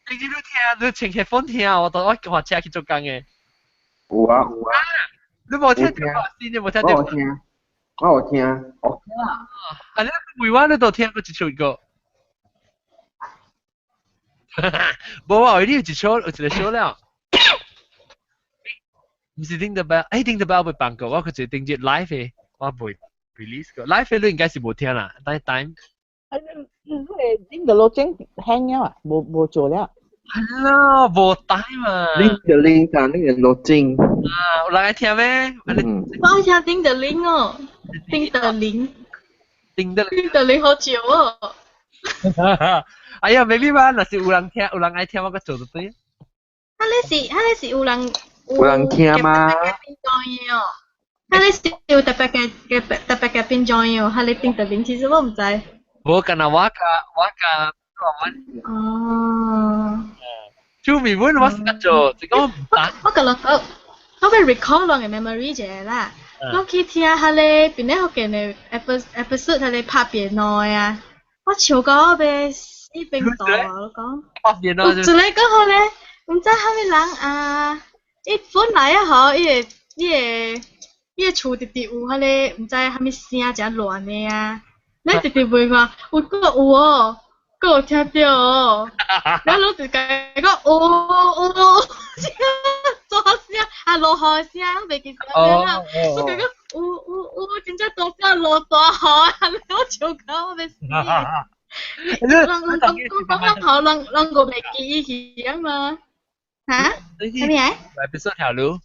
你你聽，你穿 headphone 聽，我當我換車去做工嘅。有啊有啊。你無聽到先，你無聽到？我有聽，我有聽。啊，你每晚你都聽過一首歌。無啊，你有一首有一個首了，毋是 Ding the Bell，欸 Ding the Bell 未放過，我佢就頂住 live 的，我未 release 過，live 的你應該是無聽啦，等 time。啊，你 Ding the 老精輕了啊，無無做了。係啦，無 time 啊。 Ding the 鈴啊，那個老精。啊，有人愛聽咩？我愛聽 Ding the 鈴哦，Ding the 鈴。 Ding the Ding the 鈴好笑哦。哎呀，maybe 吧，若是有人聽，有人愛聽，我閣做就對。啊，你是啊，你是有人有人聽嗎？哦，啊，你是有特別嘅嘅特別嘅變裝哦，哈，你頂特別，其實我毋知。無，干那我甲我甲我。哦。做麵粉我識做，這個我唔得。我甲人講，我欲 recall 人嘅 memory 一下啦。我去聽彼个邊個福建的 episode，彼個拍電腦的啊，我笑到我欲死邊度啊！我講。拍電腦。有一個講好咧，毋知啥物人啊，伊本來啊吼，伊個伊個伊個厝直直有彼个毋知啥物聲誠亂的啊，你直直問我，有閣有哦，閣有聽著哦，然後你就共伊講有有，大聲啊落雨聲，袂記啥啦，我感覺有有有，真正大聲落大雨啊！我笑到我欲死。人人講講講較好，人人個袂記伊去啊嘛。嚇？啥物來？ episode 條路。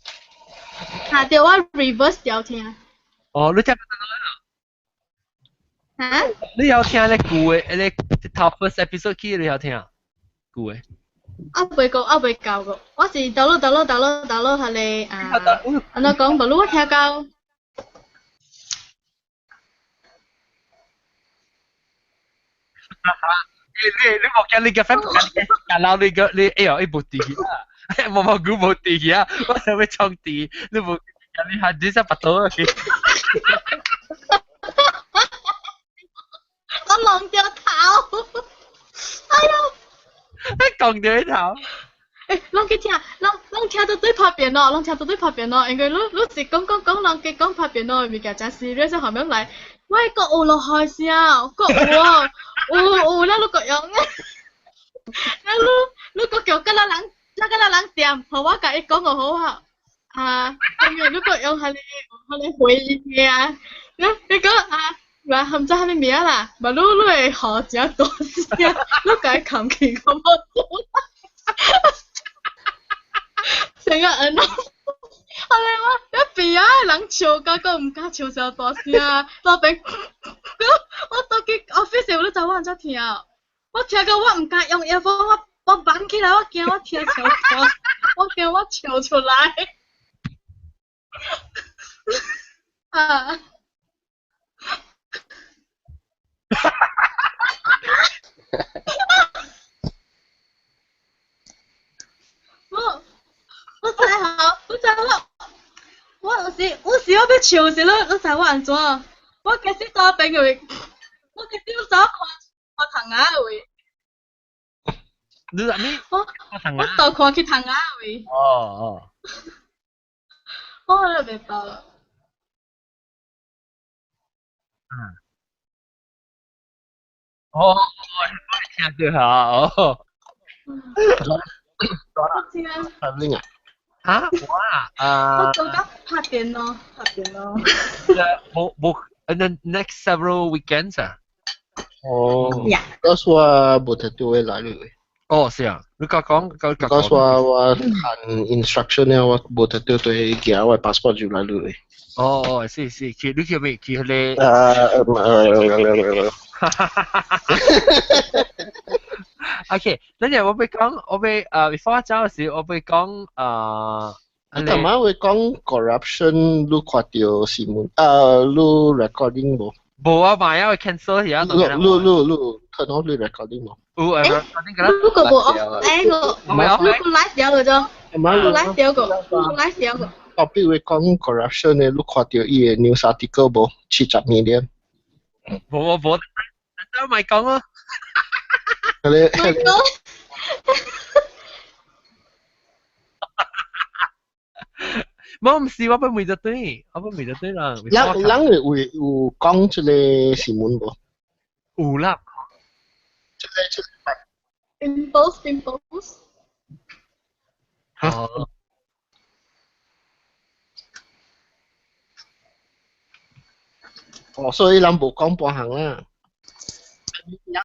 嚇對，我 reverse 調聽。哦，你聽嚇？你有聽咧舊的，咧頭 first episode 起你有聽舊的？啊未過啊未夠個，我是 download download download download 彼個啊，按怎講？無你我聽到。你莫驚你個 friend 你鬧你個你哎呦，伊無佇去啊，無無古無佇去啊，我想欲創佇，你無驚你下子才拔刀去。我弄掉頭，哎呦！講掉頭。欸，攏去聽，攏聽到對拍電腦，攏聽到對拍電腦，因為你是講講講，人家講拍電腦的物件真 serious，後面來，喂，閣有落雨聲，閣有哦，有了你閣用，了你閣叫甲咱人，咱甲咱人掂，予我共伊講就好啊。啊，因為你閣用彼個回音的啊，你講啊。來，毋知啥物名啦，嘛你會雨誠大聲，你共伊崁去，我無做。成個人，後來我一邊仔的人笑到閣毋敢笑誠大聲，路邊，我倒去 office 你知我按怎聽？我聽到我毋敢用 earphone，我綁起來，我驚我聽笑大，我驚我笑出來。啊！我知吼，我知我有時我欲笑時，你知我按怎？我其實倒邊個位，我其實走看看窗仔位。你啥物？我倒看去窗仔位。哦哦。我都袂包。嗯。哦，聽到下哦。traveling 啊？嚇？我啊，啊。我感覺拍電腦，拍電腦。冇冇，in the next several weekends 啊。哦。嗰時我無得到會來了。哦，是啊，你講講講講。嗰時我看 instruction 了，我無得到對寄我 passport 就來了。哦哦，是是，去你去咩？去彼個。OK，等陣我欲講，我欲before 我走嘅時，我欲講你頭晚會講 corruption，你看到新聞你 recording 無？無啊，嘛要 cancel 去啊！你 turn off 你 recording 無？有 recording 㗎啦。你個無 off，個，你個 live 掉個啫，你 live 掉個，你 live 掉個。 topic 會講 corruption 嘅，你看到伊個 news article 無？70 million。無無無，等咪講咯。你講。冇唔是，我不問得對，我不問得對啦。人會有講這個新聞無？有啦。這個。 Pimples pimples。嚇？哦，所以人無講半項啦。